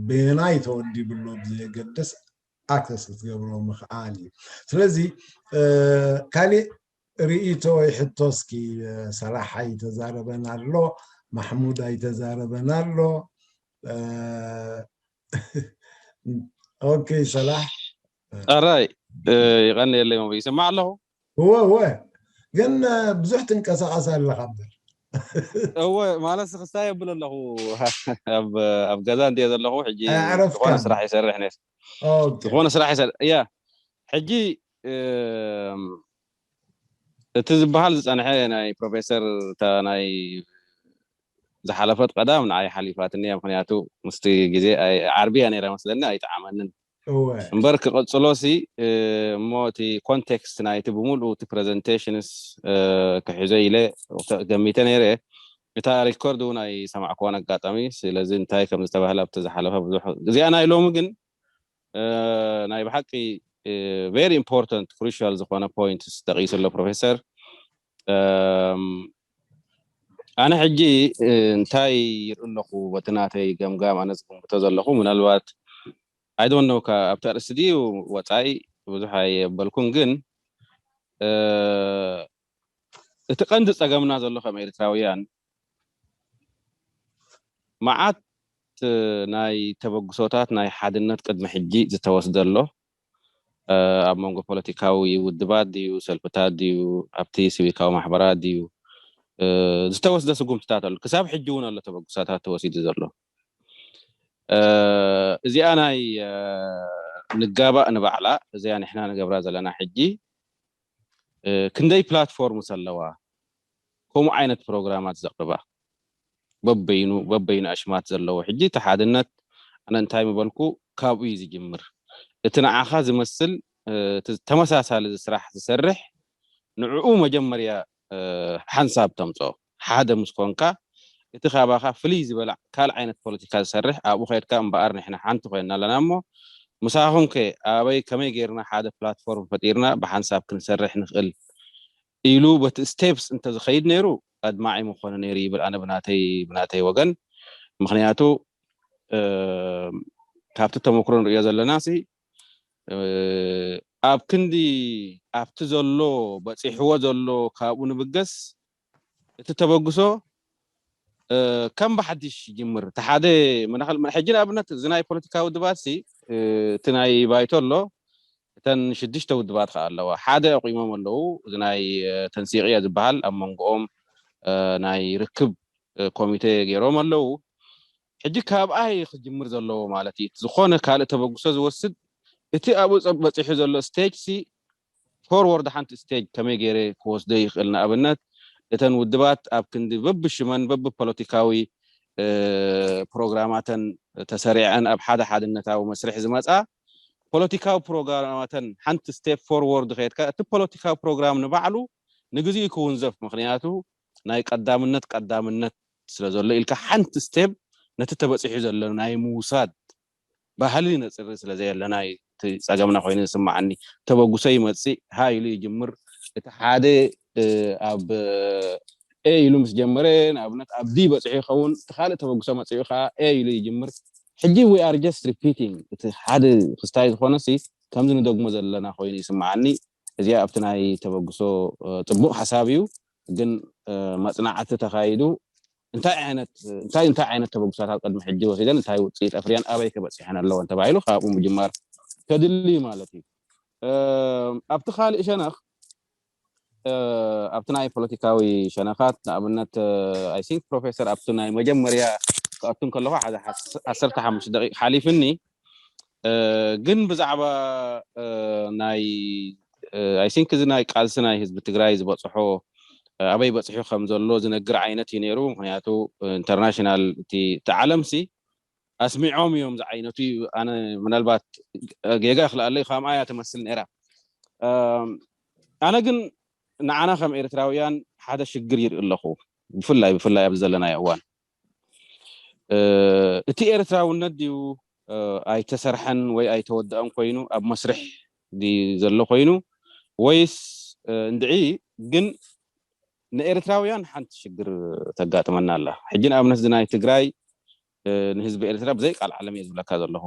በየናይ ተወዲቡ ኣሎ ብዘየገድስ ኣክሰስ ክትገብሮ ምኽኣል እዩ። ስለዚ ካሊእ ርእይቶ ወይ ሕቶ እስኪ፣ ሰላሕ ኣይተዛረበን ኣሎ፣ ማሕሙድ ኣይተዛረበን ኣሎ። ኦኬ፣ ሰላሕ። ኣራይ፣ ይቐንየለይ መ ይስማዕ ኣለኹ? እወ እወ፣ ግን ብዙሕ ትንቀሳቐስ ኣለኻ እምበር። እወ፣ ማለት ክስታይ የብል ኣለኹ። ኣብ ገዛ እንድየ ዘለኹ ሕጂ። ዝኾነ ስራሕ ይሰርሕ ነ ዝኾነ ስራሕ ይሰርሕ እያ። ሕጂ እቲ ዝበሃል ዝፀንሐ ናይ ፕሮፌሰር እታ ናይ ዝሓለፈት ቀዳም ንዓይ ሓሊፋትኒ እያ። ምክንያቱ ምስቲ ግዜ ዓርቢ እያ ነይራ መስለኒ፣ ኣይጠዓመንን። እምበር ክቐፅሎ ሲ እሞ እቲ ኮንቴክስት ናይቲ ብምሉእ እቲ ፕሬዘንቴሽንስ ክሕዞ ኢለ ገሚተ ነይረ። እታ ሪኮርድ እውን ኣይሰማዕክዋን ኣጋጣሚ። ስለዚ እንታይ ከም ዝተባህለ ኣብቲ ዝሓለፈ ብዙሕ እዚኣ ናይ ሎሚ ግን ናይ ብሓቂ very important crucial ዝኾነ ፖይንት ጠቂሱ ኣሎ ፕሮፌሰር። ኣነ ሕጂ እንታይ ይርኢ ኣለኹ፣ በቲ ናተይ ገምጋም ኣነ ዝግምቶ ዘለኹ ምናልባት I don't know፣ ኣብቲ ኣርእስቲ ድዩ ወፃኢ ብዙሕ ኣየበልኩን፣ ግን እቲ ቀንዲ ፀገምና ዘሎ ከም ኤርትራውያን መዓት ናይ ተበግሶታት ናይ ሓድነት ቅድሚ ሕጂ ዝተወስደ ኣሎ። ኣብ መንጎ ፖለቲካዊ ውድባት ድዩ፣ ሰልፍታት ድዩ፣ ኣብቲ ሲቪካዊ ማሕበራት ድዩ ዝተወስደ ስጉምትታት ኣሎ። ክሳብ ሕጂ እውን ኣሎ ተበግሶታት ተወሲዱ ዘሎ። እዚኣ ናይ ንጋባእ ንባዕላ፣ እዚኣ ንሕና ንገብራ ዘለና ሕጂ ክንደይ ፕላትፎርምስ ኣለዋ ከምኡ ዓይነት ፕሮግራማት ዘቕርባ፣ በበይኑ በበይኑ ኣሽማት ዘለዎ። ሕጂ እቲ ሓድነት ኣነ እንታይ ምበልኩ፣ ካብኡ እዩ ዝጅምር። እቲ ንዓኻ ዝመስል ተመሳሳሊ ስራሕ ዝሰርሕ ንዕኡ መጀመርያ ሓንሳብ ተምፅኦ። ሓደ ምስ ኮንካ እቲ ካባኻ ፍልይ ዝበለ ካልእ ዓይነት ፖለቲካ ዝሰርሕ ኣብኡ ከድካ እምበኣር ንሕና ሓንቲ ኮይንና ኣለና እሞ ምሳኹም ከ ኣበይ ከመይ ጌርና ሓደ ፕላትፎርም ፈጢርና ብሓንሳብ ክንሰርሕ ንኽእል ኢሉ በቲ ስቴፕስ እንተዝኸይድ ነይሩ ኣድማዒ ምኾነ ነይሩ ይብል ኣነ ብናተይ ብናተይ ወገን። ምኽንያቱ ካብቲ ተመክሮ ንሪኦ ዘለና ሲ ኣብ ክንዲ ኣብቲ ዘሎ በፂሕዎ ዘሎ ካብኡ ንብገስ እቲ ተበግሶ ከም ብሓድሽ ይጅምር። እቲ ሓደ መናኸል ሕጂ ንኣብነት እዚ ናይ ፖለቲካዊ ውድባት ሲ እቲ ናይ ባይቶ ኣሎ እተን ሽዱሽተ ውድባት ከዓ ኣለዋ። ሓደ ኣቑሞም ኣለዉ። እዚ ናይ ተንሲቕ እያ ዝበሃል ኣብ መንጎኦም ናይ ርክብ ኮሚቴ ገይሮም ኣለዉ። ሕጂ ካብኣ እዩ ክጅምር ዘለዎ ማለት እዩ። ዝኾነ ካልእ ተበግሶ ዝወስድ እቲ ኣብኡ በፂሑ ዘሎ ስቴጅ ሲ ፎርወርድ ሓንቲ ስቴጅ ከመይ ገይረ ክወስዶ ይኽእል? ንኣብነት እተን ውድባት ኣብ ክንዲ በብሽመን በብፖለቲካዊ ፕሮግራማተን ተሰሪዐን ኣብ ሓደ ሓድነታዊ መስርሕ ዝመፃ ፖለቲካዊ ፕሮግራማተን ሓንቲ ስቴፕ ፎርወርድ ከየድካ እቲ ፖለቲካዊ ፕሮግራም ንባዕሉ ንግዚኡ ክውንዘፍ፣ ምክንያቱ ናይ ቀዳምነት ቀዳምነት ስለ ዘሎ ኢልካ ሓንቲ ስቴፕ ነቲ ተበፂሑ ዘሎ ናይ ምውሳድ ባህሊ ነፅሪ ስለ ዘየለና እዩ እቲ ፀገምና ኮይኑ ዝስማዓኒ። ተበግሶ ይመፅእ ሃ ኢሉ ይጅምር። እቲ ሓደ ኣብ ኤ ኢሉ ምስ ጀመረ ንኣብነት ኣብ ዲ በፂሑ ይኸውን፣ እቲ ካልእ ተበግሶ መፂኡ ከዓ ኤ ኢሉ ይጅምር። ሕጂ we are just repeating እቲ ሓደ ክስታይ ዝኾነ ሲ ከምዚ ንደግሞ ዘለና ኮይኑ ይስምዓኒ። እዚኣ ኣብቲ ናይ ተበግሶ ፅቡቕ ሓሳብ እዩ፣ ግን መፅናዕቲ ተኻይዱ እንታይ ዓይነት እንታይ እንታይ ዓይነት ተበግሶታት ቅድሚ ሕጂ ወሲደን እንታይ ውፅኢት ኣፍርያን ኣበይ ከበፂሐን ኣለወን ተባሂሉ ካብኡ ምጅማር ከድሊ ማለት እዩ። ኣብቲ ካልእ ሸነኽ ኣብቲ ናይ ፖለቲካዊ ሸነኻት ንኣብነት፣ I think ፕሮፌሰር ኣብቲ ናይ መጀመርያ ክኣቱ ከለኹ ሓደ ዓሰርተ ሓሙሽተ ደቂቕ ሓሊፍኒ። ግን ብዛዕባ ናይ I think እዚ ናይ ቃልሲ ናይ ህዝቢ ትግራይ ዝበፅሖ ኣበይ በፅሑ ከም ዘሎ ዝነግር ዓይነት እዩ ነይሩ። ምክንያቱ ኢንተርናሽናል እቲ ዓለምሲ ኣስሚዖም እዮም ዝዓይነቱ እዩ። ኣነ ምናልባት ጌጋ ክልኣለይ ከምኣ እያ ትመስል ነይራ። ኣነ ግን ንዓና ከም ኤርትራውያን ሓደ ሽግር ይርኢ ኣለኹ። ብፍላይ ብፍላይ ኣብዚ ዘለናዮ እዋን እቲ ኤርትራውነት ድዩ ኣይተሰርሐን ወይ ኣይተወደአን ኮይኑ ኣብ መስርሕ ድዩ ዘሎ ኮይኑ፣ ወይስ እንድዒ ግን ንኤርትራውያን ሓንቲ ሽግር ተጋጥመና ኣላ። ሕጂ ንኣብነት እዚ ናይ ትግራይ ንህዝቢ ኤርትራ ብዘይ ቃል ዓለም እየ ዝብለካ ዘለኹ።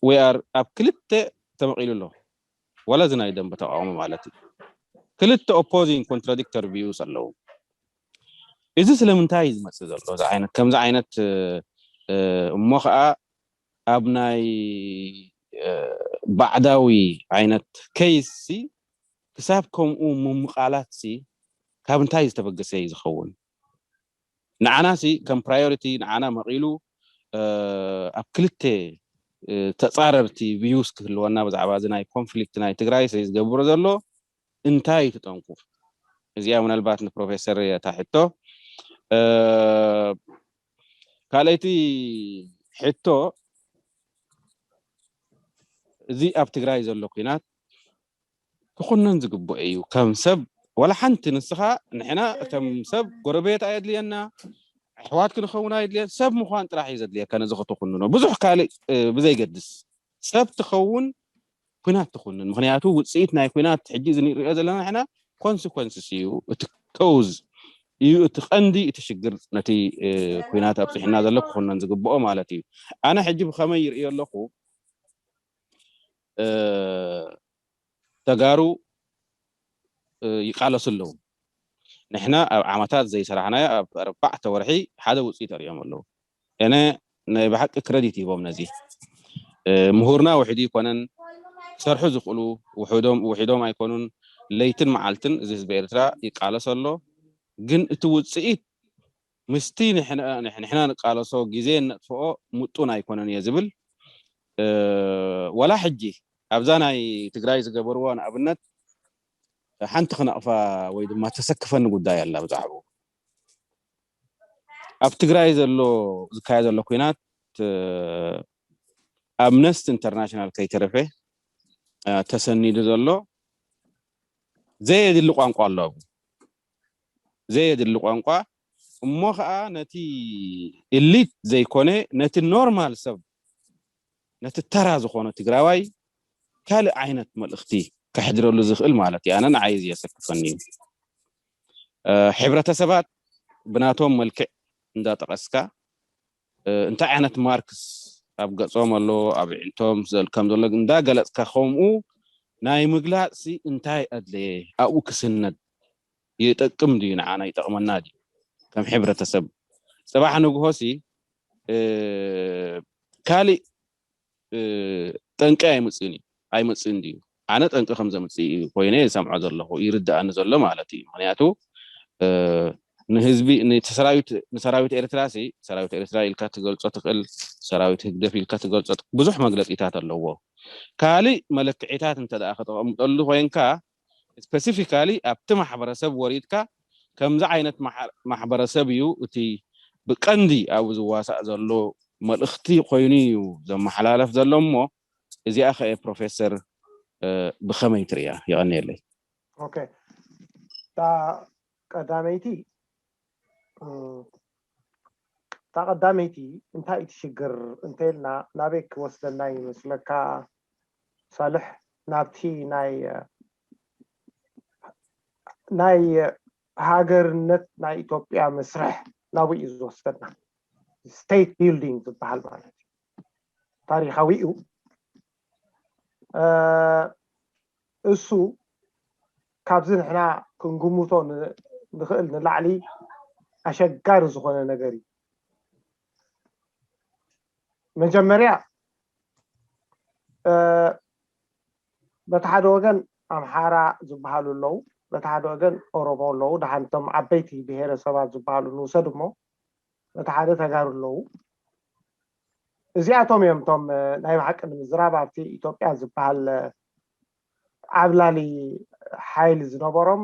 We are ኣብ ክልተ ተመቒሉ ኣሎ። ዋላ እዚ ናይ ደንበ ተቃውሞ ማለት እዩ። ክልተ ኦፖዚንግ ኮንትራዲክተር ቪውስ ኣለዉ። እዚ ስለምንታይ እዩ ዝመፅእ ዘሎ እዚ ዓይነት ከምዚ ዓይነት እሞ ከዓ ኣብ ናይ ባዕዳዊ ዓይነት ኬይስ ሲ ክሳብ ከምኡ ምምቓላት ሲ ካብ እንታይ ዝተበገሰ እዩ ዝኸውን? ንዓና ሲ ከም ፕራዮሪቲ ንዓና መቒሉ ኣብ ክልተ ተፃረርቲ ቪውስ ክህልወና ብዛዕባ እዚ ናይ ኮንፍሊክት ናይ ትግራይ ሲ ዝገብሮ ዘሎ እንታይ እዩ ትጠንቁ? እዚኣ ምናልባት ንፕሮፌሰር እታ ሕቶ። ካልኣይቲ ሕቶ እዚ ኣብ ትግራይ ዘሎ ኩናት ክኹነን ዝግብኦ እዩ። ከም ሰብ ዋላ ሓንቲ ንስኻ ንሕና ከም ሰብ ጎረቤት ኣየድልየና ኣሕዋት ክንኸውን ኣይድልየን ሰብ ምዃን ጥራሕ እዩ ዘድልየካ ነዚ ክትኹንኖ ብዙሕ ካልእ ብዘይገድስ ሰብ ትኸውን ኩናት ትኹንን። ምክንያቱ ውፅኢት ናይ ኩናት ሕጂ እዚ ንሪኦ ዘለና ንሕና ኮንስኮንስስ እዩ እቲ ኮዝ እዩ እቲ ቀንዲ እቲ ሽግር ነቲ ኩናት ኣብፅሕና ዘሎ ክኹነን ዝግብኦ ማለት እዩ። ኣነ ሕጂ ብከመይ ይርእዮ ኣለኹ ተጋሩ ይቃለሱ ኣለዉ። ንሕና ኣብ ዓመታት ዘይሰራሕናዮ ኣብ ኣርባዕተ ወርሒ ሓደ ውፅኢት ኣርእዮም ኣለዉ። እነ ናይ ብሓቂ ክረዲት ይቦም ነዚ ምሁርና ውሕዱ ይኮነን ሰርሑ ዝኽእሉ ውሕዶም ውሕዶም ኣይኮኑን። ለይትን መዓልትን እዚ ህዝቢ ኤርትራ ይቃለስ ኣሎ። ግን እቲ ውፅኢት ምስቲ ንሕና ንቃለሶ ግዜ ነጥፍኦ ምጡን ኣይኮነን እየ ዝብል። ወላ ሕጂ ኣብዛ ናይ ትግራይ ዝገበርዎ ንኣብነት ሓንቲ ክነቕፋ ወይ ድማ ተሰክፈኒ ጉዳይ ኣላ ብዛዕባኡ። ኣብ ትግራይ ዘሎ ዝካየድ ዘሎ ኩናት ኣምነስቲ ኢንተርናሽናል ከይተረፈ ተሰኒዱ ዘሎ ዘየድሊ ቋንቋ ኣሎ። ዘየድሊ ቋንቋ እሞ ከዓ ነቲ ኢሊት ዘይኮነ ነቲ ኖርማል ሰብ ነቲ ተራ ዝኾነ ትግራዋይ ካልእ ዓይነት መልእኽቲ ከሕድረሉ ዝኽእል ማለት እዩ። ኣነ ንዓይ እዚ የሰክፈኒ እዩ። ሕብረተሰባት ብናቶም መልክዕ እንዳጠቐስካ እንታይ ዓይነት ማርክስ ኣብ ገጾም ኣሎ ኣብ ዕንቶም ከም ዘሎ እንዳገለጽካ ከምኡ ናይ ምግላጽ እንታይ ኣድለየ ኣብኡ ክስነድ ይጠቅም ድዩ ንዓና ይጠቕመና ድዩ ከም ሕብረተሰብ? ፅባሕ ንግሆ ሲ ካልእ ጠንቂ ኣይምፅእን እዩ ኣይመፅእን ድዩ? ኣነ ጠንቂ ከም ዘምፅእ እዩ ኮይነ ዝሰምዖ ዘለኹ ይርድኣኒ ዘሎ ማለት እዩ። ምክንያቱ ንህዝቢ ንሰራዊት ኤርትራ ሲ ሰራዊት ኤርትራ ኢልካ ትገልፆ ትኽእል፣ ሰራዊት ህግደፍ ኢልካ ትገልፆ ብዙሕ መግለፂታት ኣለዎ። ካልእ መለክዒታት እንተ ክተቐምጠሉ ኮይንካ ስፐሲፊካሊ ኣብቲ ማሕበረሰብ ወሪድካ ከምዚ ዓይነት ማሕበረሰብ እዩ እቲ ብቀንዲ ኣብኡ ዝዋሳእ ዘሎ መልእኽቲ ኮይኑ እዩ ዘመሓላለፍ ዘሎ እሞ እዚኣ ከ ፕሮፌሰር ብኸመይ ትርእያ? የቐንየለይ። ኦኬ እታ ቀዳመይቲ እታ ቀዳመይቲ እንታይ እቲ ሽግር እንተልና ናበይ ክወስደና ይመስለካ ሳልሕ? ናብቲ ናይ ናይ ሃገርነት ናይ ኢትዮጵያ መስርሕ ናብኡ እዩ ዝወስደና። ስቴት ቢልዲንግ ዝበሃል ማለት እዩ። ታሪኻዊ እዩ። እሱ ካብዚ ንሕና ክንግምቶ ንኽእል ንላዕሊ ኣሸጋሪ ዝኾነ ነገር እዩ። መጀመርያ በቲ ሓደ ወገን ኣምሓራ ዝበሃሉ ኣለዉ፣ በቲ ሓደ ወገን ኦሮሞ ኣለዉ፣ ደሓን እቶም ዓበይቲ ብሄረሰባት ዝበሃሉ ንውሰድ እሞ፣ በቲ ሓደ ተጋሩ ኣለዉ። እዚኣቶም እዮም እቶም፣ እ፣ ናይ ብሓቂ ንምዝራብ ኣብቲ ኢትዮጵያ ዝበሃል፣ እ፣ ዓብላሊ ሓይሊ ዝነበሮም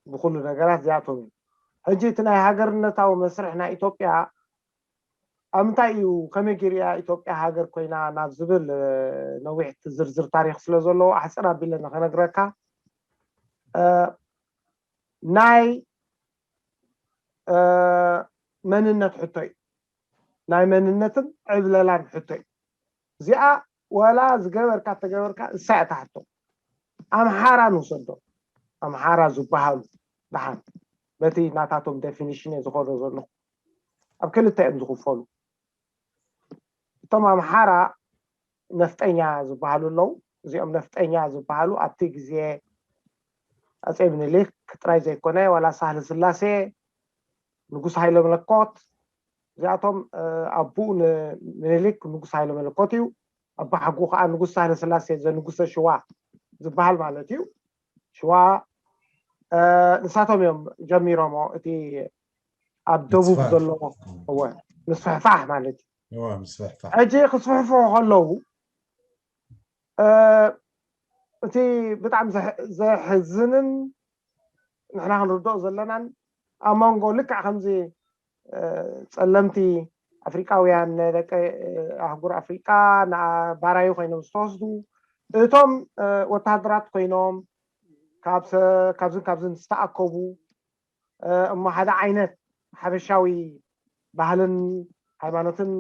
ብኩሉ ነገራት እዚኣቶም እዮም። ሕጂ እቲ ናይ ሃገርነታዊ መስርሕ ናይ ኢትዮጵያ ኣብ ምንታይ እዩ፣ ከመይ ገይሩ እያ ኢትዮጵያ ሃገር ኮይና ናብ ዝብል፣ እ፣ ነዊሕ ዝርዝር ታሪኽ ስለ ዘለዎ ኣሕፅር ኣቢለ ንኸነግረካ፣ እ፣ ናይ፣ እ፣ መንነት ሕቶ እዩ። ናይ መንነትን ዕብለላን ሕቶ እዩ። እዚኣ ወላ ዝገበርካ ተገበርካ እሳ እያ ትሓቶ። ኣምሓራ ንውሰዶ። ኣምሓራ ዝበሃሉ ደሓን በቲ ናታቶም ዴፊኒሽን እየ ዝኸዶ ዘለኹ። ኣብ ክልተ እዮም ዝኽፈሉ። እቶም ኣምሓራ ነፍጠኛ ዝበሃሉ ኣለዉ። እዚኦም ነፍጠኛ ዝበሃሉ ኣብቲ ግዜ ኣጼ ምኒልክ ጥራይ ዘይኮነ፣ ዋላ ሳህለ ስላሴ፣ ንጉስ ሃይለ መለኮት፣ እዚኣቶም፣ እ፣ ኣቦኡ ንምኒልክ ንጉስ ሃይለ መለኮት እዩ። ኣቦሓጎኡ ከዓ ንጉስ ሳህለ ስላሴ ዘንጉሰ ሽዋ ዝበሃል ማለት እዩ። ሽዋ፣ እ፣ ንሳቶም እዮም ጀሚሮሞ እቲ ኣብ ደቡብ ምስፋሕ። ዘሎ፣ እወ፣ ምስፍሕፋሕ ማለት እዩ። እወ፣ ምስፍሕፋሕ። ሕጂ ክስፍሕፍሑ ከለዉ፣ እ፣ እቲ ብጣዕሚ ዘሕ-፣ ዘሕዝንን ንሕና ክንርድኦ ዘለናን ኣብ መንጎ ልክዕ ከምዚ፣ እ፣ ጸለምቲ ኣፍሪቃውያን ደቂ፣ እ፣ ኣህጉር ኣፍሪቃ ንባራዩ ኮይኖም ዝተወስዱ፣ እቶም፣ እ፣ ወተሃደራት ኮይኖም ካብ ሰ-፣ ካብዝን ካብዝን ዝተኣከቡ፣ እ፣ እሞ ሓደ ዓይነት ሓበሻዊ ባህልን ሃይማኖትን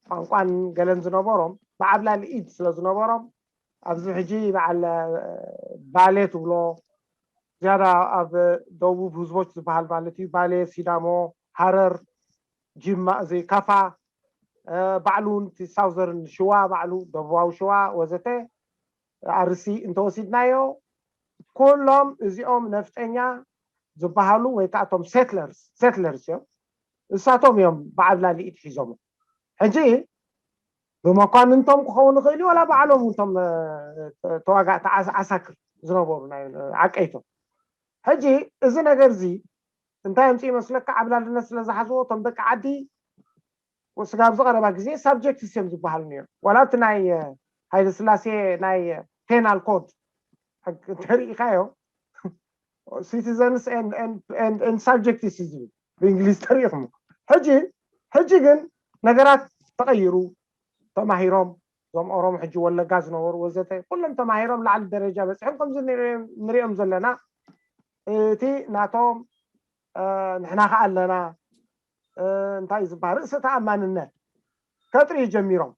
ቋንቋን ገለን ዝነበሮም ብዓብላሊ ኢድ ስለ ዝነበሮም፣ ኣብዚ ሕጂ በዓል፣ እ፣ ባሌ ትብሎ፣ ዝያዳ ኣብ ደቡብ ህዝቦች ዝበሃል ማለት እዩ፣ ባሌ፣ ሲዳሞ፣ ሃረር፣ ጅማ፣ እዚ ካፋ፣ እ፣ ባዕሉ እውን እቲ ሳውዘርን ሽዋ ባዕሉ፣ ደቡባዊ ሽዋ ወዘተ፣ ኣርሲ እንተወሲድናዮ፣ ኩሎም እዚኦም ነፍጠኛ ዝበሃሉ ወይ ከዓ እቶም ሴትለርስ፣ ሴትለርስ እዮም። እሳቶም እዮም ብዓብላሊ ኢድ ሒዞሞ። ሕጂ ብመኳንንቶም ክኸውን ይኽእል እዩ፣ ዋላ ባዕሎም እቶም፣ እ፣ ተዋጋእቲ ዓሳ-፣ ዓሳክር ዝነበሩ ናይ፣ እ፣ ዓቀይቶም። ሕጂ እዚ ነገር እዚ እንታይ ኣምፅኡ ይመስለካ? ዓብላልነት ስለ ዝሓዝዎ እቶም ደቂ ዓዲ ስጋብ ዝቐረባ ግዜ ሳብጀክትስ እዮም ዝበሃሉ ነይሮም። ዋላ እቲ ናይ፣ እ፣ ሃይለ ስላሴ ናይ፣ እ፣ ፔናል ኮድ ሕግ እንተሪኢኻዮ፣ ሲቲዘንስ ኤንድ፣ ኤንድ፣ ኤንድ፣ ኤንድ ሳብጀክትስ እዩ ዝብል ብእንግሊዝ ተሪኢኹም። ሕጂ፣ ሕጂ ግን ነገራት ተቐይሩ፣ ተማሂሮም፣ እዞም ኦሮሞ ሕጂ ወለጋ ዝነበሩ ወዘተ፣ ኩሎም ተማሂሮም ላዕሊ ደረጃ በፂሖም፣ ከምዚ ንሪኦም፣ ንሪኦም ዘለና፣ እቲ ናቶም፣ እ፣ ንሕና ኸዓ ኣለና፣ እ፣ እንታይ ዝበሃል ርእሰ ተኣማንነት ከጥርዩ ጀሚሮም።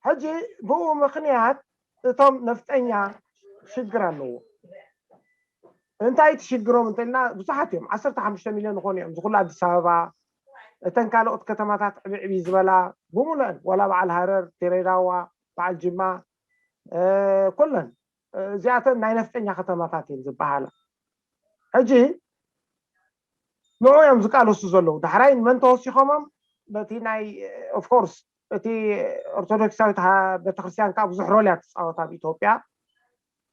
ሕጂ ብኡ ምኽንያት እቶም ነፍጠኛ ሽግር ኣለዎ። እንታይ እቲ ሽግሮም እንተልና፣ ብዙሓት እዮም፣ ዓሰርተ ሓሙሽተ ሚልዮን ዝኾኑ እዮም። እዚ ኩሉ ኣዲስ ኣበባ፣ እተን ካልኦት ከተማታት ዕብዕብ ዝበላ ብምሉአን፣ ዋላ በዓል ሃረር፣ ድሬዳዋ፣ በዓል ጅማ፣ እ፣ ኩለን፣ እ፣ እዚኣተን ናይ ነፍጠኛ ከተማታት እየን ዝበሃላ። ሕጂ ንዑ እዮም ዝቃለሱ ዘለዉ። ዳሕራይ መን ተወሲኾሞም? በቲ ናይ፣ ኦፍ ኮርስ፣ እቲ ኦርቶዶክሳዊት ሃ-፣ ቤተክርስትያን ከዓ ብዙሕ ሮል እያ ትፃወት ኣብ ኢትዮጵያ።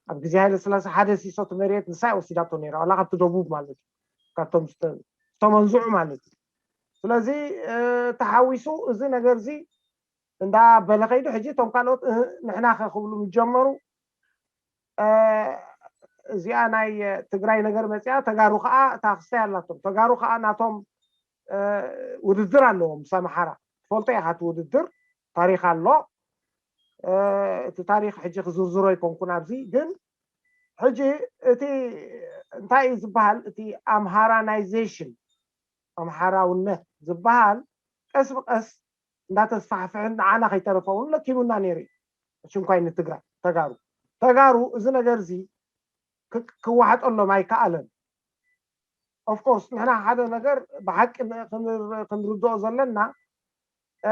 ኣብ ግዜ ሃይለ ስላሴ ሓደ ሲሶ እቲ መሬት ንሳ እያ ወሲዳቶ ነይራ፣ ዋላ ካብቲ ደቡብ ማለት እዩ፣ ካብቶም ዝተ-፣ ዝተመንዝዑ ማለት እዩ። ስለዚ፣ እ፣ ተሓዊሱ እዚ ነገር እዚ እንዳበለ ከይዱ፣ ሕጂ እቶም ካልኦት፣ እ፣ ንሕና ከ ክብሉ ምስ ጀመሩ፣ እ፣ እዚኣ ናይ ትግራይ ነገር መፂኣ፣ ተጋሩ ከዓ እታ ክስታይ ኣላቶም። ተጋሩ ከዓ ናቶም፣ እ፣ ውድድር ኣለዎም ምስ ኣምሓራ። ትፈልጦ ኢኻ እቲ ውድድር፣ ታሪኽ ኣሎ። እ፣ እቲ ታሪኽ ሕጂ ክዝርዝሮ ኣይኮንኩን ኣብዚ፣ ግን ሕጂ እቲ እንታይ እዩ ዝበሃል፣ እቲ ኣምሃራናይዜሽን፣ ኣምሓራውነት ዝበሃል ቀስ ብቀስ እንዳተስፋሕፍሕን ንዓና ከይተረፈ እውን ለኪሙና ነይሩ እዩ። ሽንኳይ ንትግራይ፣ ተጋሩ፣ ተጋሩ እዚ ነገር እዚ ክ-፣ ክወሓጠሎም ኣይከኣለን። ኦፍኮርስ ንሕና ሓደ ነገር ብሓቂ ን-፣ ክንር-፣ ክንርድኦ ዘለና፣ እ፣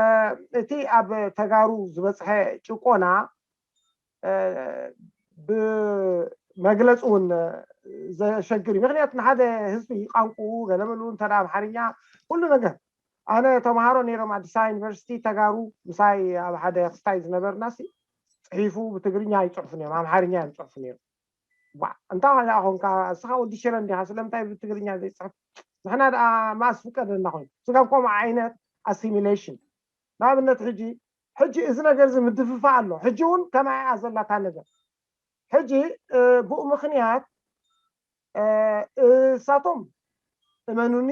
እቲ ኣብ ተጋሩ ዝበፅሐ ጭቆና፣ እ፣ ብመግለፂ እውን ዘሸግር እዩ። ምክንያቱ ንሓደ ህዝቢ ቋንቋኡ ገለመሉ እንተ ደኣ ኣምሓርኛ ኩሉ ነገር። ኣነ ተምሃሮ ነይሮም ኣዲስ ኣበባ ዩኒቨርሲቲ ተጋሩ ምሳይ ኣብ ሓደ ክስታይ ዝነበርና ሲ ፅሒፉ ብትግርኛ ይፅሕፉ ነይሮም፣ ኣምሓርኛ እዮም ዝፅሕፉ ነይሮም። ዋ እንታይ ደኣ ኾንካ እስኻ ወዲ ሽረ እንዲኻ ስለምንታይ ብትግርኛ ዘይፅሕፍ ንሕና ደኣ ማስ ፍቀደና ኮይኑ ስጋብ ከምኡ ዓይነት ኣሲሚሌሽን ንኣብነት ሕጂ ሕጂ እዚ ነገር እዚ ምድፍፋእ ኣሎ ሕጂ እውን ከማይ እያ ዘላታ ነገር ሕጂ ብኡ ምክንያት እሳቶም እመኑኒ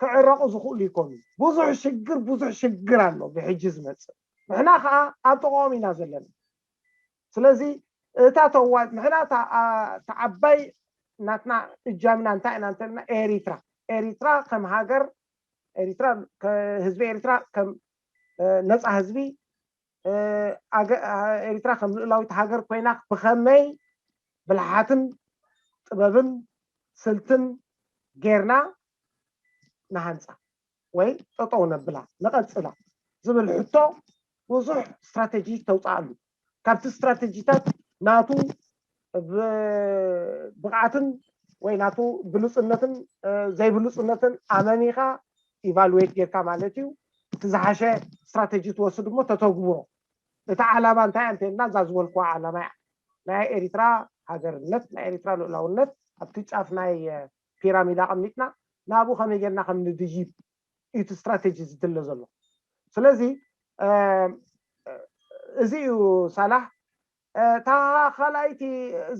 ክዕረቑ ዝኽእሉ ይኮኑ ብዙሕ ሽግር ብዙሕ ሽግር ኣሎ ብሕጂ ዝመፅእ ንሕና ከዓ ኣብ ጥቕኦም ኢና ዘለና ስለዚ እታ ተዋ ንሕና ተዓባይ ናትና እጃምና እንታይ ኢና እንተልና ኤሪትራ ኤሪትራ ከም ሃገር ኤሪትራ ህዝቢ ኤሪትራ ከም ነፃ ህዝቢ ኤሪትራ ከም ልኡላዊት ሃገር ኮይና ብኸመይ ብልሓትን ጥበብን ስልትን ጌርና ንሃንፃ ወይ ጠጠው ነብላ ንቐፅላ ዝብል ሕቶ ብዙሕ ስትራተጂ ተውፅኣሉ ካብቲ ስትራተጂታት ናቱ ብቕዓትን ወይ ናቱ ብሉፅነትን ዘይብሉፅነትን ኣመኒኻ ኢቫሉዌት ጌርካ ማለት እዩ እቲ ዝሓሸ ስትራተጂ ትወስድ እሞ ተተግብሮ እቲ ዓላማ እንታይ እንተልና እዛ ዝበልኩዋ ዓላማ እያ ናይ ኤሪትራ ሃገርነት ናይ ኤሪትራ ልኡላውነት ኣብቲ ጫፍ ናይ ፒራሚድ ኣቐሚጥና ናብኡ ከመይ ጌርና ከም ንድይብ እዩ እቲ ስትራተጂ ዝድለ ዘሎ ስለዚ እዚ እዩ ሳላሕ እታ ካልኣይቲ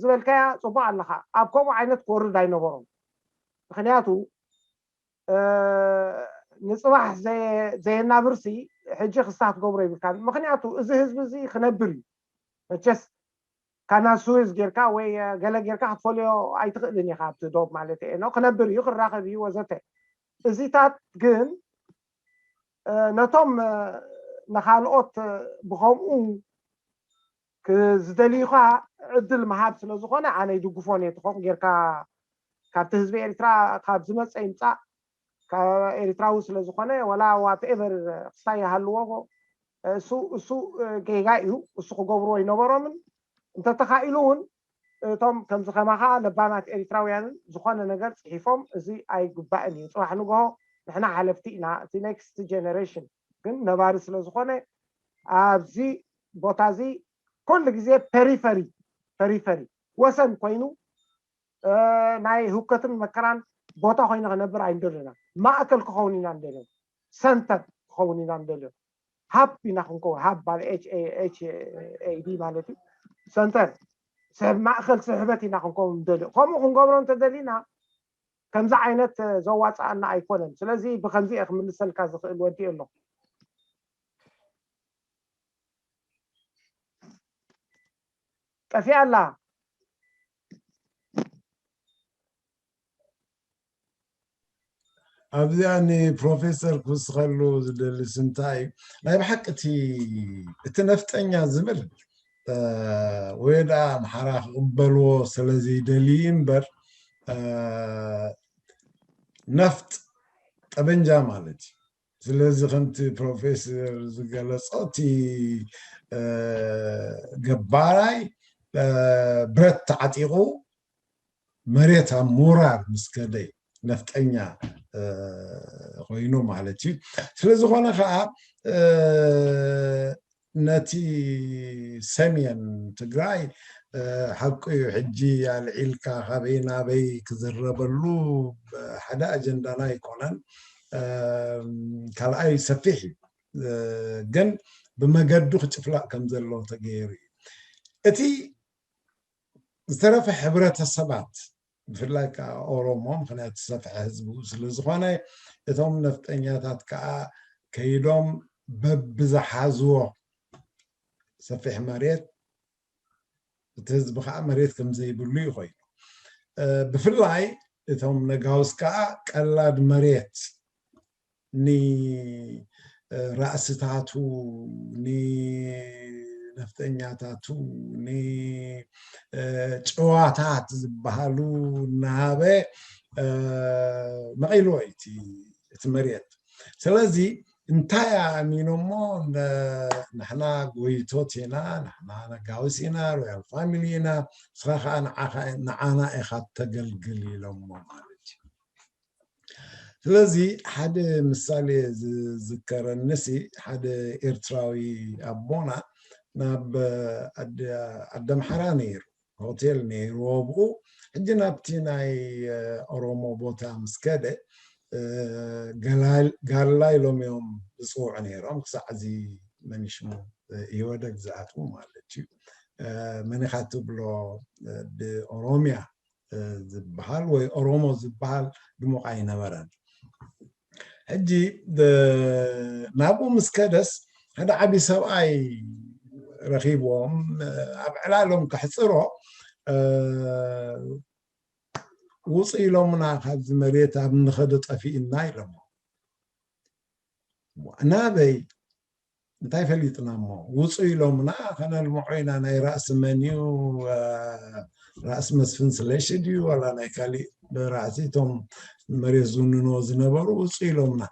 ዝበልካያ ፅቡቅ ኣለካ ኣብ ከምኡ ዓይነት ክወርድ ኣይነበሮም ምክንያቱ ንፅባሕ ዘየናብርሲ ሕጂ ክስታ ክትገብሮ ይብልካ ምክንያቱ እዚ ህዝቢ እዚ ክነብር እዩ መቸስ ካናል ስዊዝ ጌርካ ወይ ገለ ጌርካ ክትፈልዮ ኣይትኽእልን ኢኻ ኣብቲ ዶብ ማለት እየ ነው ክነብር እዩ ክራኸብ እዩ ወዘተ እዚታት ግን ነቶም ንኻልኦት ብኸምኡ ዝደልዩኻ ዕድል ምሃብ ስለ ዝኾነ ኣነ ይድግፎን እየ ትኸም ጌርካ ካብቲ ህዝቢ ኤርትራ ካብ ዝመፀ ይምፃእ ካብ ኤርትራዊ ስለ ዝኾነ ወላ ዋትኤቨር ክስታይ ይሃልዎ እሱ እሱ ጌጋ እዩ እሱ ክገብርዎ ይነበሮምን እንተተኻኢሉ እውን እቶም ከምዚ ከማኻ ለባማት ኤርትራውያንን ዝኾነ ነገር ፅሒፎም እዚ ኣይግባእን እዩ ፅባሕ ንግሆ ንሕና ሓለፍቲ ኢና እቲ ኔክስት ጀነሬሽን ግን ነባሪ ስለ ዝኾነ ኣብዚ ቦታ እዚ ኩሉ ግዜ ፐሪፈሪ ፐሪፈሪ ወሰን ኮይኑ ናይ ህውከትን መከራን ቦታ ኮይኑ ክነብር ኣይንደልና ማእከል ክኸውን ኢና ንደልዮ ሰንተር ክኸውን ኢና ንደልዮ ሃብ ኢና ክንከውን ሃብ ባል ኤች ኤ ዲ ማለት እዩ ሰንተር ሰብ ማእከል ስሕበት ኢና ክንከውን ንደልዮ ከምኡ ክንገብሮ እንተደሊና ከምዚ ዓይነት ዘዋፅኣና ኣይኮነን ስለዚ ብከምዚ እየ ክምልሰልካ ዝኽእል ወዲ ኣለኹ ጠፊኣ ኣላ ኣብዚኣ ንፕሮፌሰር ክውስኸሉ ዝደልስ እንታይ እዩ ናይ ብሓቂ እቲ እቲ ነፍጠኛ ዝብል ወይ ደኣ ኣምሓራ ክቕበልዎ ስለዘይደልዩ እምበር ነፍጥ ጠበንጃ ማለት እዩ ስለዚ ከምቲ ፕሮፌሰር ዝገለፆ እቲ ገባራይ ብረት ተዓጢቑ መሬት ኣብ ምውራር ምስ ከደ ነፍጠኛ ኮይኑ ማለት እዩ። ስለዝኾነ ከዓ ነቲ ሰሜን ትግራይ ሓቁ እዩ ሕጂ ኣልዒልካ ካበይ ናበይ ክዝረበሉ ሓደ ኣጀንዳና ኣይኮነን። ካልኣይ ሰፊሕ እዩ ግን ብመገዱ ክጭፍላቕ ከም ዘለዎ ተገይሩ እዩ። እቲ ዝተረፈ ሕብረተሰባት ብፍላይ ከዓ ኦሮሞ ምክንያቱ ሰፍሐ ህዝቡ ስለዝኾነ እቶም ነፍጠኛታት ከዓ ከይዶም በብዝሓዝዎ ሰፊሕ መሬት እቲ ህዝቢ ከዓ መሬት ከም ዘይብሉ እዩ ኮይኑ ብፍላይ እቶም ነጋውስ ከዓ ቀላድ መሬት ንራእስታቱ ንነፍጠኛታቱ ንጨዋታት ዝበሃሉ እናሃበ መቒልዎ እዩ እቲ መሬት። ስለዚ እንታይ ኣእሚኖሞ ንሕና ጎይቶት ኢና፣ ንሕና ነጋውስ ኢና፣ ሮያል ፋሚሊ ኢና፣ ንስኻ ከዓ ንዓና ኢኻ ተገልግል ኢሎሞ ማለት እዩ። ስለዚ ሓደ ምሳሌ ዝዝከረንሲ ሓደ ኤርትራዊ ኣቦና ናብ ዓዲ ኣምሓራ ነይሩ ሆቴል ነይርዎ ብኡ። ሕጂ ናብቲ ናይ ኦሮሞ ቦታ ምስ ከደ ጋላ ኢሎም እዮም ዝፅውዑ ነይሮም። ክሳዕ እዚ መኒሽሙ ኢህወደግ ዝኣትዉ ማለት እዩ። መኒኻ ትብሎ ብኦሮሚያ ዝበሃል ወይ ኦሮሞ ዝበሃል ድሙቕ ኣይነበረን። ሕጂ ናብኡ ምስ ከደስ ሓደ ዓቢ ሰብኣይ ረኺብዎም ኣብ ዕላሎም ከሕፅሮ ውፁ ኢሎምና ካብዚ መሬት ኣብ ንኸዶ ጠፊእና ኢሎሞ። ናበይ እንታይ ፈሊጥና እሞ ውፁ ኢሎምና ከነልምዖ ኢና። ናይ ራእሲ መን እዩ? ራእሲ መስፍን ስለሺ ድዩ ዋላ ናይ ካሊእ ራእሲ? እቶም መሬት ዝውንንዎ ዝነበሩ ውፁ ኢሎምና።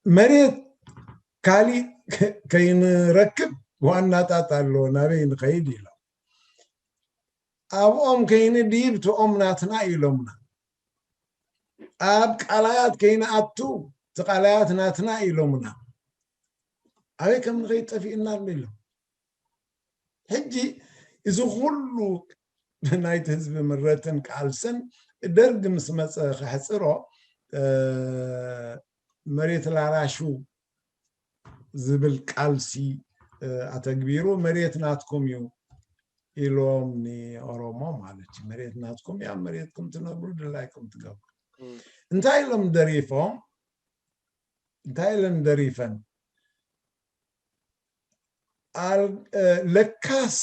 መሬት ካሊእ ከይንረክብ ዋናታት ኣለዎ ናበይ ንኸይድ ኢሎም። ኣብኦም ከይንድይብ ትኦም ናትና ኢሎምና። ኣብ ቃላያት ከይንኣቱ እቲ ቃላያት ናትና ኢሎምና። ኣበይ ከም ንኸይድ ጠፊእና ኣሎ ኢሎም። ሕጂ እዚ ኩሉ ናይቲ ህዝቢ ምረትን ቃልስን ደርግ ምስ መፀ ከሕፅሮ መሬት ላራሹ ዝብል ቃልሲ ኣተግቢሩ መሬት ናትኩም እዩ ኢሎም ንኦሮሞ ማለት እዩ። መሬት ናትኩም እያ፣ መሬትኩም ትነብሩ ድላይኩም ትገብሩ። እንታይ ኢሎም ደሪፎም? እንታይ ኢለን ደሪፈን? ለካስ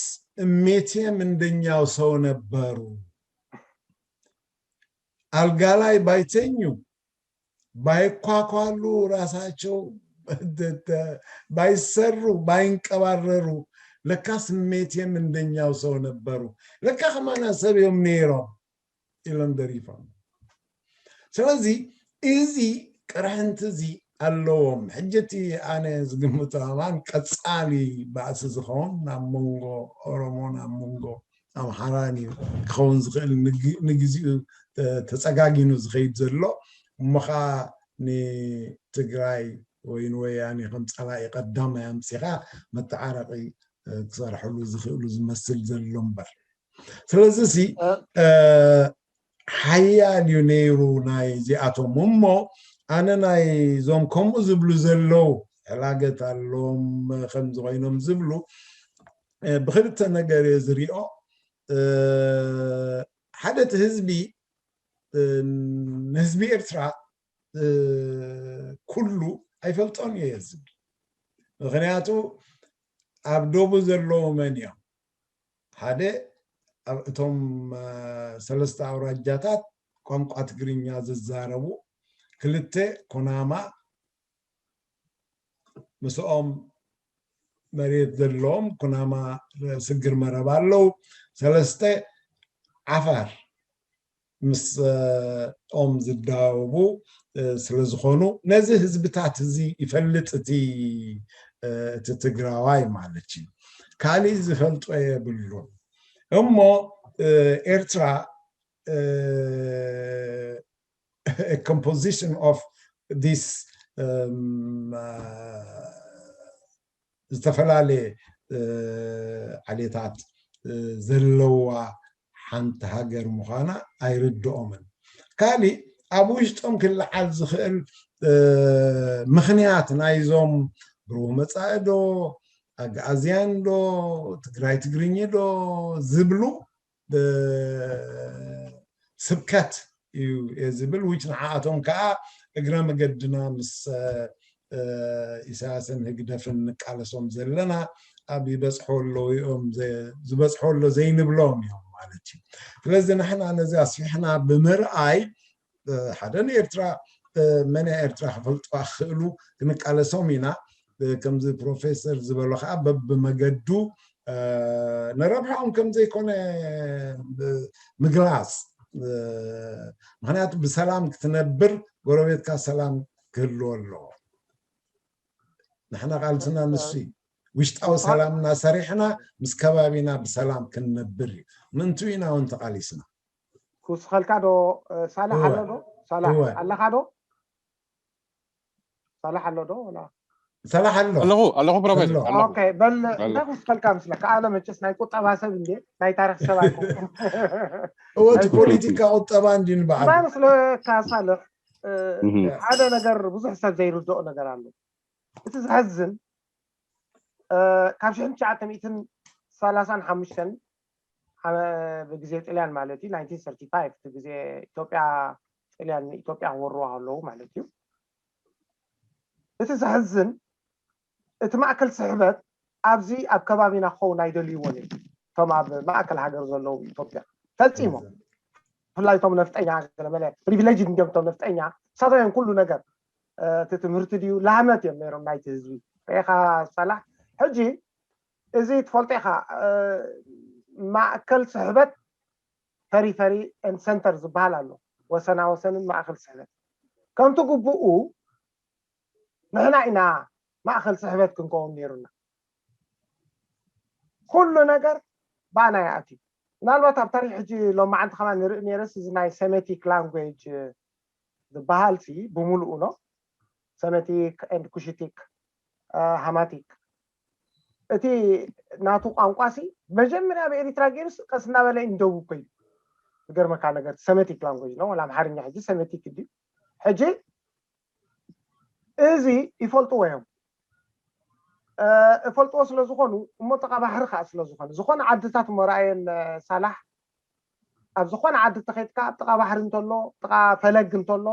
እሜቴም እንደኛው ሰው ነበሩ። አልጋ ላይ ባይተኙ ባይኳኳሉ ራሳቸው ባይሰሩ ባይንቀባረሩ ለካ ስሜቴም እንደኛው ሰው ነበሩ። ለካ ከማና ሰብ እዮም ነይሮም ኢሎም ደሪፎም። ስለዚ እዚ ቅርሕንቲ እዚ ኣለዎም። ሕጂ እቲ ኣነ ዝግምቶ ኣማን ቀፃሊ ባእሲ ዝኸውን ናብ መንጎ ኦሮሞን ኣብ መንጎ ኣምሓራን እዩ ክኸውን ዝኽእል። ንግዜኡ ተፀጋጊኑ ዝኸይድ ዘሎ እሞ ከዓ ንትግራይ ወይ ንወያኔ ከም ፀላኢ ቀዳማይ ኣምፂኻ መተዓረቂ ክሰርሕሉ ዝኽእሉ ዝመስል ዘሎ እምበር። ስለዚ ሲ ሓያል እዩ ነይሩ ናይ እዚኣቶም። እሞ ኣነ ናይ ዞም ከምኡ ዝብሉ ዘለዉ ሕላገት ኣሎም ከም ዝኾይኖም ዝብሉ ብክልተ ነገር እየ ዝሪኦ። ሓደ እቲ ህዝቢ ንህዝቢ ኤርትራ ኩሉ ኣይፈልጦን እየ ዝብል። ምክንያቱ ኣብ ዶቡ ዘለዉ መን እዮም? ሓደ እቶም ሰለስተ ኣውራጃታት ቋንቋ ትግርኛ ዝዛረቡ፣ ክልተ ኩናማ ምስኦም መሬት ዘለዎም ኩናማ ስግር መረብ ኣለዉ። ሰለስተ ዓፋር ምስኦም ዝዳወቡ ስለ ዝኾኑ ነዚ ህዝብታት እዚ ይፈልጥ እቲ እቲ ትግራዋይ ማለት እዩ። ካሊእ ዝፈልጦ የብሉን። እሞ ኤርትራ composition of this ዝተፈላለየ ዓሌታት ዘለዋ ሓንቲ ሃገር ምዃና ኣይርድኦምን። ካሊእ ኣብ ውሽጦም ክለዓል ዝኽእል ምኽንያት ናይዞም ብሩህ መፃኢ ዶ ኣግኣዝያን ዶ ትግራይ ትግርኝ ዶ ዝብሉ ስብከት እዩ እየ ዝብል። ውጭ ንዓኣቶም ከዓ እግረ መገድና ምስ ኢሳያስን ህግደፍን ንቃለሶም ዘለና ኣብ ይበፅሖ ኣለዉ እዮም ዝበፅሖ ኣሎ ዘይንብሎም እዮም ማለት እዩ። ስለዚ ንሕና ነዚ ኣስፊሕና ብምርኣይ ሓደ ንኤርትራ መን እያ ኤርትራ ክፈልጥዋ ክኽእሉ ክንቃለሶም ኢና። ከምዚ ፕሮፌሰር ዝበሎ ከዓ በብመገዱ ንረብሓኦም ከም ዘይኮነ ምግላፅ። ምክንያቱ ብሰላም ክትነብር ጎረቤትካ ሰላም ክህልዎ ኣለዎ። ንሕና ቃልስና ንሱ እዩ። ውሽጣዊ ሰላምና ሰሪሕና ምስ ከባቢና ብሰላም ክንነብር እዩ። ምእንቱ ኢና እውን ተቃሊስና። ክውስኸልካ ዶ ሳላሕ ኣሎ ዶ? ሳላሕ ኣለኻ ዶ? ሳላሕ ኣሎ ዶ? ሰላሕ ኣሎ ኣለኹ ኣለኹ ፕሮፌሰር ኣሎ። ኣለኹ ኦኬ በል ኣለኹ። እንታይ ክስከልካ ምስለካ ኣነ መቸስ ናይ ቁጠባ ሰብ እንዴ ናይ ታሪክ ሰብ ኣይኮንኩም እወ እቲ ፖለቲካ ቁጠባ እንዲ ንበዓል እንታይ መስለካ ሳልሕ እ፣ እህ። ሓደ ነገር ብዙሕ ሰብ ዘይርድኦ ነገር ኣሎ። እቲ ዘሕዝን እ፣ ካብ ሽሕን ትሽዓተ ሚእትን ሰላሳን ሓሙሽተን ዓመ- ብግዜ ጥልያን ማለት እዩ ናይንቲን ሰርቲ ፋይቭ እቲ ግዜ ኢትዮጵያ ጥልያን ኢትዮጵያ ክወርዋ ከለዉ ማለት እዩ። እቲ ዘሕዝን እቲ ማእከል ስሕበት ኣብዚ ኣብ ከባቢና ክኸውን ኣይደልይዎን እዮም። እቶም ኣብ ማእከል ሃገር ዘለዉ ኢትዮጵያ ፈጺሞም ብፍላይ እቶም ነፍጠኛ ገለመለ ፕሪቪሌጅ እንዲዮም እቶም ነፍጠኛ ንሳቶም እዮም ኩሉ ነገር እ፣ እቲ ትምህርቲ ድዩ ላህመት እዮም ነይሮም ናይቲ ህዝቢ ርኢኻ ሳላሕ ሕጂ እዚ ትፈልጦ ኢኻ እ፣ ማእከል ስሕበት ፐሪፈሪ ሰንተር ዝበሃል ኣሎ ወሰና ወሰንን ማእከል ስሕበት ከምቲ ግቡኡ ንሕና ኢና ማእከል ስሕበት ክንከውን ነይሩና ኩሉ ነገር ባና ይኣትዩ ምናልባት ኣብ ታሪክ ሕጂ ሎማዓንቲ ከማ ንርኢ ነይረስ እዚ ናይ ሰሜቲክ ላንጉጅ ዝበሃል ሲ ብምሉኡ ኖ ሰሜቲክ ኤንድ ኩሽቲክ ሃማቲክ እቲ ናቱ ቋንቋ ሲ መጀመርያ ብኤሪትራ ገይሩስ ቀስ እናበለ እዩ ንደቡብ ኮይኑ ዝገርመካ ነገር ሰሜቲክ ላንጉጅ ነው ወላ ኣምሓርኛ ሕጂ ሰሜቲክ ድዩ ሕጂ እዚ ይፈልጥዎ እዮም እፈልጥዎ ስለ ዝኾኑ እሞ ጥቃ ባሕሪ ከዓ ስለ ዝኾነ ዝኾነ ዓድታት እሞ ረኣየን ሳላሕ ኣብ ዝኾነ ዓዲ ተኸይድካ ኣብ ጥቃ ባሕሪ እንተሎ ጥቃ ፈለግ እንተሎ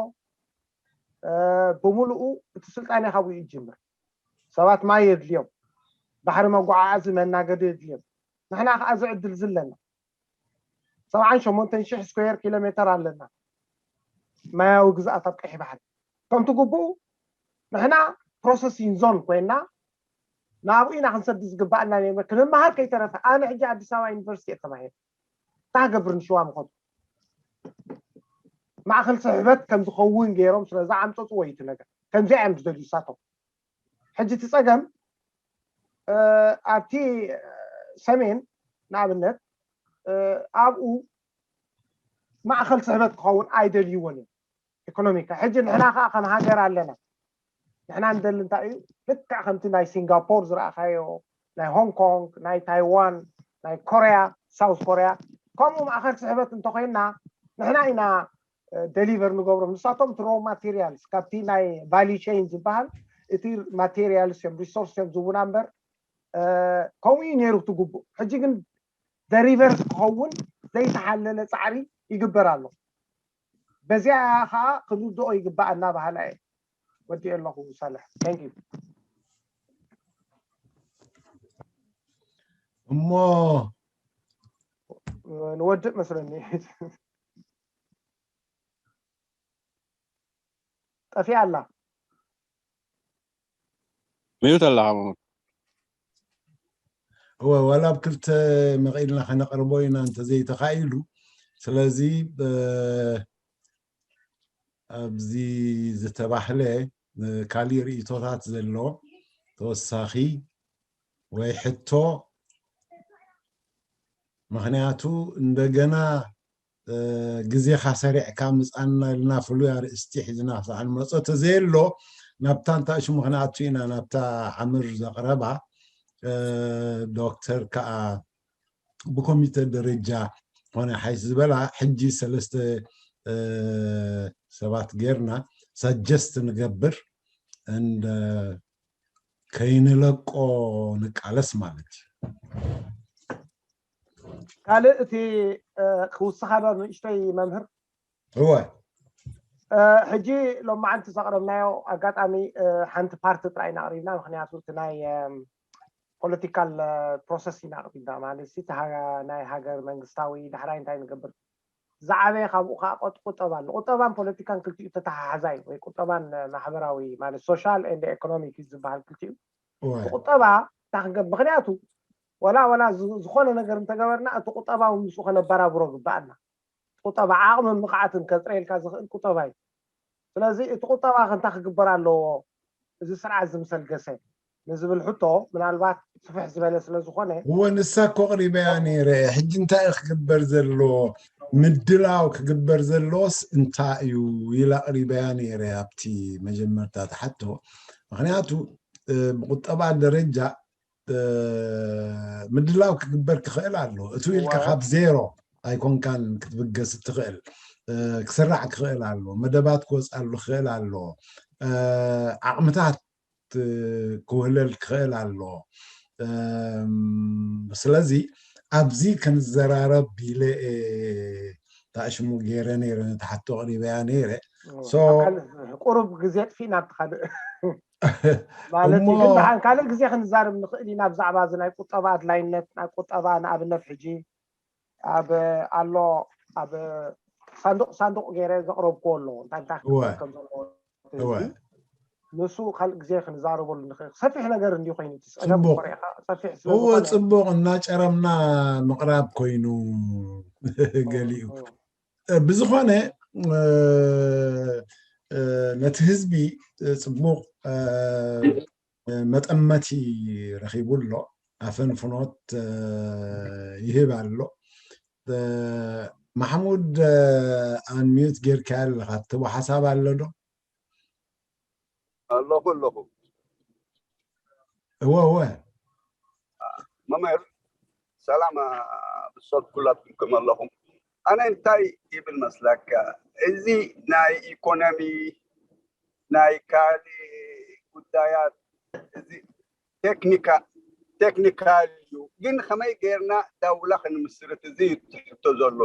ብምሉኡ እቲ ስልጣኔ ካብኡ ይጅምር ሰባት ማይ የድልዮም ባሕሪ መጓዓዓዚ መናገዲ የድልዮም ንሕና ከዓ እዚ ዕድል ዝለና ሰብዓን ሸሞንተን ሽሕ ስኩዌር ኪሎ ሜተር ኣለና ማያዊ ግዝኣት ኣብ ቀይሕ ባሕሪ ከምቲ ግቡኡ ንሕና ፕሮሰሲንግ ዞን ኮይና ናብኡ ኢና ክንሰዲ ዝግባኣና ነይርና ክንመሃር ከይተረፈ ኣነ ሕጂ ኣዲስ ኣበባ ዩኒቨርሲቲ እየ ተማሂረ እንታይ ገብር ንሽዋ ምኸቱ ማእኸል ስሕበት ከም ዝኸውን ገይሮም ስለ ዝዓምፀፅዎ እዩ እቲ ነገር ከምዚኣ እዮም ዝደልዩ ሳቶም ሕጂ እቲ ፀገም ኣብቲ ሰሜን ንኣብነት ኣብኡ ማእኸል ስሕበት ክኸውን ኣይደልይዎን እዮም ኢኮኖሚካ ሕጂ ንሕና ከዓ ከም ሃገር ኣለና ንሕና ንደሊ እንታይ እዩ ልክዕ ከምቲ ናይ ሲንጋፖር ዝረኣኻዮ ናይ ሆንግ ኮንግ ናይ ታይዋን ናይ ኮርያ ሳውት ኮርያ ከምኡ ማእኸል ስሕበት እንተኮይንና ንሕና ኢና ደሊቨር ንገብሮም ንሳቶም እቲ ሮ ማቴሪያልስ ካብቲ ናይ ቫሊ ቸይን ዝበሃል እቲ ማቴሪያልስ እዮም ሪሶርስ እዮም ዝቡና እምበር ከምኡ እዩ ነይሩ እቲ ግቡእ ሕጂ ግን ደሪቨርስ ክኸውን ዘይተሓለለ ፃዕሪ ይግበር ኣሎ በዚኣ ከዓ ክንርድኦ ይግባእ እናባሃላ እየ ወዲኦ ኣለኹ ሳልሕ thank you እሞ ንወድእ መስለኒ ጠፊኣ ኣላ ሚዩት ኣለኻ መምህር እወ ዋላ ኣብ ክልተ መቒልና ከነቕርቦ ኢና እንተዘይተኻኢሉ ስለዚ ኣብዚ ዝተባህለ ካሊእ ርእቶታት ዘሎ ተወሳኺ ወይ ሕቶ ምኽንያቱ እንደገና ግዜኻ ሰሪዕካ ምፃና ኢልና ፍሉይ ኣርእስቲ ሒዝና ክሳዕ ንመፆ ተዘየሎ ናብታ እንታይ ሽሙ ክንኣቱ ኢና ናብታ ዓምር ዘቕረባ ዶክተር ከዓ ብኮሚተ ደረጃ ኾነ ሓይስ ዝበላ ሕጂ ሰለስተ ሰባት ጌርና ሳጀስት ንገብር ከይንለቆ ንቃለስ ማለት እዩ ካልእ እቲ ክውስኻ ዶ ንእሽተይ መምህር እወ ሕጂ ሎማዓንቲ ዘቕረብናዮ ኣጋጣሚ ሓንቲ ፓርቲ ጥራይ ኢና ኣቕሪብና ምክንያቱ እቲ ናይ ፖለቲካል ፕሮሰስ ኢና ኣቕሪብና ማለት ናይ ሃገር መንግስታዊ ዳሕራይ እንታይ ንገብር ዝዓበየ ካብኡ ከዓ ቆጥ ቁጠባ ኣሎ ቁጠባን ፖለቲካን ክልቲኡ ተተሓሓዛ እዩ ወይ ቁጠባን ማሕበራዊ ማለት ሶሻል ኤንድ ኤኮኖሚክ እዩ ዝበሃል ክልቲኡ ቁጠባ እንታይ ክንገብ ምክንያቱ ወላ ወላ ዝኾነ ነገር እንተገበርና እቲ ቁጠባ እውን ምስኡ ከነበራብሮ ግባኣና ቁጠባ ዓቕምን ብቕዓትን ከፅረየልካ ዝኽእል ቁጠባ እዩ ስለዚ እቲ ቁጠባ ከ እንታይ ክግበር ኣለዎ እዚ ስርዓት ዝምሰል ገሰ ንዝብል ሕቶ ምናልባት ስፍሕ ዝበለ ስለ ዝኾነ እወ ንሳ እኮ ኣቕሪበያ ነይረ ሕጂ እንታይ እዩ ክግበር ዘለዎ ምድላው ክግበር ዘለዎስ እንታይ እዩ ኢላ ኣቕሪበያ ነይረ ኣብቲ መጀመርታ ተሓቶ ምክንያቱ ብቁጠባ ደረጃ ምድላው ክግበር ክኽእል ኣሎ። እቲ ኢልካ ካብ ዜሮ ኣይኮንካን ክትብገስ እትኽእል፣ ክስራሕ ክኽእል ኣሎ፣ መደባት ክወፅኣሉ ክኽእል ኣሎ፣ ዓቕምታት ክውህለል ክኽእል ኣሎ። ስለዚ ኣብዚ ክንዘራረብ ኢለ ታሽሙ ገይረ ነይረ፣ ነቲ ሓቶ ኣቕሪበያ ነይረ። ቁሩብ ግዜ ጥፊእና ኣብቲ ካልእ ማለት እዩ። ግን ደሓን ካልእ ግዜ ክንዛረብ ንኽእል ኢና ብዛዕባ እዚ ናይ ቁጠባ ኣድላይነት፣ ናይ ቁጠባ ንኣብነት ሕጂ ኣብ ኣሎ ኣብ ሳንዱቕ ሳንዱቕ ገይረ ዘቕረብክዎ ኣሎ እንታይ እንታይ ክግበር ከም ዘለዎ ንሱ ካልእ ግዜ ክንዛረበሉ ንኽእል። ሰፊሕ ነገር እንዲ ኮይኑ እቲ ጸገም ኮሪዕካ ሰፊሕ ስለ እወ ዝኾነ ጽቡቕ እናጨረምና ምቕራብ ኮይኑ ገሊኡ። ብዝኾነ ነቲ ህዝቢ ጽቡቕ መጠመቲ ረኺቡ ኣሎ። ኣፈንፍኖት ይህብ ኣሎ። ማሕሙድ ኣንሚዩት ጌርካ ኣለኻ፣ ትቦ ሓሳብ ኣሎ ዶ? ኣለኹ ኣለኹ። እወ እወ። መምህር ሰላም ብሶት ኩላትኩም ኣለኹም። ኣነ እንታይ ይብል መስለካ፣ እዚ ናይ ኢኮኖሚ ናይ ካልእ ጉዳያት እዚ ቴክኒካ ቴክኒካል እዩ። ግን ከመይ ጌርና ዳውላ ክንምስርት እዚ እዩ ትሕቶ ዘሎ።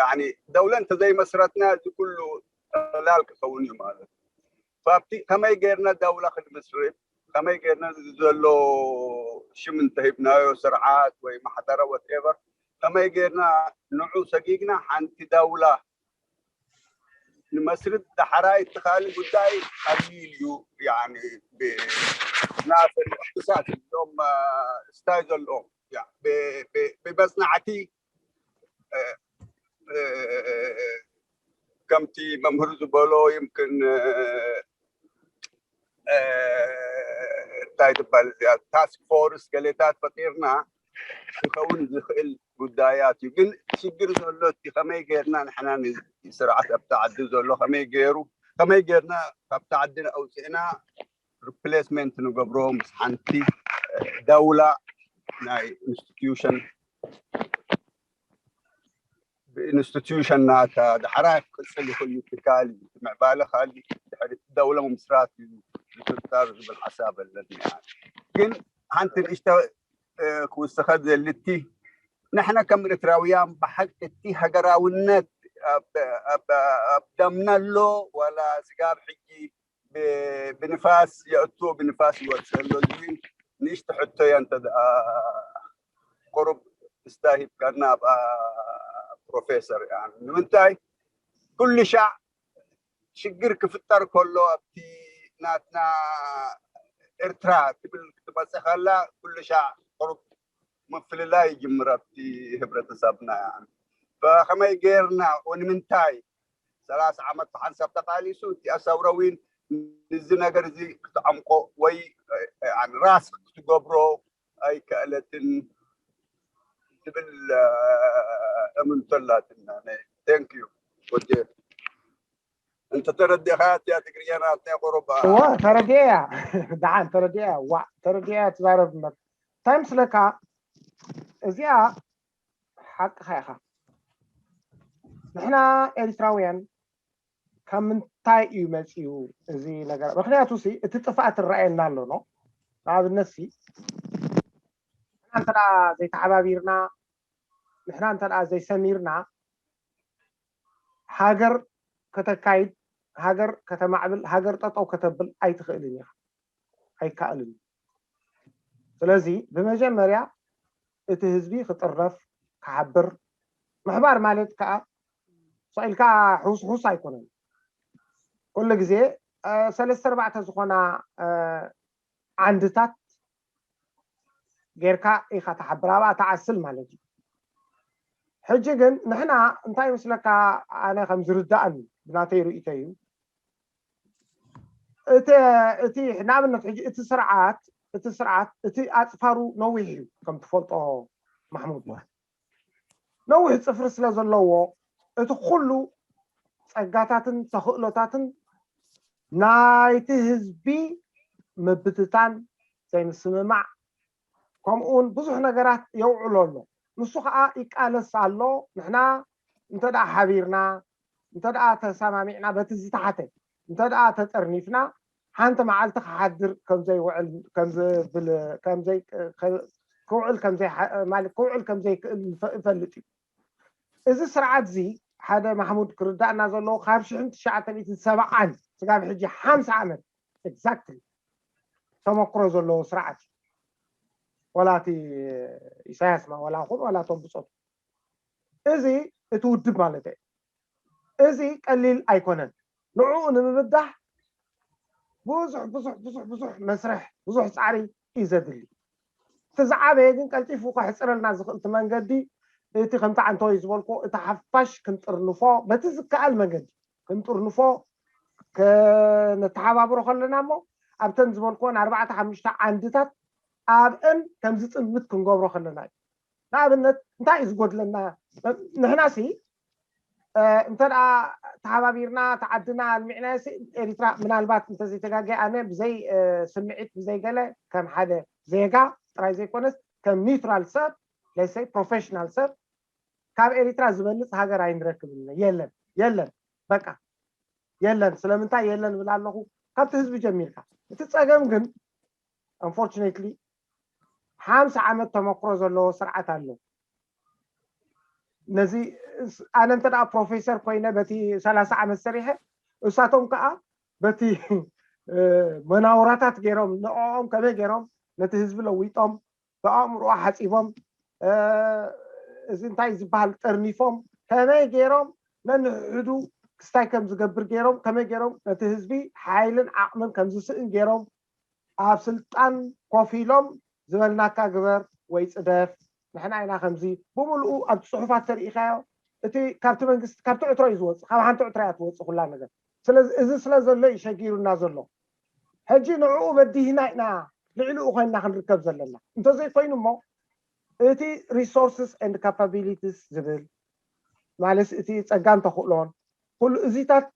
ያኒ ዳውላ እንተዘይመስረትና እዚ ኩሉ ቀላል ክኸውን እዩ ማለት እዩ። ካብቲ ከመይ ጌርና ዳውላ ክንምስርት ከመይ ጌርና እዚ ዘሎ ሽም እንተሂብናዮ ስርዓት ወይ ማሕደረ ወትኤቨር ከመይ ጌርና ንዑ ሰጊግና ሓንቲ ዳውላ ንመስርት ዳሕራይ እቲ ካልእ ጉዳይ ቀሊል እዩ። ያኒ ብናሰር እቅትሳድ እዞም ስታይ ዘለኦም ብመፅናዕቲ ከምቲ መምህር ዝበሎ ይምክን እንታይ ትባል እዚኣ ታስክ ፎርስ ገሌታት ፈጢርና ክኸውን ዝኽእል ጉዳያት እዩ። ግን ሽግር ዘሎ እቲ ከመይ ጌርና ንሕና ስርዓት ኣብቲ ዓዲ ዘሎ ከመይ ገይሩ ከመይ ጌርና ካብቲ ዓዲ ኣውፅእና ሪፕሌስመንት ንገብሮ ምስ ሓንቲ ዳውላ ናይ ኢንስቲትዩሽን ብኢንስቲትዩሽን ናታ ዳሕራይ ክቅፅል ይኽእል እዩ። ትካል እዩ ምዕባለ ካሊ ድሕሪ ዳውላ ምምስራት እዩ ዝፍጠር ዝብል ሓሳብ ኣለኒ። ግን ሓንቲ ንእሽተ ክውስኸት ዘልቲ ንሕና ከም ኤርትራውያን ብሓቂ እቲ ሃገራውነት ኣብ ደምና ኣሎ ዋላ ስጋብ ሕጂ ብንፋስ የእትዎ ብንፋስ ይወፅእ ኣሎ ዝብል ንእሽተ ሕቶ እያ። እንተ ደኣ ቁሩብ እስታ ሂብካና ኣብኣ ፕሮፌሰር እያ ንምንታይ ኩሉ ሻዕ ሽግር ክፍጠር ከሎ ኣብቲ ናትና ኤርትራ ትብል ክትመፅእ ከላ ኩሉ ሻዕ ቁሩብ ምፍልላይ ይጅምር ኣብቲ ህብረተሰብና። ከመይ ጌርና ወንምንታይ ሰላሳ ዓመት ብሓንሳብ ተቃሊሱ እቲ ኣሳውረዊን ንዚ ነገር እዚ ክትዓምቆ ወይ ራስ ክትገብሮ ኣይከኣለትን ዝብል እምንቶ ኣላትና። Thank you ወዲ እንተ ተረዲኻ እቲያ ትግርኛ ናትና ቁሩብ እዋ ተረዲያ ደሓን ተረዲያ ዋ ተረዲያ ትዛረብ እምበር እንታይ ምስለካ እዚኣ ሓቅኻ ኢኻ። ንሕና ኤሪትራውያን ካብ ምንታይ እዩ መፂኡ እዚ ነገር? ምክንያቱ ሲ እቲ ጥፍኣት ትረኣየና ኣሎ ኖ ንኣብነት ሲ ንሕና እንተ ዘይተሓባቢርና ንሕና እንተ ዘይሰሚርና ሃገር ከተካይድ ሃገር ከተማዕብል ሃገር ጠጠው ከተብል ኣይትኽእልን ኢኻ። ኣይከኣልን እዩ። ስለዚ ብመጀመርያ እቲ ህዝቢ ክጥረፍ ክሓብር ምሕባር ማለት ከዓ ስቕ ኢልካ ሕውስሑስ ኣይኮነን። ኩሉ ግዜ ሰለስተ ኣርባዕተ ዝኾና ዓንድታት ጌርካ ኢኻ ትሓብር ኣብኣ ትዓስል ማለት እዩ። ሕጂ ግን ንሕና እንታይ ምስለካ ኣነ ከም ዝርዳእኒ ብናተይ ርእይቶ እዩ እቲ ንኣብነት ሕጂ እቲ ስርዓት እቲ ስርዓት እቲ ኣፅፋሩ ነዊሕ እዩ ከም ትፈልጦ ማሕሙድ ነዊሕ ፅፍሪ ስለ ዘለዎ እቲ ኩሉ ፀጋታትን ተኽእሎታትን ናይቲ ህዝቢ ምብትታን፣ ዘይምስምማዕ፣ ከምኡውን ብዙሕ ነገራት የውዕሎ ኣሎ። ንሱ ከዓ ይቃለስ ኣሎ። ንሕና እንተ ደኣ ሓቢርና፣ እንተ ደኣ ተሰማሚዕና፣ በቲ ዝተሓተ እንተ ደኣ ተጠርኒፍና፣ ሓንቲ መዓልቲ ክሓድር ከምዘይውዕል ከምዝብል ከምዘይ ክውዕል ከምዘይ ማለት ክውዕል ከምዘይክእል ይፈልጥ እዩ። እዚ ስርዓት እዚ ሓደ ማሕሙድ ክርዳእና ዘለዎ ካብ ሽሕን ትሽዓተ ሚእትን ሰብዓን ስጋብ ሕጂ ሓምሳ ዓመት exactly ተመክሮ ዘለዎ ስርዓት እዩ። ወላ እቲ ኢሳያስ ማ ወላ ኹን ወላ እቶም ብጾቱ እዚ እቲ ውድብ ማለት እዩ። እዚ ቀሊል ኣይኮነን። ንዕኡ ንምብዳህ ብዙሕ ብዙሕ ብዙሕ ብዙሕ መስርሕ ብዙሕ ፃዕሪ እዩ ዘድሊ። እቲ ዝዓበየ ግን ቀልጢፉ ከሕፅረልና ዝኽእል እቲ መንገዲ እቲ ከምቲ ዓንተወይ ዝበልኩ እቲ ሓፋሽ ክንጥርንፎ በቲ ዝከኣል መንገዲ ክንጥርንፎ ከነተሓባብሮ ከለና እሞ ኣብተን ዝበልኩወን ኣርባዕተ ሓሙሽተ ዓንድታት ኣብአን ከምዚ ጥምት ክንገብሮ ከለና እዩ። ንኣብነት እንታይ እዩ ዝጎድለና? ንሕና ሲ እንተ ደኣ ተሓባቢርና ተዓድና ኣልሚዕና ሲ ኤሪትራ ምናልባት እንተዘይተጋገ ኣነ ብዘይ ስምዒት ብዘይ ገለ ከም ሓደ ዜጋ ጥራይ ዘይኮነስ ከም ኒውትራል ሰብ ለሰይ ፕሮፌሽናል ሰብ ካብ ኤሪትራ ዝበልፅ ሃገር ኣይንረክብን። የለን የለን በቃ የለን። ስለምንታይ የለን እብል ኣለኹ? ካብቲ ህዝቢ ጀሚርካ እቲ ፀገም ግን unfortunately ሓምሳ ዓመት ተመክሮ ዘለዎ ስርዓት ኣሎ። ነዚ ኣነ እንተ ደኣ ፕሮፌሰር ኮይነ በቲ ሰላሳ ዓመት ሰሪሐ እሳቶም ከዓ በቲ መናውራታት ገይሮም ንዕኦም ከመይ ገይሮም ነቲ ህዝቢ ለዊጦም ብኣእምሮ ሓፂቦም እዚ እንታይ ዝበሃል ጠርኒፎም ከመይ ገይሮም ነንሕዱ ክስታይ ከም ዝገብር ገይሮም ከመይ ገይሮም ነቲ ህዝቢ ሓይልን ዓቕምን ከም ዝስእን ገይሮም ኣብ ስልጣን ኮፍ ኢሎም ዝበልናካ ግበር ወይ ፅደፍ ንሕና ኢና ከምዚ ብምልኡ ኣብቲ ፅሑፋት ተርኢኻዮ እቲ ካብቲ መንግስቲ ካብቲ ዕትሮ እዩ ዝወፅእ ካብ ሓንቲ ዕትሮ እያ ትወፅእ ኩላ ነገር ስለዚ እዚ ስለ ዘሎ እዩ ሸጊሩና ዘሎ ሕጂ ንዕኡ በዲህና ኢና ልዕሊኡ ኮይንና ክንርከብ ዘለና እንተዘይኮይኑ እሞ እቲ resources and capabilities ዝብል ማለት እቲ ፀጋን ተኽእሎን ኩሉ እዚታት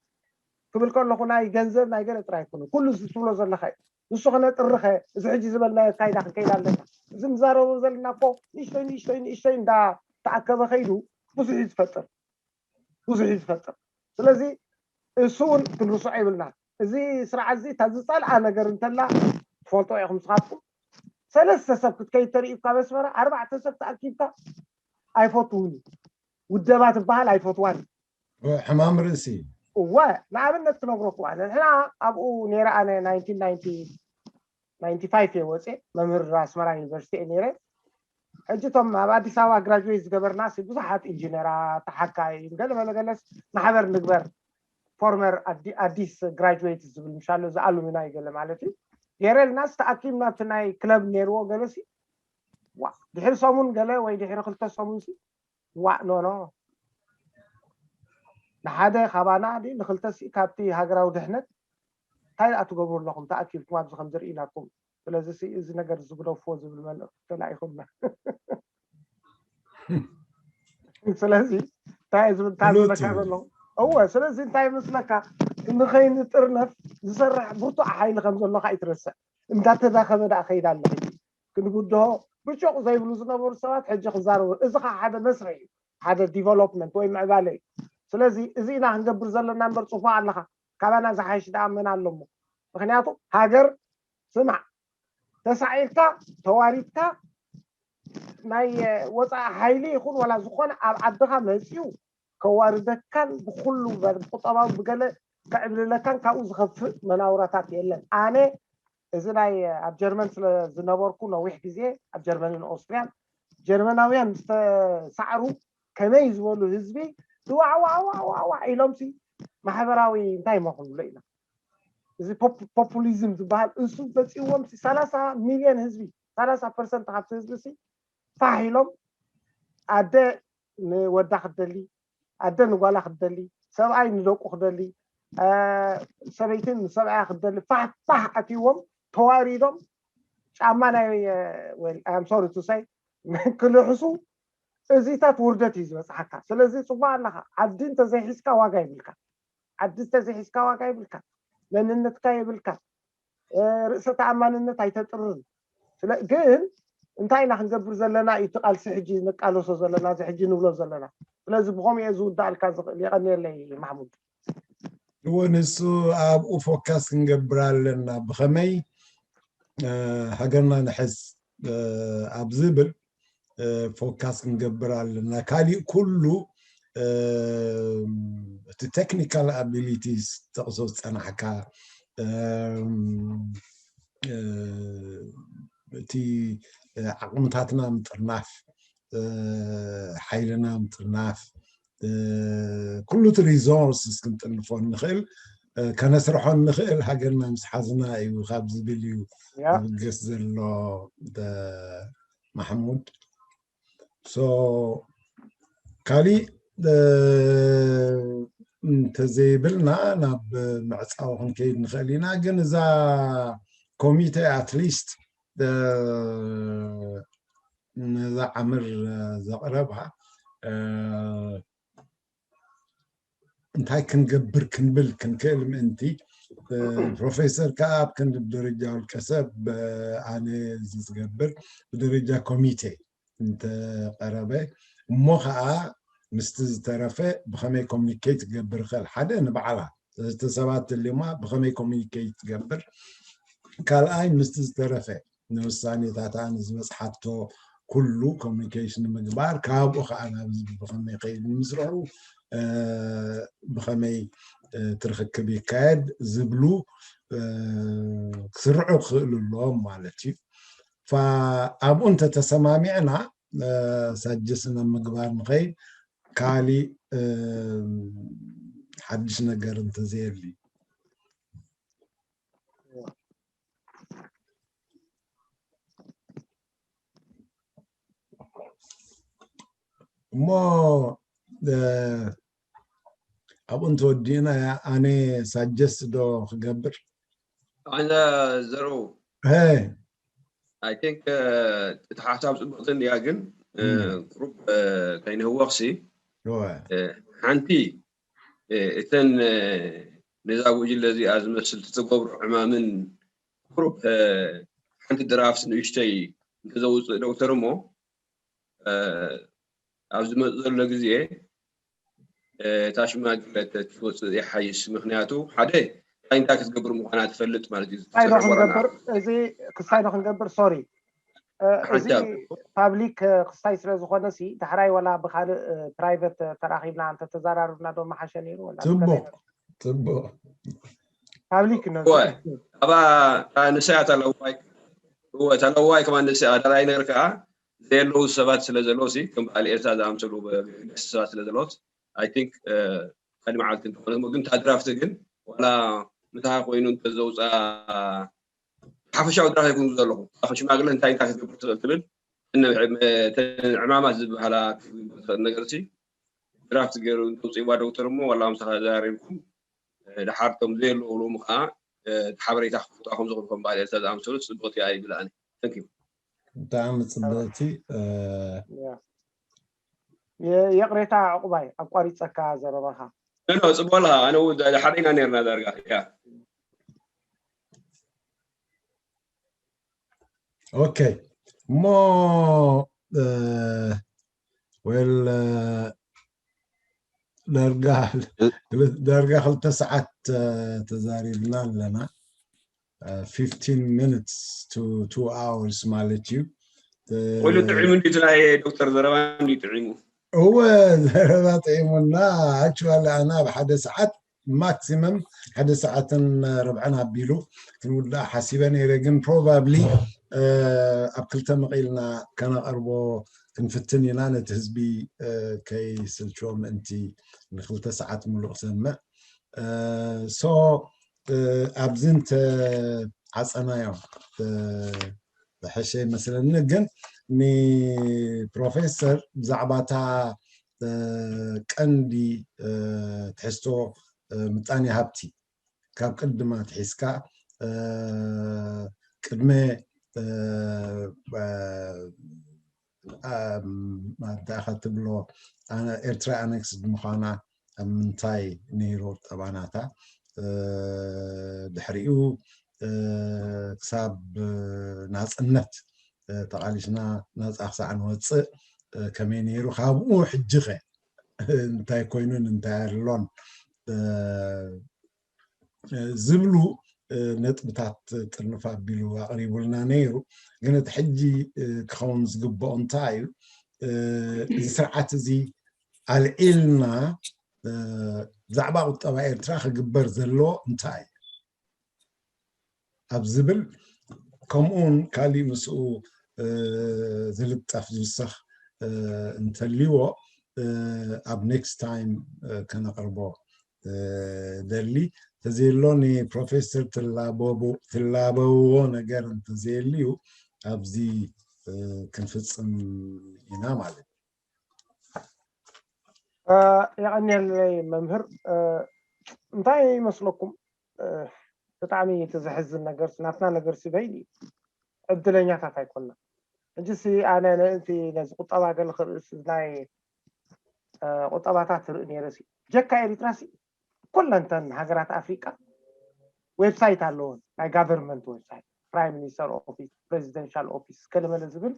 ክብል ከለኹ ናይ ገንዘብ ናይ ገለ ጥራይ ኣይኮነ ኩሉ እዚ ትብሎ ዘለካ እዩ ንሱ ክነጥርኸ እዚ ሕጂ ዝበልናዮ ኣካይዳ ክንከይድ ኣለና እዚ ንዛረቦ ዘለና እኮ ንእሽተይ ንእሽተይ ንእሽተይ እንዳተኣከበ ከይዱ ብዙሕ እዩ ዝፈጥር ብዙሕ እዩ ዝፈጥር ስለዚ እሱ እውን ክንርስዖ ይብልና እዚ ስርዓት እዚ እታ ዝፀልኣ ነገር እንተላ ትፈልጦ ኢኹም ስኻትኩም ሰለስተ ሰብ ክትከይድ ተርእዩ ካብ ኣስመራ ኣርባዕተ ሰብ ተኣኪብካ ኣይፈትውን እዩ ውደባ ትበሃል ኣይፈትዋን እዩ ሕማም ርእሲ እወ ንኣብነት ክነግረኩም ኣነ ንሕና ኣብኡ ነይረ ኣነ ናይንቲን ናይንቲ ፋይቭ እየ ወፅእ መምህር ኣስመራ ዩኒቨርሲቲ እየ ነይረ ሕጂ እቶም ኣብ ኣዲስ ኣበባ ግራጅዌት ዝገበርና ብዙሓት ኢንጂነራት ተሓካይ ገለመለገለስ ማሕበር ንግበር ፎርመር ኣዲስ ግራጅዌት ዝብል ምሻሎ እዚ ኣሉሚናይ ገለ ማለት እዩ ገይረልና ዝተኣኪብ ናብቲ ናይ ክለብ ነይርዎ ገለሲ ዋ ድሕሪ ሰሙን ገለ ወይ ድሕሪ ክልተ ሰሙን ሲ ዋእ ኖ ኖ ንሓደ ካባና ድዩ ንክልተ ሲ ካብቲ ሃገራዊ ድሕነት እንታይ ደኣ ትገብሩ ኣለኹም ተኣኪብኩም ኣብዚ ከም ዝርኢናኩም ስለዚ ሲ እዚ ነገር ዝግደፍዎ ዝብል መልእኽቲ ተላኢኹልና ስለዚ እንታይ ዝብል እንታይ ዝብለካ ዘለኹ እወ ስለዚ እንታይ መስለካ ንኸይንጥርነፍ ዝሰርሕ ብርቱዕ ሓይሊ ከም ዘሎ ከዓ ይትረስዕ እንዳተዳኸመ ደኣ ከይድ ኣሎ ሕጂ ክንጉድሆ ብጩቕ ዘይብሉ ዝነበሩ ሰባት ሕጂ ክዛረቡ እዚ ከዓ ሓደ መስርሕ እዩ ሓደ ዲቨሎፕመንት ወይ ምዕባለ እዩ ስለዚ እዚ ኢና ክንገብር ዘለና እምበር ፅቡቅ ኣለካ ካባና ዝሓይሽ ደኣ መን ኣሎ እሞ ምክንያቱ ሃገር ስማዕ ተሳዒርካ ተዋሪድካ ናይ ወፃኢ ሓይሊ ይኹን ዋላ ዝኾነ ኣብ ዓድኻ መፂኡ ከዋርደካን ብኩሉ ብቁጠባዊ ብገለ ከዕብልለካን ካብኡ ዝኸፍእ መናውራታት የለን ኣነ እዚ ናይ ኣብ ጀርመን ስለ ዝነበርኩ ነዊሕ ግዜ ኣብ ጀርመንን ኦስትርያን ጀርመናውያን ዝተሳዕሩ ከመይ ዝበሉ ህዝቢ ዋዕዋዕዋዕዋዕ ኢሎም ሲ ማሕበራዊ እንታይ ሞ ክንብሎ ኢና እዚ ፖፑሊዝም ዝበሃል እሱ በፂዎም ሲ ሰላሳ ሚልዮን ህዝቢ ሰላሳ ፐርሰንት ካብቲ ህዝቢ ሲ ፋሕ ኢሎም ኣደ ንወዳ ክትደሊ ኣደ ንጓላ ክትደሊ ሰብኣይ ንደቁ ክደሊ ሰበይቲ ንሰብኣያ ክትደሊ ፋሕ ፋሕ ኣትይዎም ተዋሪዶም ጫማ ናይ ሶሪ ቱ ሳይ ክልሕሱ እዚታት ውርደት እዩ ዝበፅሓካ ስለዚ ፅቡቅ ኣለካ ዓዲ እንተዘይሒዝካ ዋጋ ይብልካ ዓዲ እንተዘይሒዝካ ዋጋ ይብልካ መንነትካ የብልካ ርእሰ ተኣማንነት ኣይተጥርር። ግን እንታይ ኢና ክንገብር ዘለና? እቲ ቃልሲ ሕጂ ንቃለሶ ዘለና፣ እዚ ሕጂ ንብሎ ዘለና። ስለዚ ብኸምኡ እየ ዝውዳእልካ ዝኽእል። የቐንየለይ ማሕሙድ። እወ፣ ንሱ ኣብኡ ፎካስ ክንገብር ኣለና። ብኸመይ ሃገርና ንሕዝ ኣብ ዝብል ፎካስ ክንገብር ኣለና። ካሊእ ኩሉ እቲ ቴክኒካል ኣቢሊቲስ ጠቕሶ ዝፀናሕካ እቲ ዓቕምታትና ምጥርናፍ፣ ሓይልና ምጥርናፍ፣ ኩሉ እቲ ሪሶርስስ ክንጥንፎ ንኽእል፣ ከነስርሖ ንኽእል ሃገርና ምስ ሓዝና እዩ ካብ ዝብል እዩ ዝብገስ ዘሎ። ማሕሙድ፣ ሶ ካሊእ እንተዘይብልና ናብ ምዕፃው ክንከይድ ንኽእል ኢና። ግን እዛ ኮሚቴ ኣትሊስት ነዛ ዓምር ዘቕረባ እንታይ ክንገብር ክንብል ክንክእል ምእንቲ፣ ፕሮፌሰር ከዓ ኣብ ክንዲ ደረጃ ውልቀሰብ ኣነ እዚ ዝገብር ብደረጃ ኮሚቴ እንተቐረበ እሞ ከዓ ምስቲ ዝተረፈ ብኸመይ ኮሚኒኬት ክገብር ይኽእል? ሓደ ንባዕላ እቲ ሰባት ልማ ብኸመይ ኮሚኒኬት ትገብር፣ ካልኣይ ምስቲ ዝተረፈ ንውሳኔታታ ንዝበፅሓቶ ኩሉ ኮሚኒኬሽን ንምግባር፣ ካብኡ ከዓ ናብዚ ብኸመይ ከይድ ንምስርሑ ብኸመይ ትርክክብ ይካየድ ዝብሉ ክስርዑ ክኽእሉ ኣለዎም ማለት እዩ። ኣብኡ እንተተሰማሚዕና ሳጀስን ኣብ ምግባር ንኸይድ፣ ካሊእ ሓድሽ ነገር እንተዘየሊ። እሞ ኣብኡ እንተወዲእና፣ ኣነ ሳጀስት ዶ ክገብር? ኣነ ዘረው ሄ I think እቲ ሓሳብ ጽብቕቲ እንድያ፣ ግን ቁሩብ ከይንህወኽሲ፣ ሓንቲ እተን ነዛ ጉጅለ እዚኣ ዝመስል ትገብሮ ዕማምን ቁሩብ ሓንቲ ድራፍት ንእሽተይ እንተዘውፅእ ዶክተር፣ እሞ ኣብ ዝመፅ ዘሎ ግዜ እታ ሽማግለ ትወፅእ ይሓይሽ። ምክንያቱ ሓደ እንታይ እንታይ ክትገብር ምኳና ትፈልጥ ማለት እዩ። ክስታይ ዶ ክንገብር፣ እዚ ክስታይ ዶ ክንገብር፣ ሶሪ፣ እዚ ፓብሊክ ክስታይ ስለ ዝኾነ ሲ፣ ዳሕራይ ወላ ብካልእ ፕራይቨት ተራኺብና እንተተዛራርብና ዶ መሓሸ ነይሩ? ወላ ጽቡቕ፣ ጽቡቕ። ፓብሊክ ነው። ኣባ ንሳያ ተለዋይ፣ እወ፣ ተለዋይ ከማን ንሳያ ኣዳላይ ነገር ከኣ ዘየለዉ ሰባት ስለ ዘለዉ ሲ፣ ከም በዓል ኤልሳ ዝኣምሰሉ ገስቲ ሰባት ስለ ዘለዎስ፣ I think ሓዲ መዓልቲ እንተኾነ፣ ግን እታ ድራፍት ግን ዋላ ምትሃ ኮይኑ እንተዘውፅኣ ሓፈሻዊ ድራፍት ይኩን ዘለኹ። ካብ ሽማግለ እንታይ እንታይ ክትገብር ትኽእል ትብል፣ ዕማማት ዝበሃላ ክትገብር ትኽእል ነገር ሲ ድራፍት ገይሩ እንተውፅእዋ ዶክተር፣ እሞ ዋላ ምሳኻ ተዘራሪብኩም፣ ድሓር እቶም ዘየለዉ ሎም ከዓ ሓበሬታ ክፍልጡ ኣኹም ዝኽእልኩም በዓል ኤልሳ ዝኣምሰሉ ጽብቕቲ እያ ይብል ኣነ። Thank you። ብጣዕሚ ጽብቕቲ። ይቕሬታ ዕቑባይ፣ ኣቋሪፀካ ዘረባኻ። ኖ፣ ጽቡቕላ፣ ኣነ እውን ድሓር ኢና ነርና ዳርጋ። ያ። ኦኬ፣ እሞ ወል ዳርጋ ዳርጋ ክልተ ሰዓት ተዛሪብና ኣለና። Fifteen minutes to two hours ማለት እዩ። ወይሉ ጥዒሙ እንዲ ትናየ ዶክተር፣ ዘረባ እንዲ ጥዒሙ። እወ፣ ዘረባ ጥዒሙና። Actually ኣና ኣብ ሓደ ሰዓት ማክሲመም ሓደ ሰዓትን ርብዕን ኣቢሉ ክንውዳእ ሓሲበ ነይረ፣ ግን ፕሮባብሊ ኣብ ክልተ መቒልና ከነቐርቦ ክንፍትን ኢና፣ ነቲ ህዝቢ ከይስልችዎ ምእንቲ ንክልተ ሰዓት ሙሉእ ክሰምዕ። ሶ ኣብዚ እንተ ዓፀናዮ ዝሐሸ ይመስለኒ። ግን ንፕሮፌሰር ብዛዕባታ ቀንዲ ትሕዝቶ ምጣኔ ሃብቲ ካብ ቅድማ ትሒዝካ ቅድመ ማዳኻ ትብሎ ኤርትራ ኣነክስ ምዃና ኣብ ምንታይ ነይሩ ጠባናታ፣ ድሕሪኡ ክሳብ ናፅነት ተቃሊስና ናፃ ክሳዕ ንወፅእ ከመይ ነይሩ፣ ካብኡ ሕጂ ከ እንታይ ኮይኑን እንታይ ኣሎን ዝብሉ ነጥብታት ጥርንፍ ኣቢሉ ኣቕሪቡልና ነይሩ። ግን እቲ ሕጂ ክኸውን ዝግብኦ እንታይ እዩ? እዚ ስርዓት እዚ ኣልዒልና ብዛዕባ ቁጠባ ኤርትራ ክግበር ዘለዎ እንታይ እዩ ኣብ ዝብል፣ ከምኡውን ካሊእ ምስኡ ዝልጠፍ ዝውሰኽ እንተልዎ ኣብ ኔክስት ታይም ከነቕርቦ ደሊ። ተዘየሎ ንፕሮፌሰር ትላበብዎ ነገር እንተዘየልዩ ኣብዚ ክንፍፅም ኢና ማለት እዩ። የቐንየለይ መምህር። እንታይ ይመስለኩም? ብጣዕሚ እቲ ዘሕዝን ነገር ናትና ነገር ስበይ ዕድለኛታት ኣይኮንና። ሕጂ ሲ ኣነ ነእንቲ ነዚ ቁጠባ ገለ ክርእስ ናይ ቁጠባታት ርኢ ነይረ ሲ ጀካ ኤሪትራ ሲ ኩለንተን ሃገራት ኣፍሪቃ ዌብሳይት ኣለዎን፣ ናይ ጋቨርንመንት ዌብሳይት፣ ፕራይም ሚኒስተር ኦፊስ፣ ፕሬዚደንሻል ኦፊስ፣ ከለመለ ዝብል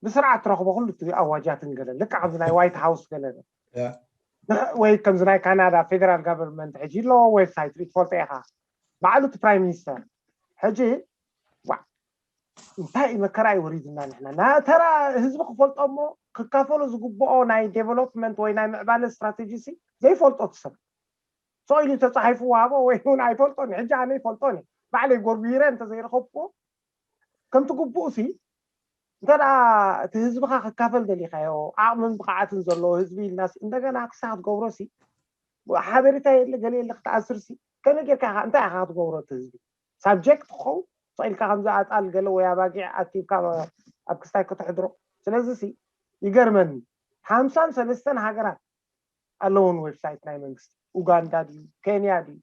ብስርዓት ትረኽቦ ኩሉ እቲ ኣዋጃትን ገለ ልክዕ ከምዚ ናይ ዋይት ሃውስ ገለ ወይ ከምዚ ናይ ካናዳ ፌደራል ጋቨርንመንት ሕጂ ኣለዎ ዌብሳይት ሪት ፈልጦ ኢኻ። ባዕሉ እቲ ፕራይም ሚኒስተር ሕጂ ዋ እንታይ እዩ መከራ እዩ ወሪድና ንሕና ናተራ ህዝቢ ክፈልጦ እሞ ክካፈሎ ዝግብኦ ናይ ዴቨሎፕመንት ወይ ናይ ምዕባለ ስትራቴጂ ሲ ዘይፈልጦ እቲ ሰብ ሰው ኢሉ ተፃሒፉ ዋቦ ወይ እውን ኣይፈልጦን ሕጂ ኣነ ይፈልጦን ባዕለይ ጎርጉረ እንተዘይረኸብኩ ከምቲ ግቡእ ሲ እንተ እቲ ህዝብኻ ክካፈል ደሊኻዮ ዓቕምን ብቕዓትን ዘለዎ ህዝቢ ኢልና እንደገና ክሳ ክትገብሮ ሲ ሓበሬታ የለ ገለ የለ ክትኣስር ሲ ከመይ ጌርካ እንታይ ኢኻ ክትገብሮ እቲ ህዝቢ ሳብጀክት ክኸውን ስቕ ኢልካ ከምዚ ኣጣል ገለ ወይ ኣባጊዕ ኣኪብካ ኣብ ክስታይ ክትሕድሮ ስለዚ ሲ ይገርመኒ ሓምሳን ሰለስተን ሃገራት ኣለውን ዌብሳይት ናይ መንግስቲ ኡጋንዳ ድዩ ኬንያ ድዩ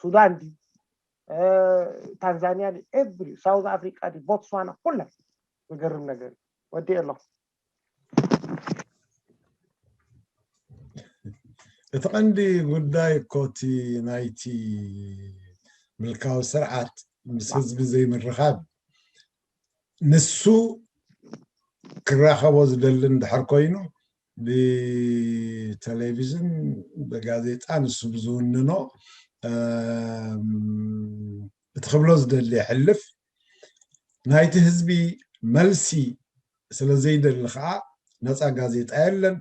ሱዳን ድዩ ታንዛኒያ ድዩ ኤቭሪ ሳውዝ ኣፍሪቃ ድዩ ቦትስዋና ኩለን ዝገርም ነገር ወዲእ ኣለኹ እቲ ቀንዲ ጉዳይ እኮ እቲ ናይቲ ምልካዊ ስርዓት ምስ ህዝቢ ዘይምርኻብ ንሱ ክራኸቦ ዝደሊ እንድሕር ኮይኑ ብቴሌቪዥን ብጋዜጣ ንሱ ብዝውንኖ እቲ ክብሎ ዝደሊ የሕልፍ ናይቲ ህዝቢ መልሲ ስለ ዘይደሊ ከዓ ነፃ ጋዜጣ የለን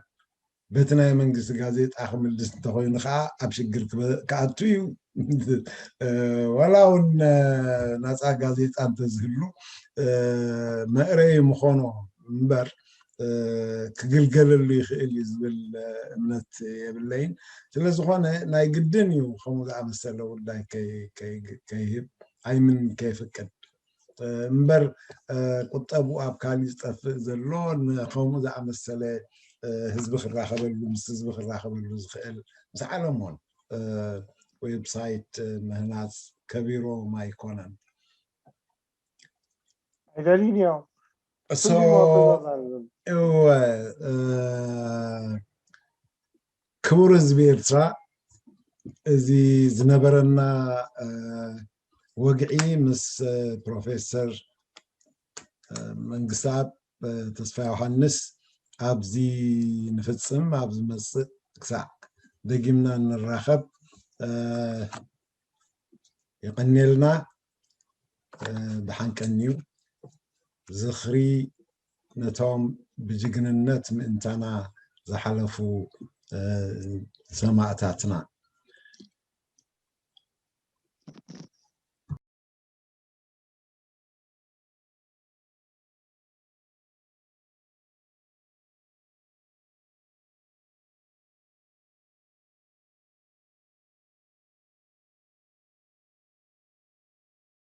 በቲ ናይ መንግስቲ ጋዜጣ ክምልስ እንተኮይኑ ከዓ ኣብ ሽግር ክኣቱ እዩ ዋላ እውን ናፃ ጋዜጣ እንተዝህሉ መእረይ ምኾኖ እምበር ክግልገለሉ ይኽእል እዩ ዝብል እምነት የብለይን ስለዝኾነ ናይ ግድን እዩ ከምኡ ዝኣመሰለ ጉዳይ ከይህብ ኣይምን ከይፍቅድ እምበር ቁጠብኡ ኣብ ካሊእ ዝጠፍእ ዘሎ ከምኡ ዝኣመሰለ ህዝቢ ክራኸበሉ ምስ ህዝቢ ክራኸበሉ ዝኽእል ምስ ዓለሞን ዌብሳይት ምህናፅ ከቢሮም ኣይኮነን ኣይደልዩን እዮም እወ ክቡር ህዝቢ ኤርትራ እዚ ዝነበረና ወግዒ ምስ ፕሮፌሰር መንግስኣብ ተስፋ ዮሃንስ ኣብዚ ንፍፅም ኣብ ዝመፅእ ክሳዕ ደጊምና ንራኸብ የቐንየልና ደሓን ቀንዩ ዝኽሪ ነቶም ብጅግንነት ምእንታና ዝሓለፉ ሰማእታትና